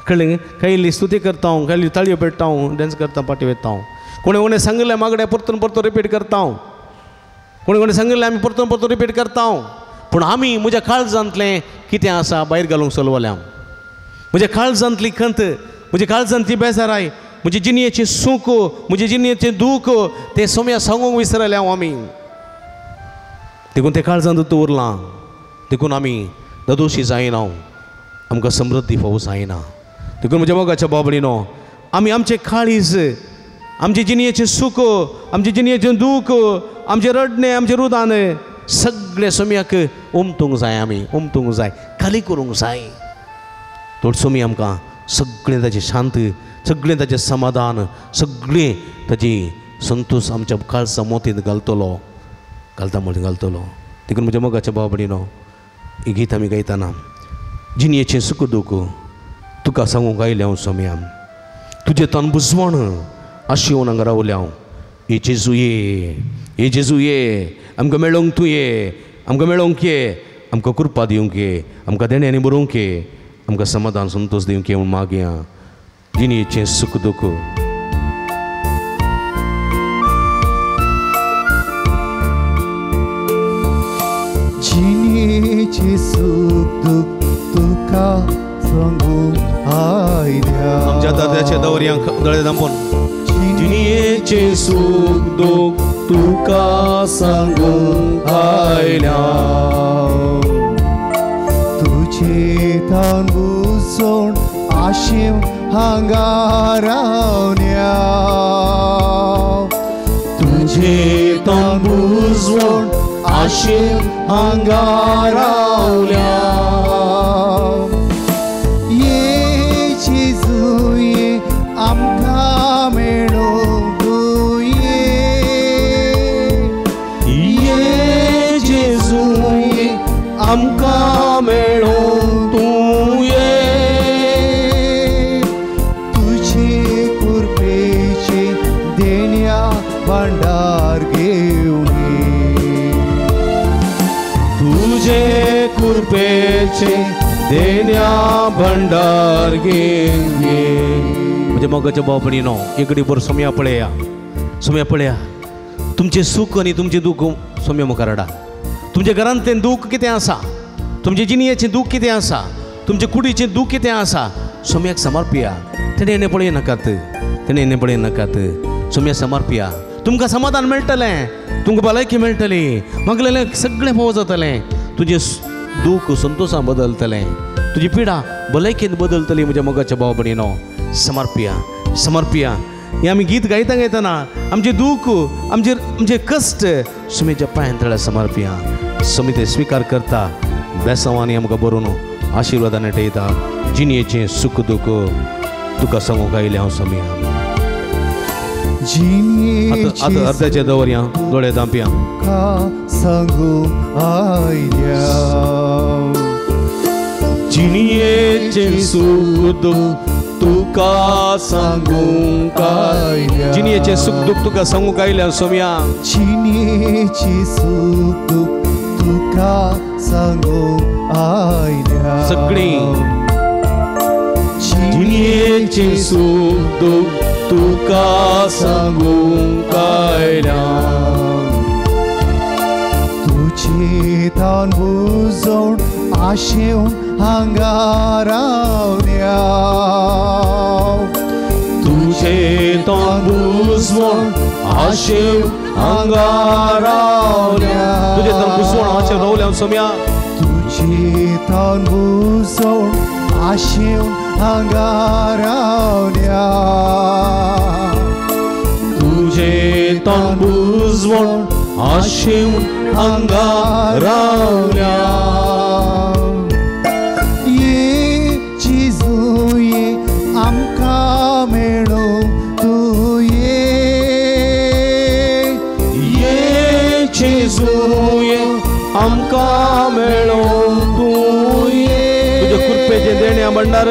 कळ्ळें? कांय इल्ली स्तुती करता हांव, कांय इल्ली ताळयो पेट्टा हांव, डांस करता, पाटी वयता हांव. कोणें कोणें सांगिल्लें मागणें परतून परतून रिपीट करता हांव, कोणें कोणें सांगिल्लें आमी परतून परतून रिपीट करता हांव. पूण आमी म्हज्या काळजांतलें कितें आसा भायर घालूंक चलवलें हांव. म्हज्या काळजांतली खंत, म्हज्या काळजांतली बेजाराय, म्हजे जिणयेचें सूख, म्हजे जिणयेचें दूख तें सोम्या सांगूंक विसरलें हांव आमी. देखून तें काळजांत दवरलां. देखून आमी ददोशी जायना, आमकां समृद्धी फावो जायना. देखून म्हज्या मोगाच्या भाव भयणीनो आमी आमचें काळीज, आमचे जिणयेचें सूख, आमचे जिणयेचें दूख, आमचें रडणें, आमचें रुदान सगळें सोम्याक उमतूंक जाय, आमी उमतूंक जाय, खाली करूंक जाय. तो सोमी आमकां सगळें ताचें शांत, सगळें ताचें समाधान, सगळें ताची संतोश आमच्या काळजा मोतींत घालतलो, घालता म्हणून घालतलो. देखून म्हज्या मोगाच्या भाव भयणीनो ही गीत आमी गायतना जिणयेचें सुख दूख तुका सांगूंक आयलें हांव सोम्या, तुजें तन बुजवण आशिवन हांगा रावलें हांव. हे जेजू ये, हे जेजू ये, आमकां मेळोंक तूं ये, आमकां मेळोंक ये, आमकां कृपा दिवंक ये, आमकां देण्यांनी बरोवंक ये, आमकां समाधान संतोश दिवंक ये म्हूण मागया. जिणयेचें सुख दूख. जिणयेचें सूख दूख तुका सांगूंक आयल्या. आमच्या दाद्याचे दवरयांक दोळे धांपून. जिणयेचें सूख दूख तुका सांगूंक आयल्या, तुजें तान बुजोवन आशेवन हांगा रावल्या, तुजें तान बुजोवन आशेवन हांगा रावल्या. ये जेजू ये आमकां मेळोवंक तूं ये, ये जेजू ये आमकां मेळोवंक तूं ये, तुजे कृपेचें देण्या भांडार घेवन ये, तुजे कृपेचें देण्या भंडार घेवन ये. म्हज्या मोगाच्या भाव भयणीनो एकडी बर सोम्या पळया, सोम्या पळया, तुमचें सूख आनी तुमचें दूख सोम्या मुखार हाडा. तुमच्या घरांतलें दूख कितें आसा, तुमचे जिणयेचें दूख कितें आसा, तुमचे कुडीचें दूख कितें आसा, सोम्याक समर्पिया. तेणें हें पळय नाकात, तेणें हें पळय नाकात, सोम्या समर्पिया. तुमकां समाधान मेळटलें, तुमकां भलायकी मेळटली, मागलेलें सगळें फावो जातलें, तुजें दूख संतोशान बदलतलें, तुजी पिडा भलायकेन बदलतली. म्हज्या मोगाच्या भाव भयणीनो समर्पिया, समर्पिया. हें आमी गीत गायता गायतना आमचें दूख, आमचे आमचे कश्ट सुमीच्या पांयां तळ्या समर्पिया. सुमी ते स्विकार करता, बेसांवांनी आमकां बरोवन आशिर्वादान ठेयता. जिणयेचें सुख दूख तुका सांगूंक आयलें हांव सोम्या. आतां अर्द्याचें दवरया, दोळे धांपया. सांगूंक आयल्या, जिणयेचें सूख दूख तुका सांगूंक आयल्या, जिणयेचें सूख दूख तुका सांगूंक आयल्या सोम्या, जिणयेचें सूख दूख तुका सांगूंक आयल्या. सगळीं जिणयेचें सूख दूख तुका सांगूंक आयल्या, तुजें तान बुजोवन आशेवन हांगा रावल्या, तुजें तान बुजोवन आशेव हांगा रावल्या. तुजे थावन घुसवण आशेव रावल्या सोम्या, तुजे थावन घुसवण आशेव हांगा रावल्या, तुजे थावन घुसवण आशेव हांगा रावल्या. ये जेजू ये आमकां मेळूं तूं ये, ये जेजू ये आमकां मेळूं तूं ये. तुजे कृपेचें देण्या भंडार,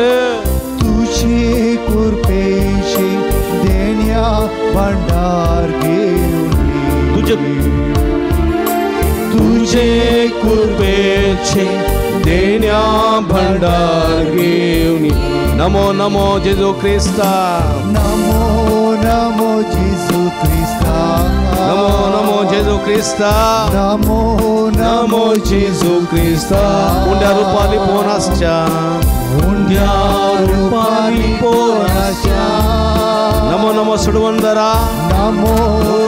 तुजे कृपेचें देण्या भंडार घेवन, तुजे तुजे कृपेचें देण्या भंडार घेवन. नमो नमो जेजू क्रिस्ता, नमो नमो जेजू क्रिस्ता, नमो नमो जेजू क्रिस्ता, नमो नमो जेजू क्रिस्ता. उंड्या रुपाली पोनासच्या, उंड्या रुपाली पोनासच्या. नमो नमो सोडवणदारा, नमो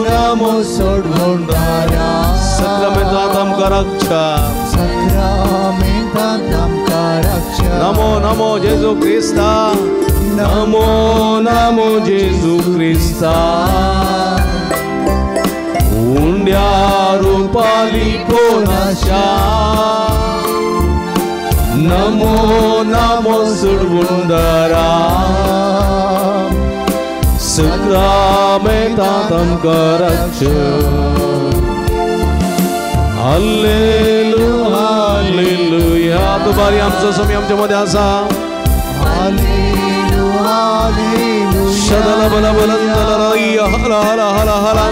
नमो सोडवणदारा. सक्रामेंतांत आमकां राखच्या, सक्रामेंतांत आमकां राखच्या. नमो नमो जेजू क्रिस्ता, नमो नमो जेजू क्रिस्ता. उंड्या रुपाली पोनाशा, नमो नमो सोडवणदारा. सक्रामेंतांत आमकां राखच्या. Hallelujah hallelujah. तुबारी आमचो स्वामी आमच्या मध्ये आसा. Hallelujah hallelujah. शदल बल बलंदल हला हला हला हला.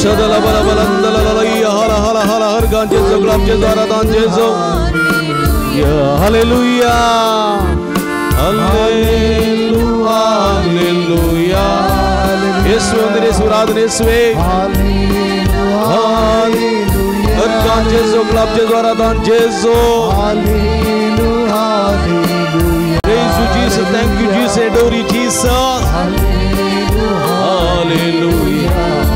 शदल बल बलंदल हला हला हला. हर गांजे गुलाबचे द्वारा जेजो. Hallelujah hallelujah hallelujah. येशू अंदर येशू आराधना येशुवे. हर गांजे गुलाबचे द्वारा Jeju. Praise you Jesus, thank you Jesus, adore you Jesus.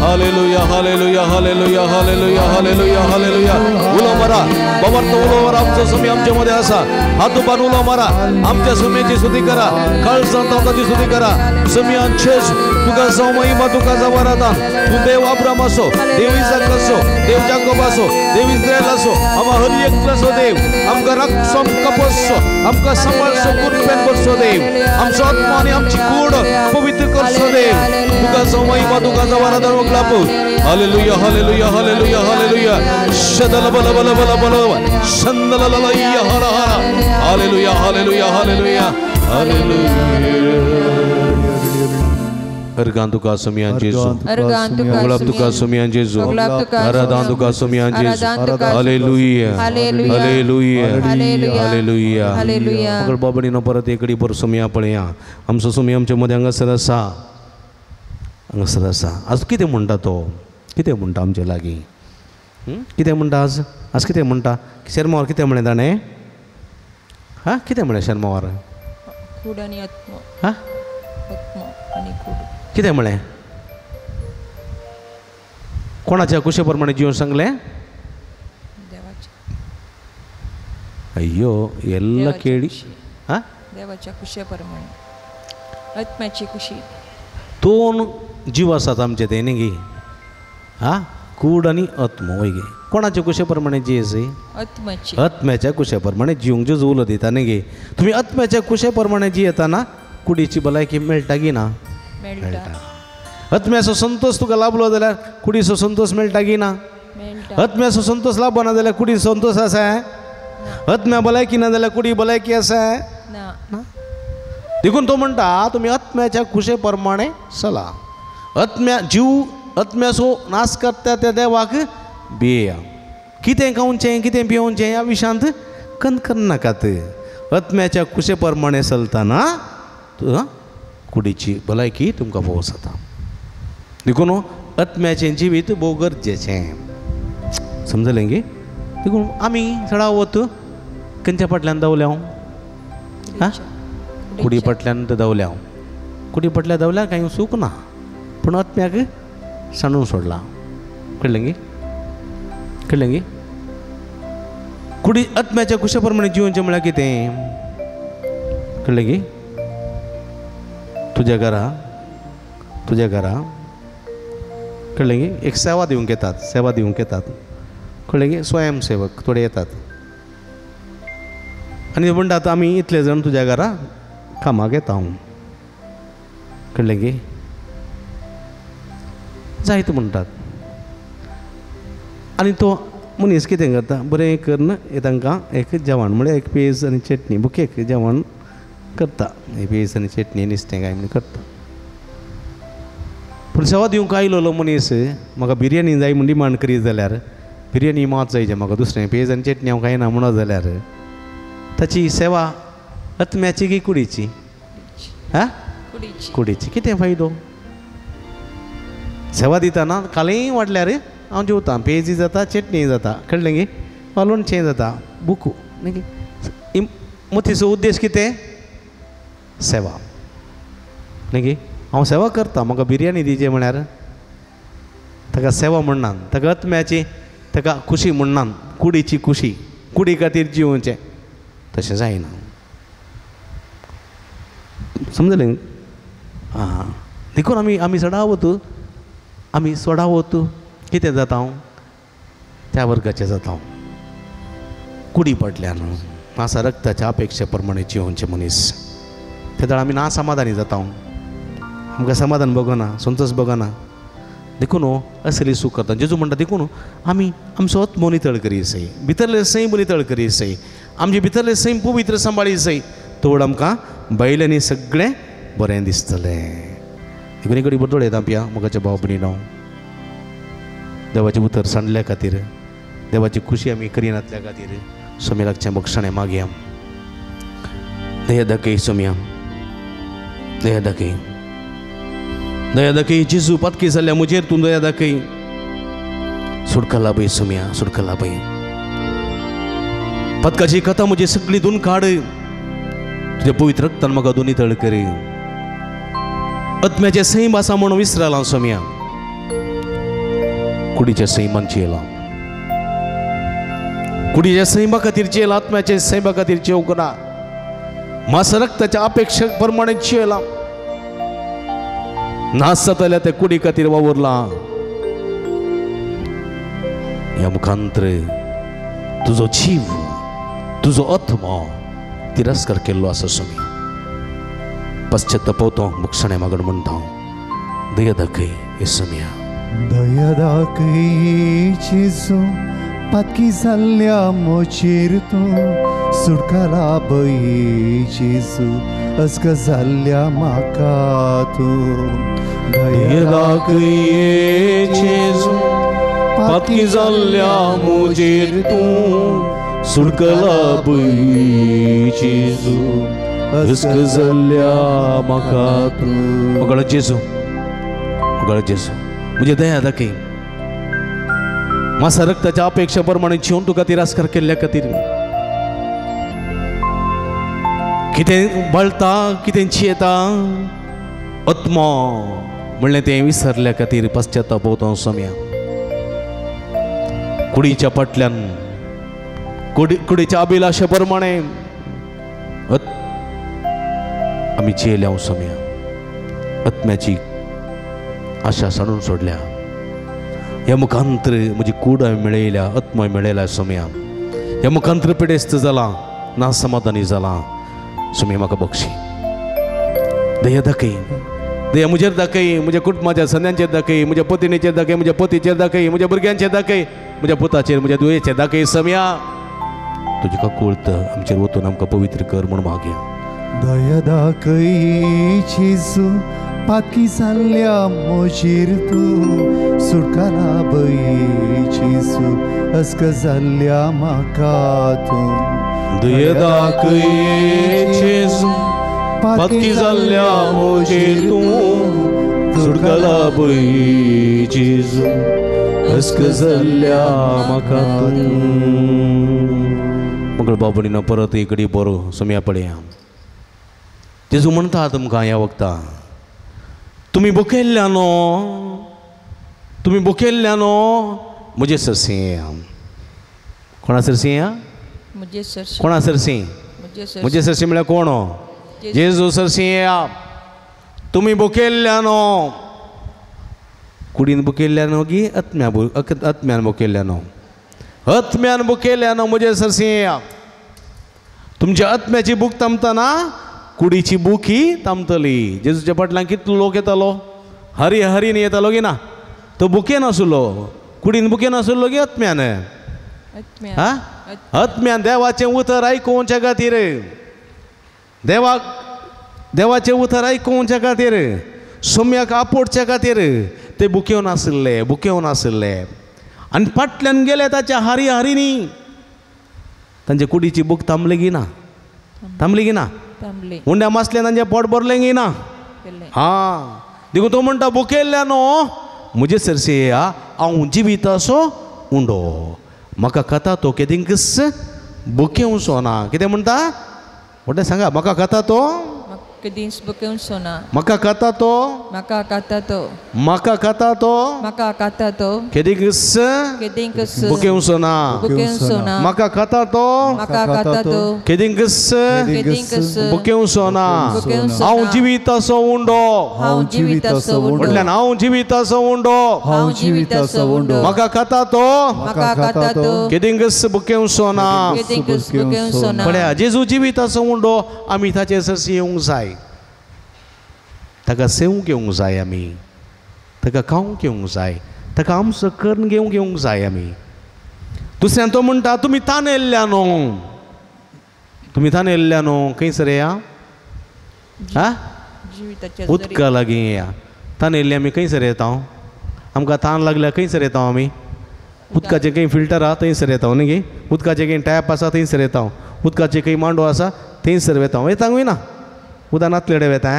Hallelujah, hallelujah, hallelujah, hallelujah, hallelujah, hallelujah, hallelujah. उलो मारा बाबांनो, उलो मारा. आमचो स्वामी आमच्या मध्ये आसा. हात उबार उलो मारा. आमच्या स्वामीची स्तुती करा, काळजांत ताची स्तुती करा. स्वामी जेजू तुका जावं महिमा, तुका जावं आराधना. तूं देव अब्राम असो, देव इसाक असो, देव जाकोब असो, देव इस्रायल असो, आमा हर एकलो असो देव. आमकां राखचो, आमकां पोसचो, आमकां सांबाळचो, कुरपेन करचो देव. आमचो आत्मा आनी आमची कूड पवित्र करचो देव. तुका जावं महिमा, तुका जावं आराधना. Hallelujah hallelujah hallelujah hallelujah. शदल बल बल बल बल शंदल ललैया हर हर. Hallelujah hallelujah hallelujah hallelujah. Organ तुका सोमियान जेजू, गुलाब तुका सोमियान जेजू, आराधन तुका सोमियान जेजू. Hallelujah hallelujah hallelujah. मगळ बाबडीनो परत एकडी पर सोमिया पळया. आमचो सोमी आमच्या मध्ये हांगासर आसा, हांगासर आसा. आज कितें म्हणटा तो, कितें म्हणटा आमचे लागीं, कितें म्हणटा आज, आज कितें म्हणटा? शेरमावर कितें म्हणलें ताणें? हां कितें म्हणलें शेरमावर? कूड आनी आत्मो. हां आत्मो आनी कूड. कितें म्हणलें? कोणाच्या कुशे प्रमाणे जिवन सांगलें? देवाच्या. अय्यो ಎಲ್ಲ ಕೇಳಿ. हां देवाच्या कुशे प्रमाणे, आत्म्याची कुशी. दोन जीव आसात आमचे ते न्ही गे. हां कूड आनी आत्मो. वय गे कोणाच्या कुशे प्रमाणे जियेसे? आत्म्याची. आत्म्याच्या कुशे प्रमाणे जिवंक जेजू उलो दिता न्ही गे. तुमी आत्म्याच्या कुशे प्रमाणे जियेतना कुडीची भलायकी मेळटा गी ना? मेळटा. आत्म्याचो संतोष तुका लाभलो जाल्यार कुडीचो संतोष मेळटा गी ना? आत्म्याचो संतोष लाभना जाल्यार कुडी संतोष आसा? आत्म्या भलायकी ना जाल्यार कुडी भलायकी आसा ना? देखून तो म्हणटा तुमी आत्म्याच्या कुशे प्रमाणे चला. आत्म्या जीव आत्म्याचो नाश करता त्या देवाक भियेया. कितें खावचें कितें पिवचें ह्या विशयांत कणकण नाकात. आत्म्याच्या कुशे प्रमाणे चलतना कुडीची भलायकी तुमकां भोव जाता. देखून आत्म्याचें जिवीत भोव गरजेचें. समजलें गे? देखून आमी चडावत खंयच्या फाटल्यान धांवल्या? हां कुडी फाटल्यान धांवल्या. कुडी फाटल्यान धांवल्यार कांय सूख ना. पूण आत्म्याक सांडून सोडला. कळ्ळें गी? कळ्ळें गी? कुडी आत्म्याच्या कुशा प्रमाणे जिवनचें म्हळ्यार कितें? कळ्ळें गी? तुज्या घरा, तुज्या घरा, कळ्ळें गी, एक सेवा दिवंक येतात, सेवा दिवंक येतात, कळ्ळें गी, स्वयंसेवक थोडे येतात आनी म्हणटात आमी इतले जाण तुज्या घरा कामाक येता हांव. कळ्ळें गी? जायत म्हणटात. आनी तो मनीस कितें करता, बरें करून तांकां एक जेवण म्हळ्यार एक पेज आनी चटणी बुकेक जेवण करता, पेज आनी चटणी नुस्तें काय म्हण करता. पूण सेवा दिवंक आयलोलो मनीस म्हाका बिरयानी जाय म्हण डिमांड करीत जाल्यार, बिरयानी मात जायचे म्हाका, दुसरें पेज आनी चटणी हांव खायना म्हणत जाल्यार ताची सेवा आत्म्याची की कुडीची? हा, कुडीची. कितें फायदो? सेवा दितना कालेय वाडल्यार हांव जेवतां, पेजय जाता, चटणी जाता, कळ्ळें गी, लोणचें जाता, बुकू. मतीचो उद्देश कितें? सेवा. न्ही गी? हांव सेवा करता, म्हाका बिरयानी दिवची म्हळ्यार ताका सेवा म्हणनात, ताका आत्म्याची ताका खुशी म्हणनात, कुडीची खुशी, कुडी खातीर जिवचें तशें जायना. समजलें? आं, देखून आमी आमी चडावत, आमी चडावत कितें जाता, हांव त्या वर्गाचें जाता, हांव कुडी पडल्यान आसा रक्ताच्या अपेक्षे प्रमाणे जिवनचें मनीस. तेदळ आमी ना समाधानी जाता, आमकां समाधान बगना, संतोष बगना. देखून असली सूख करता. जेजू म्हणटा देखून आमी आमचो आत्मो नितळ करी सय, भितरले सैम नितळ करी सय, आमचे भितरले सैम पवित्र सांबाळी सय, तोड आमकां भायल्यांनी सगळें बरें दिसतलें. देखून एक कडेन बरोबर येता पिया मोगाच्या भाव भयणीनो, देवाचें उतर सांडल्या खातीर, देवाची खुशी आमी करिनातल्या खातीर सोमी लागचें बक्षणें मागया. दया दाखय सोमया, दया दाखय, दया दाखय जेजू, पातकी जाल्ल्या म्हजेर तूं दया दाखय. सुटका लाभय सोमया, सुटका लाभय. पदकाची कथा म्हजी सगळी धुवन काड, तुज्या पवित्र रक्तान म्हाका दोनी तळ करी. आत्म्याचें सैम आसा म्हणून विसरलां सोमया, कुडीच्या सैमान चेला, कुडीच्या सैमा खातीर चेला, आत्म्याच्या सैमा खातीर चेवंक ना. मास रक्ताच्या अपेक्षे प्रमाणे चेला, नास जातल्या त्या कुडी खातीर वावुरला. ह्या मुखांत्र तुजो जीव, तुजो आत्मो तिरस्कार केल्लो आसा स्वामी. पश्चातापवतो बक्षणे मागण म्हणटा, दया दाखय हे सोमया. दया दाखय जेजू, पातकी जाल्ल्या म्हजेर तूं सुटका लाभय जेजू, अस्क जाल्ल्या म्हाका तूं. दया दाखय जेजू, पातकी जाल्ल्या म्हजेर तूं सुटका लाभय जेजू, अस्क जाल्ल्या म्हाका तूं. मोगाळ जेजू, मोगाळ जेजू, म्हजे दया दाखय. मासा रक्ताच्या अपेक्षा प्रमाणे जिवन तुका तिरस्कार केल्ल्या खातीर कितें बळटा, कितें चियेता आत्मो म्हणलें तें विसरल्या खातीर पश्चाताप होता सोम्या. कुडीच्या फाटल्यान, कुडीच्या अभिलाशे प्रमाणे आमी जियेल्या सोम्या. आत्म्याची आशा सांडून सोडल्या. ह्या मुखांत्र म्हजी कूड हांवें मेळयल्या, आत्मो मेळयल्या सोम्या. ह्या मुखांत्र पिडेस्त जाला, ना समाधानी जाला सोम्या, म्हाका बक्षी. दया दाखय, दया म्हजेर दाखय, म्हज्या कुटुंबाच्या संद्यांचेर दाखय, म्हज्या पतिणीचेर दाखय, म्हज्या पतीचेर दाखय, म्हज्या भुरग्यांचेर दाखय, म्हज्या पुताचेर, म्हज्या दुयेचेर दाखय सोम्या. तुजी काकूळत आमचेर वतून आमकां पवित्र कर म्हूण मागया. दया दाखय जेजू, पातकी जाल्ल्या म्हजेर तूं सुटका लाभय जेजू, अस्क जाल्ल्या म्हाका तूं. दया दाखय जेजू, पातकी जाल्ल्या म्हजेर तूं सुटका लाभय जेजू, अस्क जाल्ल्या म्हाका तूं. मंगळ बाबणीनो परत इकडे बरो सोम्या पळया. जेजू म्हणटा तुमकां ह्या वखता, तुमी बुकेल्ल्यानो, तुमी बुकेल्ल्यानो म्हजे सरशी. कोणा सरशी? कोणा सरशी? म्हजे सरशी म्हळ्यार कोण? जेजू सरशी. तुमी बुकेल्ल्यानो, कुडीन बुकेल्ल्यानो की आत्म्या आत्म्यान बुकेल्ल्यानो? आत्म्यान बुकेल्ल्यानो म्हजे सरशी. तुमच्या आत्म्याची भूक थांबतना कुडीची भूक ही थांबतली. जेजूच्या फाटल्यान कितलो लोक येतालो, हरी हरीन येतालो की ना? तो भुके नासलो, कुडीन भुके नासलो की आत्म्यान? हा, आत्म्यान देवाचें उतर आयकुवच्या खातीर, देवाक देवाचें उतर आयकुवच्या खातीर, सोम्याक आपोवच्या खातीर ते भुकेवन आशिल्ले, भुकेवन आशिल्ले. आनी फाटल्यान गेले ताच्या हरी हरीनी. तांचे कुडीची भूक थांबली की ना? थांबली की ना? उंड्या मासले तांचें पोट भरलें की ना? हां, देखून तो म्हणटा भुकेल्ल्यानो म्हजे सरशी येया, हांव जिवीत असो उंडो, म्हाका खाता तो केदिंकच भुकेवचो ना. कितें म्हणटा? व्हडलें सांगा, म्हाका खाता तो केदींच भुकेवचो ना, म्हाका खाता तो, म्हाका खाता तो, म्हाका खाता तो, म्हाका खाता तो केदींकच केदींकच भुकेवचो ना, भुकेवचो ना, म्हाका खाता तो, म्हाका खाता तो केदींकच केदींकच भुकेवचो ना, हांव जिवीत असो उंडो, हांव जिवीत असो उंडो, म्हटल्यान हांव जिवीत असो उंडो, हांव जिवीत असो उंडो, म्हाका खाता तो, म्हाका खाता तो केदींकच भुकेवचो ना, केदींकच भुकेवचो ना. पळया, जेजू जिवीत असो उंडो, आमी ताचे सरशी येवंक जाय, ताका सेवंक घेवंक जाय, आमी ताका खावंक घेवंक जाय, ताका आमचो करून घेवंक घेवंक जाय आमी. दुसऱ्यान तो म्हणटा तुमी तानेल्ल्यानो, तुमी तानेल्ल्यानो खंयसर येया? हा, उदका लागीं येया. तानेल्ले आमी खंयसर येता? आमकां तान लागल्यार खंयसर येता आमी? उदकाचें खंय फिल्टर आहा थंयसर येता न्ही गे, उदकाचें खंय टॅप आसा थंयसर येता, उदकाचें खंय मांडो आसा थंयसर वेता. वेता ना उदक नातलेडे वेता.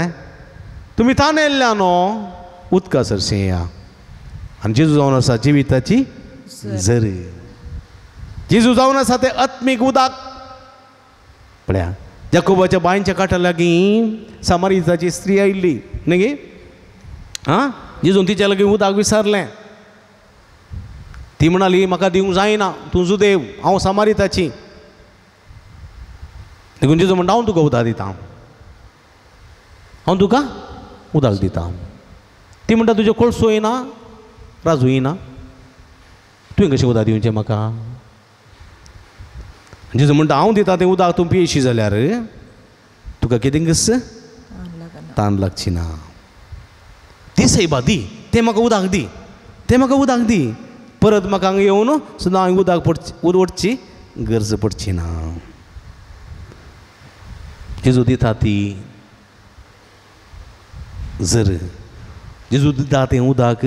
तुमी तानेल्ल्यानो उदका सरशी येया. आनी जेजू जावन आसा जिविताची झरी, जेजू जावन आसा तें आत्मीक उदक. पळया, जाकोबाच्या बांयच्या कांठा लागीं सामारिताची स्त्री आयिल्ली न्ही गे? आं, जेजून तिच्या लागीं उदक विचारलें. ती म्हणाली म्हाका दिवंक जायना, तूं जुदेव, हांव सामारिताची. देखून जेजू म्हणटा हांव तुका उदक दिता, हांव तुका उदक दिता. ती म्हणटा तुज्यो कोळसो येना, राजू येना, तुवें कशें उदक दिवचें म्हाका? जेजू म्हणटा हांव दिता तें उदक तूं पियेशी जाल्यार तुका कितेंकच तान लागची ना. दी सायबा दी, तें म्हाका उदक दी, तें म्हाका उदक दी, परत म्हाका हांगा येवन सुद्दां हांवें उदक पडची, उदक ओडची गरज पडची ना. जेजू दिता ती जर, जेजू दिता तें उदक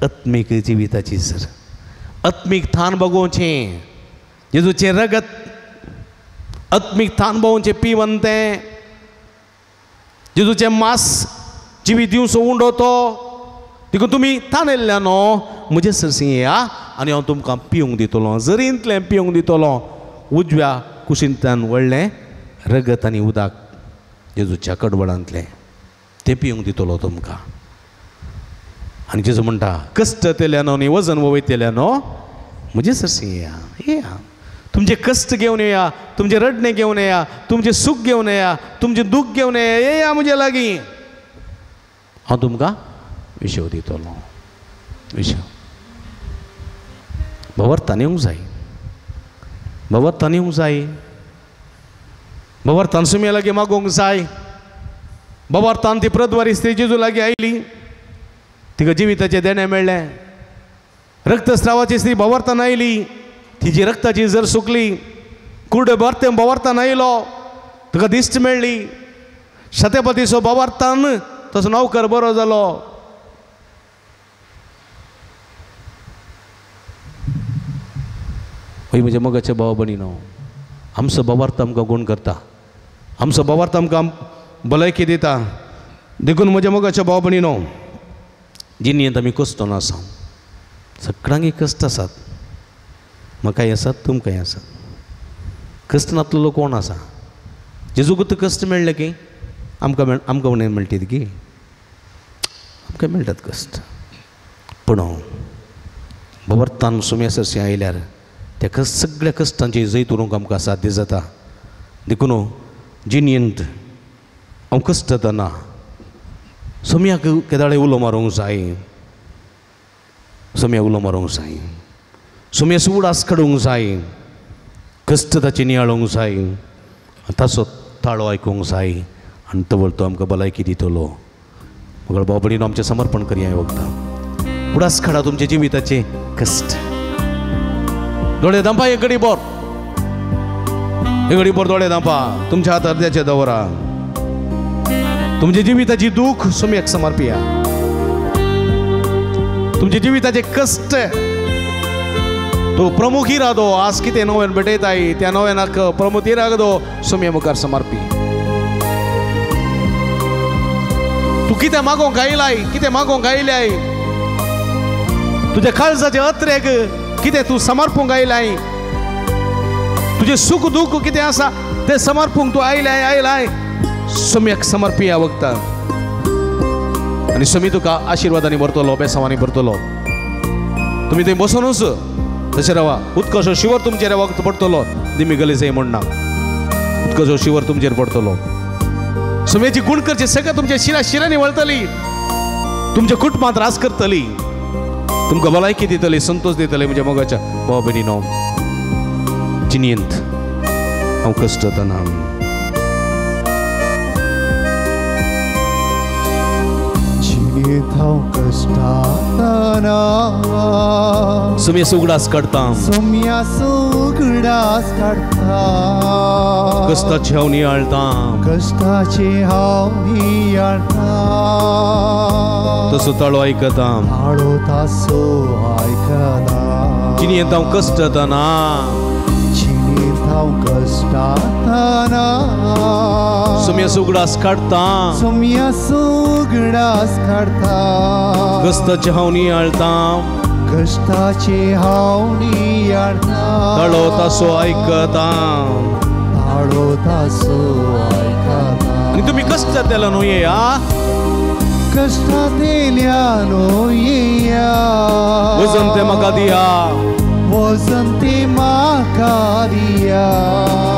आत्मीक जिविताची जर, आत्मीक थान बगोवचें, जेजूचें रगत आत्मीक थान बगोवचें पिवन तें, जेजूचें मास जिवीत दिवचो उंडो तो. देखून तुमी तानेल्ल्यानो म्हजे सरशी येया आनी हांव तुमकां पिवंक दितलो, जरींतलें पिवंक दितलो, उजव्या कुशींतल्यान व्हडलें रगत आनी उदक जेजूच्या कडवडांतलें तें पिवंक दितलो तुमकां. आनी जेजू म्हणटा कश्ट तेल्यानो न्ही वजन वयतेल्यानो म्हजे सरशी येया, येया, तुमचे कश्ट घेवन येया, तुमचें रडणें घेवन येया, तुमचें सूख घेवन येया, तुमचें दूख घेवन येया, येया म्हजे लागीं, हांव तुमकां विशव दितलो. विशव भवर्थान येवंक जाय, भवर्थान येवंक जाय, भवर्थान सुम्या लागीं मागोवंक जाय. भवर्थान ती प्रद्वारी स्त्री जेजू लागीं आयली, तिका जिविताचें देणें मेळ्ळें. रक्तस्रावाची स्त्री भवर्थान आयली, तिजी रक्ताची जर सुकली. कुर्डे भरते भवर्थान आयलो, तुका दिश्ट मेळ्ळी. शतेपतीचो भवर्थान तसो नौकर बरो जालो. हय म्हज्या मोगाचे भाव भयणीनो, आमचो भवार्थ आमकां गुण करता, आमचो भवार्थ आमकां भलायकी दिता. देखून म्हज्या मोगाच्या भाव भयणीनो, जिणेंत आमी कश्ट आसा, सगळ्यांक कश्ट आसात, म्हाकाय आसात, तुमकांय आसात. कश्ट नातलो कोण आसा? जेजूक कश्ट मेळ्ळें की आमकां आमकां उणें मेळटीत की आमकां मेळटात कश्ट पूण भवर्थान सुम्या सरशी आयल्यार त्या सगळ्या कश्टांची जैत उरोवंक आमकां साध्य जाता. देखून जिणेंत हांव कश्ट जातना सोम्याक केदाळे उलो मारूंक जाय, सोम्या उलो मारूंक जाय, सोम्या उडास काडूंक जाय, कश्ट ताची नियाळूंक जाय, ताचो ताळो आयकूंक जाय आनी तवळ तो आमकां भलायकी दितलो. मगळ भाव भयणीनो आमचें समर्पण करया वखदां. उडास काडा तुमच्या जिविताचे कश्ट. दोळे धांपा एक घडी बोर, एक घडी बोर दोळे धांपा, तुमच्या हात अर्द्याचे दवरा. तुमच्या जिविताची दूख सोम्याक समर्पिया, तुमच्या जिविताचे कश्ट तो प्रमुखी रादो. आज कितें नव्यान भेटयताय त्या नव्यानाक प्रमुखी रागदो सोम्या मुखार समर्पी. तूं कितें मागोवंक आयलाय, कितें मागोवंक आयल्याय, तुज्या काळजाचे अत्रेक कितें तूं समर्पूंक आयलाय, तुजें सूख दूख कितें आसा तें समर्पूंक तूं आयलाय आयलाय सोम्याक समर्पिया वखदां. आनी सोमी तुका आशिर्वादांनी भरतलो, बेसांवांनी भरतलो. तुमी थंय बसोनूच तशें रावा. उदकाचो शिवर तुमचेर वक्त पडटलो, दिमी गलेजय म्हणना, उदकाचो शिवर तुमचेर पडटलो. सोम्याची गुण करची सगळें तुमच्या शिरा शिरांनी वळतली, तुमच्या कुटुंबांत रास करतली, तुमकां भलायकी दितली, संतोश दितली. म्हज्या मोगाच्या भाव भयणीनो, जिणेंत हांव कश्ट जातना हांव कश्टातना सुम्या उगडास काडटा, सुम्या उगडास काडटा, कश्टाचे हांव नियाळटा, कश्टाचे हांव नियाळटा, तसो ताळो आयकता, ताळो तासो आयकता. जिणेंत हांव कश्ट जातना, जिणेंत हांव कश्टातना सुम्या उगडास काडटा, सुम्या उगडास काडटा, कश्टाचे हांव नियाळटा, कश्टाचे हांव नियाळटा, ताळो तासो आयकता, ताळो तासो आयकता. आनी तुमी कश्ट जातेलो न्हू येया, कश्टांतल्या न्हू येया, वजन तें म्हाका दिया, वजन तें म्हाका दिया,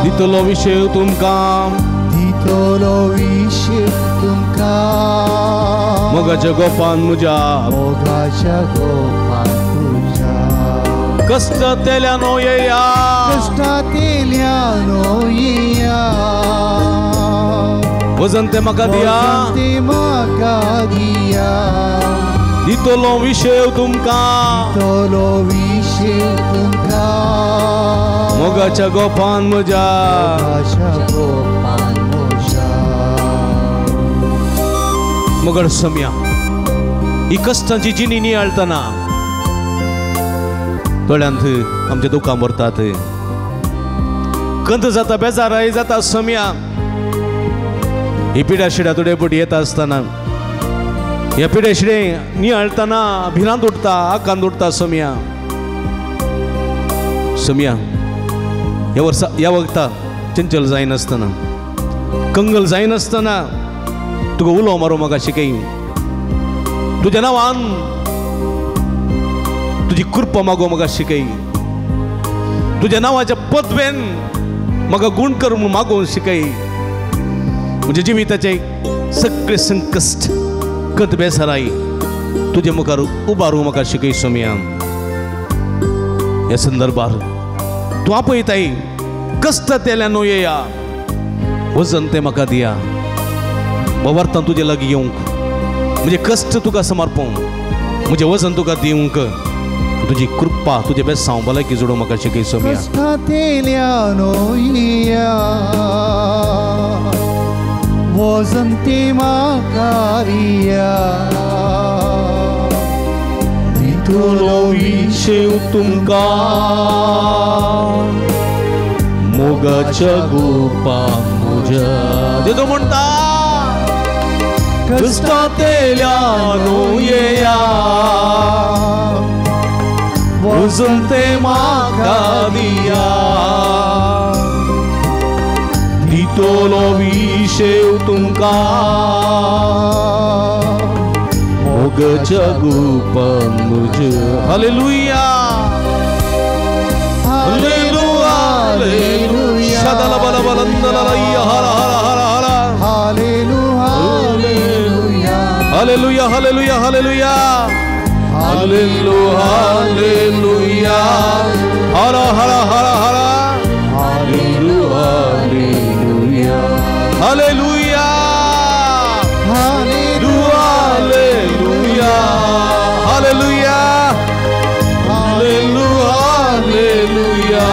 दितलो विशय तुमकां, दितलो विशय तुमकां, मोगाच्या गोपान म्हज्या, मोगाच्या गोपान तुज्या. कश्टांतल्या न्हू येया, कश्टांतल्या न्हू येया, वजन तें म्हाका दिया, तें म्हाका दिया, दितलो विशय तुमकां, दितलो विशय तुमकां, मोगाच्या गोपान म्हज्या, मोगाच्या गोपान म्हज्या. मगर सम्या ही कश्टांची जिणी नियाळतना दोळ्यांत आमच्या दुकां भरतात, कंत जाता, बेजाराय जाता. सम्या ही पिड्या शिड्या तुडे पुटी येता आसतना, ह्या पिड्या शिडे नियाळतना भिरांत उठता, आकांत उठता. सम्या सम्या ह्या वर्सा ह्या वखता चंचल जायनासतना, कंगल जायनासतना तुका उलो मारूं म्हाका शिकय. तुज्या नांवान तुजी कृपा मागो म्हाका शिकय. तुज्या नांवाच्या पदवेन म्हाका गूण कर म्हूण मागोवन शिकय. म्हज्या जिविताचे सगळे संकश्ट कत बेसराय तुजे मुखार उबारूं म्हाका शिकय सोम्या. ह्या संदर्भार तूं आपयताय कश्ट तेल्या न्हू येया, वजन तें म्हाका दिया, भवार्थान तुजे लागीं येवंक, म्हजें कश्ट तुका समर्पूंक, म्हजें वजन तुका दिवंक, तुजी कृपा तुजें बेसांव भलायकी जोडूंक म्हाका शिकय सोम्या. कश्टांतल्या न्हू येया, वजन तें म्हाका दिया, दितलो विशय तुमकां, मोगाच्या गोपान म्हज्या. जेजू म्हणटा कश्टांतल्या न्हू येया, वजन तें म्हाका दिया, दितलो विशय तुमकां, मोगच्या गुपान मुझे. Hallelujah hallelujah hallelujah. शदला बला बलंदला लैया हरा हरा हरा हरा. Hallelujah hallelujah hallelujah hallelujah hallelujah hallelujah हरा हरा हरा हरा. Hallelujah hallelujah hallelujah hallelujah hallelujah hallelujah hallelujah hallelujah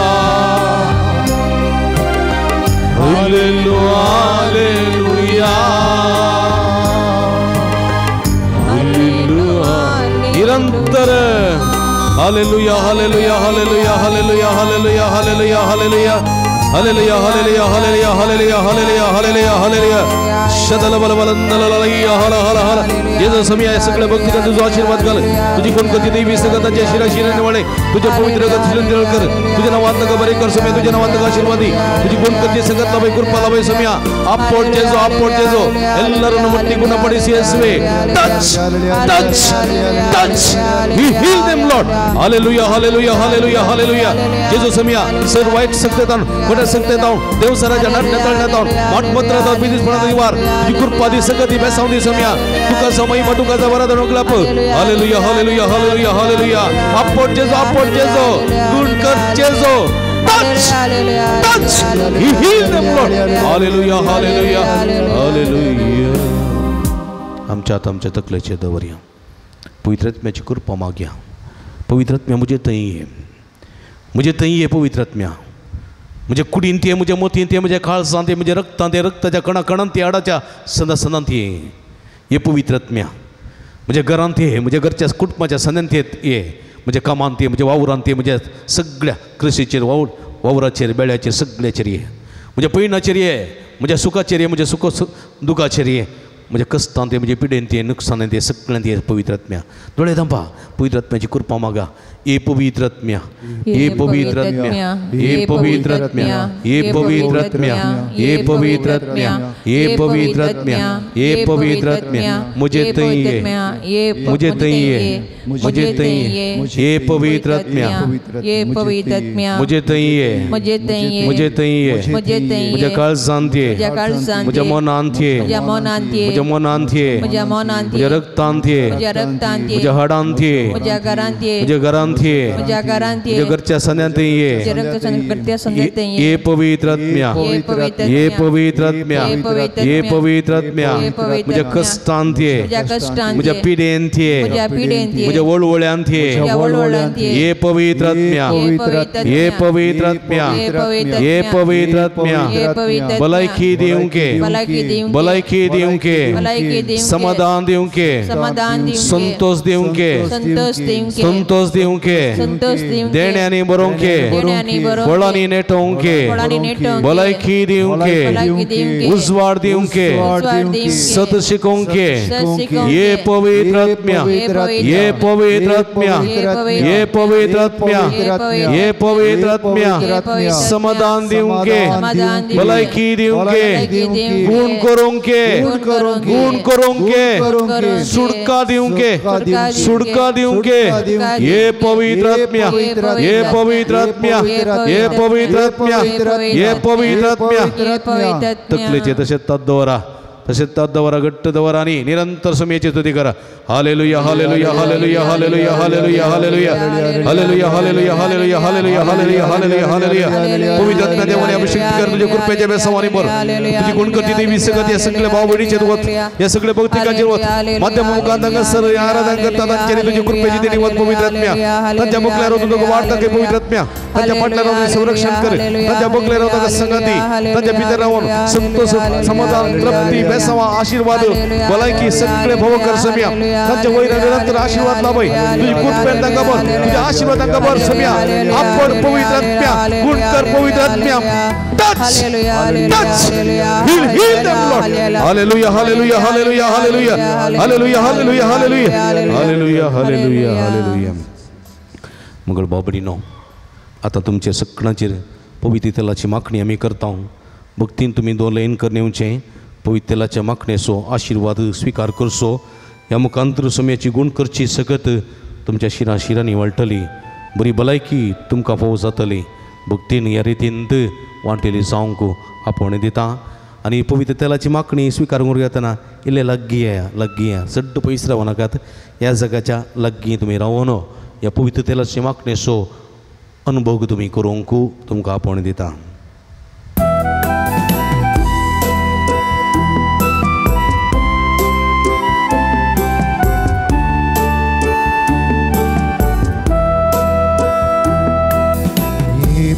hallelujah hallelujah निरंतर. Hallelujah hallelujah hallelujah hallelujah hallelujah hallelujah hallelujah hallelujah hallelujah hallelujah hallelujah hallelujah hallelujah hallelujah. शदल बल बलंदललैया हर हर हर. जेजू समिया सगळ्या भक्तीचा तुझा आशीर्वाद घाल. तुझी कोणकोणती देवी सगळ्यांच्या शिरा शिराने वाळे. तुझ्या पवित्र रगत शिरंजळ कर. तुझ्या नावात नका बरे कर समिया. तुझ्या नावात नका आशीर्वादी. तुझी कोणकोणती सगळ्यात लाभाई कृपा लाभाई समिया. ಅಪ್ಪೋಟ್ ಜೇಸು ಅಪ್ಪೋಟ್ ಜೇಸು ಎಲ್ಲರನ್ನು ಮುಟ್ಟಿ ಗುಣಪಡಿಸಿ ಯೇಸುವೆ. Touch touch touch. He heal them Lord. Hallelujah hallelujah hallelujah hallelujah. Jesu समिया sir white सकते कोटा सकते देव सराजा नटनतळण्यात माटमत्रात बिदिसपणात वार तुझी कृपा दी सकती बेसावून दी समिया. तुका समय तुका वराधन ओगलाप. Hallelujah hallelujah hallelujah hallelujah. अप्पोट जेजो अप्पोट जेजो गुण कर जेजो. Touch touch. He heal them Lord. Hallelujah hallelujah hallelujah. आमच्या आमच्या तकलेचे दवरया. पवित्र आत्म्याची कृपा मागया. पवित्र आत्म्या मुझे थंय ये, मुझे थंय ये पवित्र आत्म्या. म्हज्या कुडींत ये, म्हज्या मोतींत ये, म्हज्या काळजांत ये, म्हज्या रक्तांत ये, रक्ताच्या कणा कणांत ये, हाडाच्या सदा सदांत ये. ये पवित्र आत्म्या म्हज्या घरांत ये, म्हज्या घरच्या कुटुंबाच्या सन्यांत ये, म्हज्या कामांत ये, म्हज्या वावरांत ये, म्हज्या सगळ्या कृशीचेर वावराचेर बेळ्याचेर सगळ्याचेर ये. म्हज्या पयणाचेर ये, म्हज्या सुखाचेर ये, म्हज्या सुख दुखाचेर ये, म्हज्या कश्टांत ये, म्हज्या पिडेंत ये, नुकसानांत ये, सगळ्यांत ये पवित्र आत्म्या. दोळे धांपा. पवित्र आत्म्याची कृपा मागा. ये पवित्र आत्म्या, ये पवित्र आत्म्या, ये पवित्र आत्म्या, ये पवित्र आत्म्या, ये पवित्र आत्म्या, ये पवित्र आत्म्या, ये पवित्र आत्म्या. मुझे थंय ये, मुझे थंय ये, मुझे थंय ये, ये पवित्र आत्म्या, ये पवित्र आत्म्या. मुझे थंय ये, मुझे थंय ये, मुझे थंय ये, मुझे थंय ये, म्हज्या काळजांत ये, म्हज्या मनांत ये, म्हज्या मनांत ये, म्हज्या मनांत ये, म्हज्या मनांत ये, म्हज्या रक्तांत ये, म्हज्या रक्तांत ये, म्हज्या हाडांत ये, म्हज्या घरांत ये, म्हज्या घरांत ये, म्हज्या घरांत ये, म्हज्या घरच्या सन्यांत ये. ये पवित्र आत्म्या, ये पवित्र आत्म्या, ये पवित्र आत्म्या. म्हज्या कश्टांत ये, म्हज्या पिडेंत ये, म्हज्या वळवळ्यांत ये. ये पवित्र आत्म्या, ये पवित्र आत्म्या, ये पवित्र आत्म्या. भलायकी दिवंके, भलायकी दिवंके, समाधान दिवंके, संतोष दिवंके, संतोष दिवंके, देण्यांनी बरोवंके, फळांनी नेटोवंके, भलायकी दिवंके, उजवाड दिवंके, सत शिकोवंके. ये पवित्र आत्म्या, ये पवित्र आत्म्या, ये पवित्र आत्म्या, ये पवित्र आत्म्या. समाधान दिवंके, भलायकी दिवंके, गुण करूंके, गुण करूंके, सुटका दिवंके, सुटका दिवंके. ये पवित्र आत्म्या, ये पवित्र आत्म्या, ये पवित्र आत्म्या, ये पवित्र आत्म्या. तकलेचे तशें तात दवरा, तशें तात दवरा, घट्ट दवरा आनी निरंतर समेची स्तुती करा. Hallelujah hallelujah hallelujah hallelujah hallelujah hallelujah hallelujah hallelujah hallelujah hallelujah hallelujah hallelujah hallelujah. पवित्र आत्म्या देवाने अभिषेक कर. तुझ्या कृपेच्या बेसावाने भर. तुझी गुणकती देवी सगत या सगळ्या भाव बहिणीचे वत, या सगळ्या भक्तिकांचे वत माध्यम मुखांत सर आराधना करतात तांचे तुझी कृपेची देणी वत पवित्र आत्म्या. तांच्या मुखल्यावर तुझं वाढता के पवित्र आत्म्या. तांच्या पाटल्यावर संरक्षण कर. तांच्या बकल्यावर संगती, तांच्या भितर रावून संतोष समाधान तृप्ती बेसावा आशीर्वाद भलायकी सगळे भव कर समिया. तांच्या वयर निरंतर आशीर्वाद लाभय. तुझी कृपेन तांकां भर, तुझ्या आशीर्वाद तांकां भर समिया. आपण पवित्र आत्म्या, गुण कर पवित्र आत्म्या. Touch touch. Heal heal them Lord. Hallelujah hallelujah hallelujah hallelujah hallelujah hallelujah hallelujah hallelujah hallelujah hallelujah. मंगळ बाबडीनो, आतां तुमचे सगळ्यांचेर पवित्र तेलाची मागणी आमी करता. भक्तीन तुमी दोन लयन कर नेवचें. पवित्र तेलाच्या मागणेचो आशिर्वाद स्विकार करचो. ह्या मुखांतर सोम्याची गुण करची सकत तुमच्या शिरां शिरांनी वळटली, बरी भलायकी तुमकां फावो जातली। भक्तीन ह्या रितीन वांटेली जावंक आपोवणें दिता आनी पवित्र तेलाची मागणी स्विकार करूंक येतना इल्ले लागीं येया, लागीं येया, चड पयस रावं नाकात, ह्या जगाच्या लागीं तुमी रावून ह्या पवित्र तेलाची मागणेचो अनुभव तुमी करूंक तुमकां आपोवणें दिता।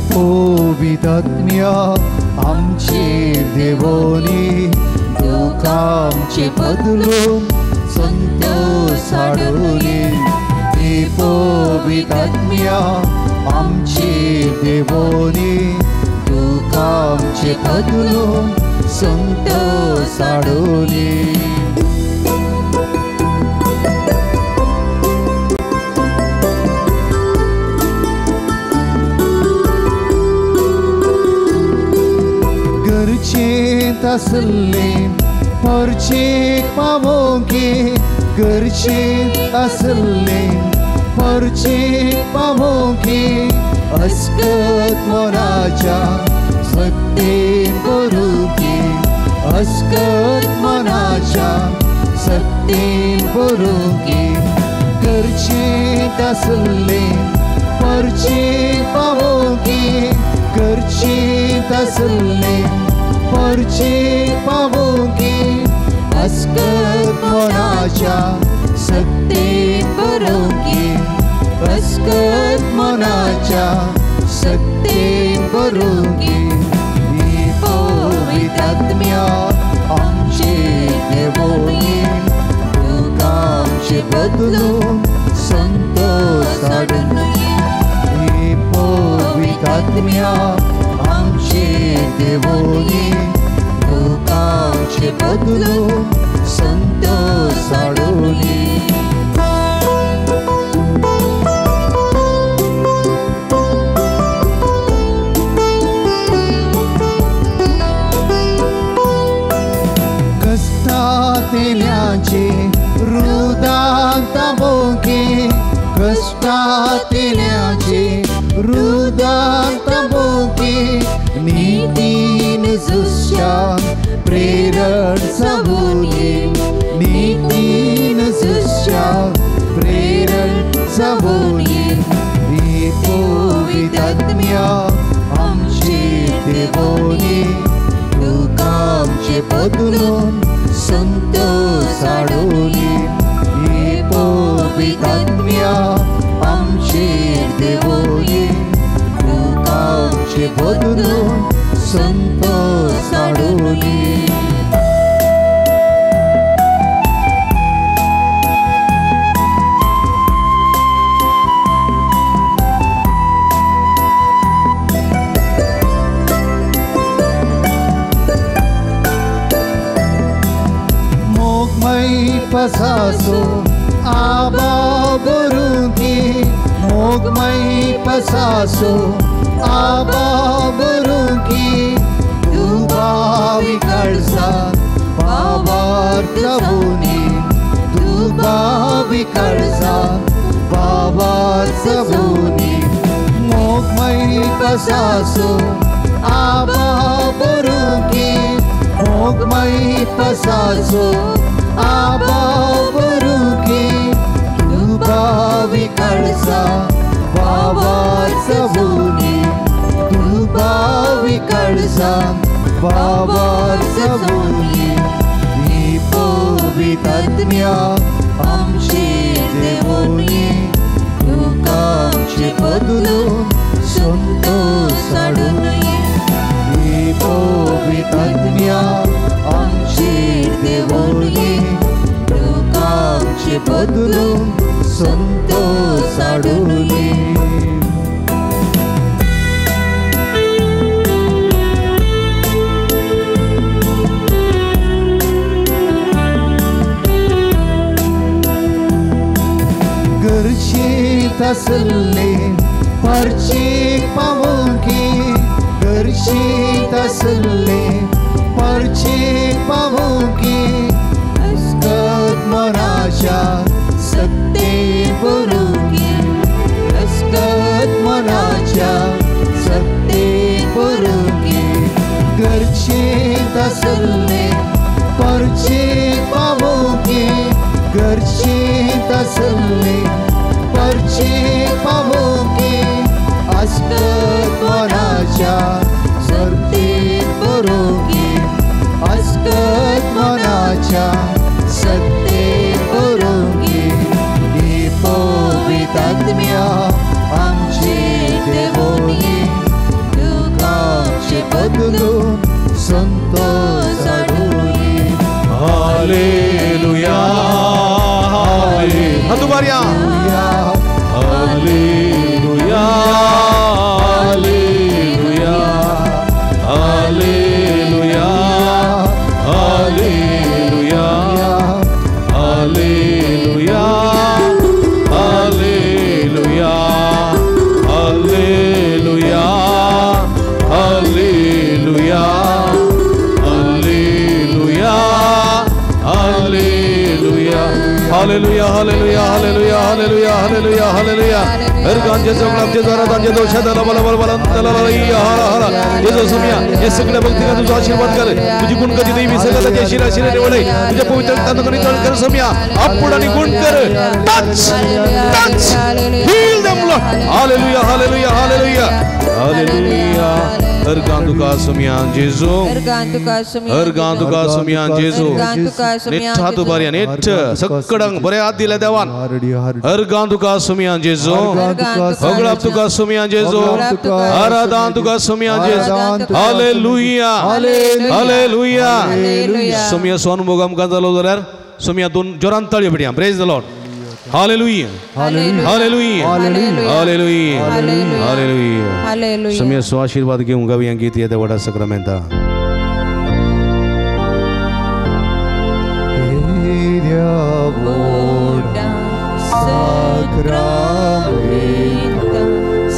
पवित्रात्म्या आमचेर देवोनी दुखांचे बदलून संतोष हाडुनी। पवित्रात्म्या आमचेर देवोनी दुखांचे बदलून संतोष हाडुनी। गरजेंत आसले परचेक पावोंके, गरजेंत आसले परचेक पावोंके, अस्कत मनाच्या सत्तेन बरोवंके, अस्कत मनाच्या सत्तेन बरोवंके। गरजेंत आसले परचेक पावोंके, गरजेंत आसले परचेक पावोंके, अस्कत मनाच्या सत्तेन बरोवंके, अस्कत मनाच्या सत्तेन बरोवंके। पवित्रात्म्या आमचेर देवोनी दुखांचे बदलून संतोष हाडुनी। पवित्रात्म्या आमचेर देवोनी दुखांचे बदलून संतोष हाडुनी। कष्टांतल्याचे रुदान तांबोंके, कष्टांतल्याचे रुदान तांबोंके, नितीन जुस्या प्रेरण जावुनी, नितीन जुस्या प्रेरण जावुनी। पवित्रात्म्या आमचेर देवोनी दुखांचे बदलून संतोष हाडुनी। पवित्रात्म्या आमचेर देवोनी दुखांचे बदलून संतोष हाडुनी। पसासो आबा बरुंकी, मोगमय पसासो आबा बरुंकी, दुबावी कळसा बाबार प्रभुनी, दुबावी कळसा बाबार प्रभुनी। मोगमय पसासो आबा बरुंकी, मोगमय पसासो आबा बरुंकी, दुबावी कळसा बाबार सबुनी, दुबावी कळसा बाबार सबुनी। पवित्रात्म्या आमचेर देवोनी दुखांचे बदलून संतोष हाडुनी। पवित्रात्म्या आमचेर देवोनी दुखांचे बदलून संतोष हाडुनी। गरजेंत आसले परचेक पावोंके, गरजेंत आसले परचेक पावोंके, अस्कत मनाच्या चर्चेंत आसले परचे पावोवंकी आसकत मनाच्या सर्तीत बरोवंकी आसकत मनाच्या सत्तेत बरोवंकी ही पवित्र आमचे देवोनी दुखाचे बदलून संतोष हाडुनी. Hallelujah hallelujah hallelujah hallelujah hallelujah hallelujah hallelujah hallelujah hallelujah hallelujah hallelujah hallelujah hallelujah hallelujah hallelujah hallelujah hallelujah hallelujah. हर जेजू द्वारा दोषाला बल बल बल हर हर जेजू सुमिया हे सगळ्या भक्तीला तुझा आशीर्वाद कर. तुझी गुण कधी देवी सगळ्या शिरा शिरा निवडे तुझ्या पवित्र तंत्रज्ञान कर सुमिया आपुड आणि गुण कर. Touch touch heal them Lord. Hallelujah hallelujah hallelujah hallelujah. हर गांदुका सुमिया जेजू हर गांदुका सुमिया जेजू निठ्ठा तुबारिया निठ्ठ सकडंग बरे हात दिले देवान. हर गांदुका सुमिया जेजू होगळाप तुका सुमिया जेजू आराधन तुका सुमिया जेजू. Hallelujah hallelujah. सुमिया स्वानुभोग आमकां जालो जाल्यार सुमिया दोन जोरान ताळयो पिडया. Praise the Lord. Hallelujah hallelujah hallelujah hallelujah. सुमिया सो आशीर्वाद घेऊन गावया गीत येते वडा सक्रामेंता.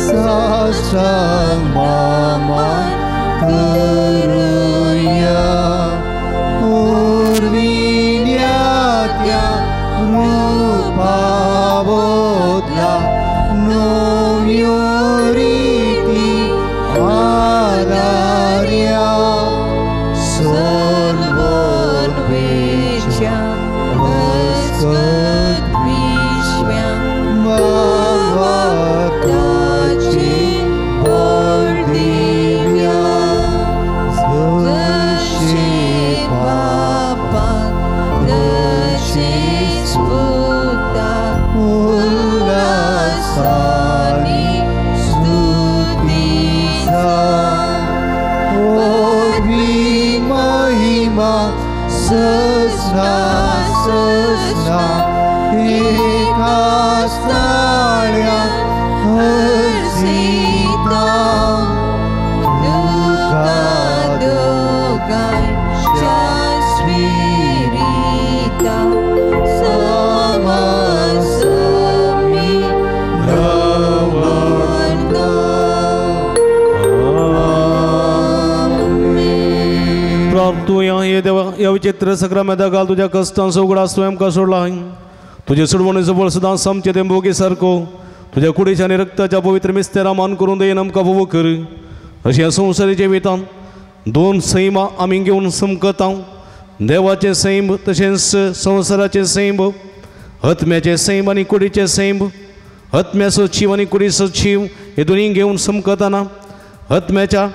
साष्टांग मामा करुया पूर्विन्या त्या रूपावोतला नव्यो रीती आदार्या सोलबोलवेच्या वस्कत विश्व्या भावार्थाचे बोल दिव्या जशे बापाक तशेंच पुताक उल्हासानी स्तुती जा. महिमा ससना ससना एका स्थाण्या हर्षिता तुका दोगांच्या स्पिरिता समासमी नवंता. प्राप्तुया हे देवा या विचित्र सक्रामेंता घाल तुझ्या कष्टांचो उगडास तुवें आमकां सोडला. तुजे सोडवणेचो बळ सदां आमचे ते मोगी सारको तुज्या कुडीच्या आनी रक्ताच्या पवित्र मिस्तेरा मान करून दयेन आमकां भोव कर. अशी ह्या संवसारी जिवितांत दोन सैमां आमी घेवन समकता, देवाचें सैम तशेंच संवसाराचें सैम, आत्म्याचें सैम आनी कुडीचें सैम, आत्म्याचो जीव आनी कुडीचो जीव हे दोनूय घेवन समकतना आत्म्याच्या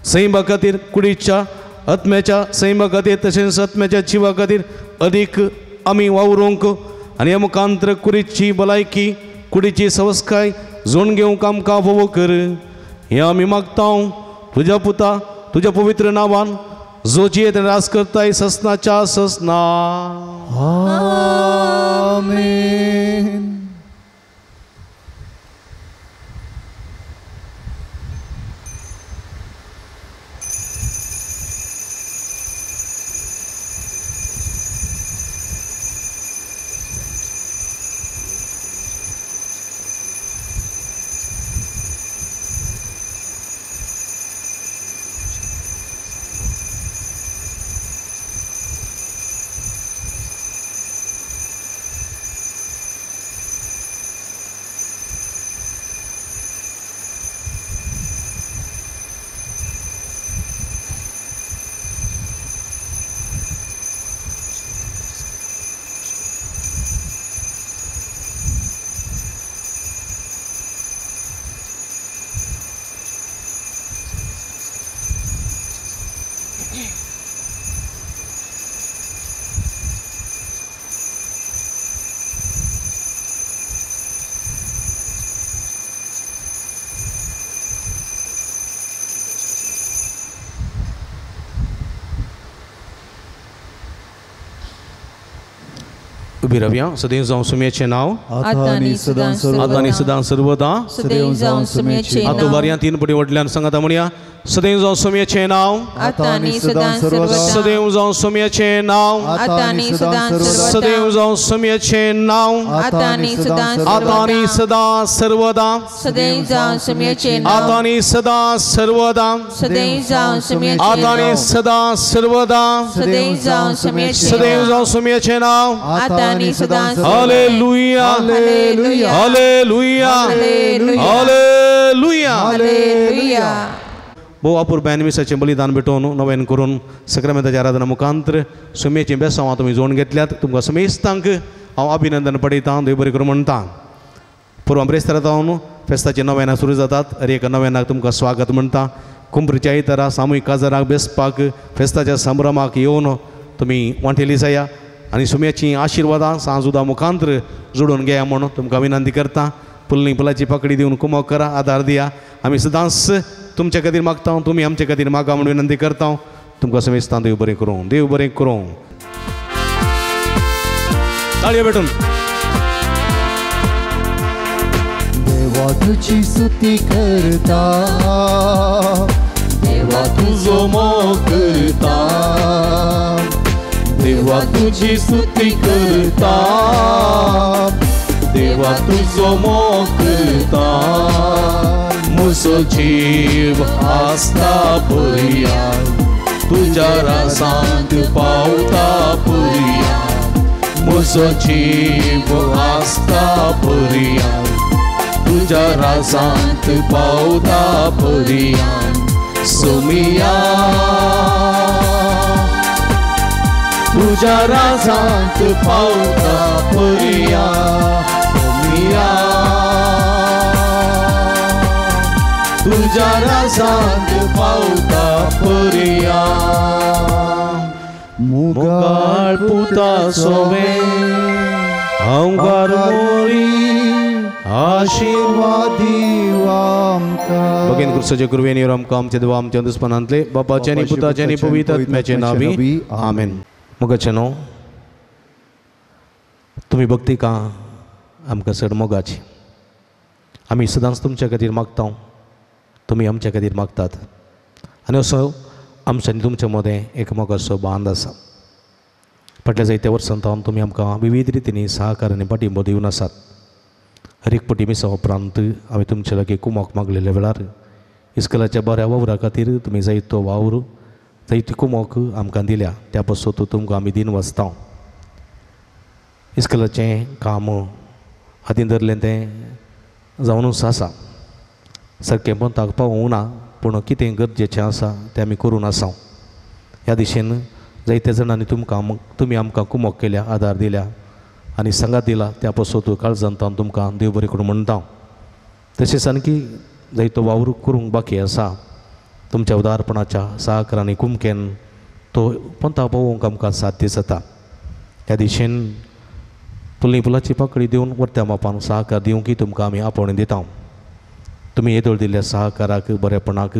सैमा खातीर कुडीच्या आत्म्याच्या सैमा खातीर तशेंच आत्म्याच्या जिवा खातीर अदीक आमी वावरूंक आनी ह्या मुखांतर कुडीची भलायकी कुडीची संस्काय जोड घेवंक आमकां भोव कर. हें आमी मागता तुज्या पुता तुज्या पवित्र नांवान जो जियेत रास करताय ससनाच्या ससना. आमेन. उबी रावया. सदैव जावं सुम्याचें नांव आतां आनी सदां आतां आनी सदां सर्वदा सदैव जावं सुम्याचें नांव. आतां वारयां तीन पटी व्हडल्यान सांगाता म्हणया. सदैव जावं सुम्याचें नांव आतां आनी सदां सर्वदा सदैव जावं सुम्याचें नांव आतां आनी सदां सर्वदा सदैव जावं सुम्याचें नांव आतां आनी सदां आतां आनी सदां सर्वदा सदैव जावं सुम्याचें नांव आतां आनी सदां सर्वदा सदैव जावं सुम्याचें आतां आनी सदां सर्वदा सदैव जावं सुम्याचें सदैव जावं सुम्याचें नांव आतां आनी सदां. Hallelujah hallelujah hallelujah hallelujah hallelujah. भोव अपुरबायेन मिसाचें बलिदान भेटोवन नवेन करून सक्रामेंताच्या आराधना मुखांतर सुमेचीं बेसांवां तुमी जोडून घेतल्यात. तुमकां समेस्तांक हांव अभिनंदन पडयतां, देव बरें करूं म्हणटा. पुर्व ब्रेस्तारा जावन फेस्ताची नवेनां सुरू जातात. हर एका नवेनाक तुमकां स्वागत म्हणटा. कुंभरीच्या आयतारा सामूहीक काजाराक बेसपाक फेस्ताच्या संभ्रमाक येवन तुमी वांटेली जाया आनी सुम्याचीं आशिर्वादां सांजुदा मुखांतर जोडून घेया म्हणून तुमकां विनंती करता. पुल्ली पुलाची पाकडी दिवन कुमक करा, आदार दिया. आमी सदांच तुमच्या खातीर मागता, तुमी आमच्या खातीर मागा म्हणून विनंती करता. तुमकां समेस्तां देव बरें करूं, देव बरें करूं. ताळयो भेटून. देवा तुजी स्तुती करता, देवा तुजो मोग करता, देवा तुजी स्तुती करता, देवा तुजो मोग करता. म्हजो जीव आसता पर्यान तुज्या रासांत पावता पर्यान, म्हजो जीव आसता पर्यान तुज्या रासांत पावता पर्यान. सोमिया तुज्या राजांत पावता पर्यान, सोमिया तुज्या राजांत पावता पर्यान. मुगाळ पुता सोवे हांव मोरी आशीर्वादी आमकां. भगीन क्रिस्ताचे कृपेन आमकां आमचे देवा आमच्या दुस्पनांतले बापाचे आनी पुताचे आनी पवित्र आत्म्याचे नांवी आमेन. मोगाचे न्हू तुमी भक्ती का आमकां चड मोगाची. आमी सदांच तुमच्या खातीर मागता, तुमी आमच्या खातीर मागतात आनी असो आमच्या आनी तुमच्या मदें एक मोगाचो बांद आसा. फाटल्या जायत्या वर्सां सावन तुमी आमकां विविध रितींनी सहकार आनी पाठिंबो दिवन आसात. हर एक पटी मिसा उपरांत हांवें तुमच्या लागीं कुमोक मागलेल्या वेळार इस्कोलाच्या बऱ्या वावरा खातीर तुमी जायतो वावर जायती कुमोक आमकां दिल्या, त्या पासून तुमकां आमी दिन वाचता. इस्कोलाचें काम हातीन धरलें तें जावनूच आसा, सारकें पंताक पावूंक ना, पूण कितें गरजेचें आसा तें आमी करून आसा. ह्या दिशेन जायत्या जाणांनी तुमकां तुमी आमकां कुमोक केल्या, आदार दिल्या आनी सांगात दिला, त्या पासून काळजांत तुमकां देव बरें करूं म्हणटा. तशेंच आणकी जायतो वावर करूंक बाकी आसा. तुमच्या उदारपणाच्या सहकारान आनी कुमकेन तो पंता पावोवंक आमकां साध्य जाता. ह्या दिशेन पुली पुलाची पाकळी दिवन वरत्या मापान सहकार दिवंक तुमकां आमी आपोवणें दिता. तुमी येदोळ दिल्ल्या सहकाराक, बरेपणाक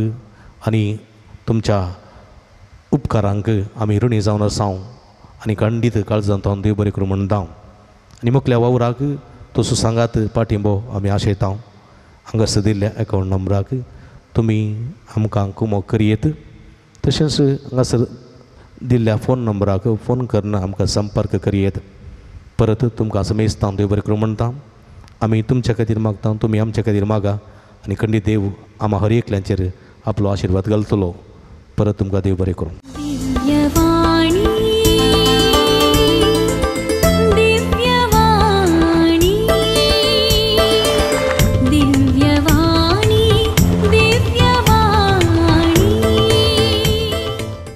आनी तुमच्या उपकारांक आमी ऋणी जावन आसा आनी खंडीत काळजांत देव बरें करूं म्हणटा. आनी मुखल्या वावराक तसो सांगात पाठिंबो आमी आशयता. हांगासर दिल्ल्या एकावंट नंबराक तुमी आमकां कुमोक करयेत, तशेंच हांगासर दिल्ल्या फोन नंबराक फोन करून आमकां संपर्क करयेत. परत तुमकां समेस्तां देव बरें करूं म्हणटा. आमी तुमच्या खातीर मागता, तुमी आमच्या खातीर मागा आनी खंडीत देव आमा हर एकल्यांचेर आपलो आशिर्वाद घालतलो. परत तुमकां देव बरें करूं.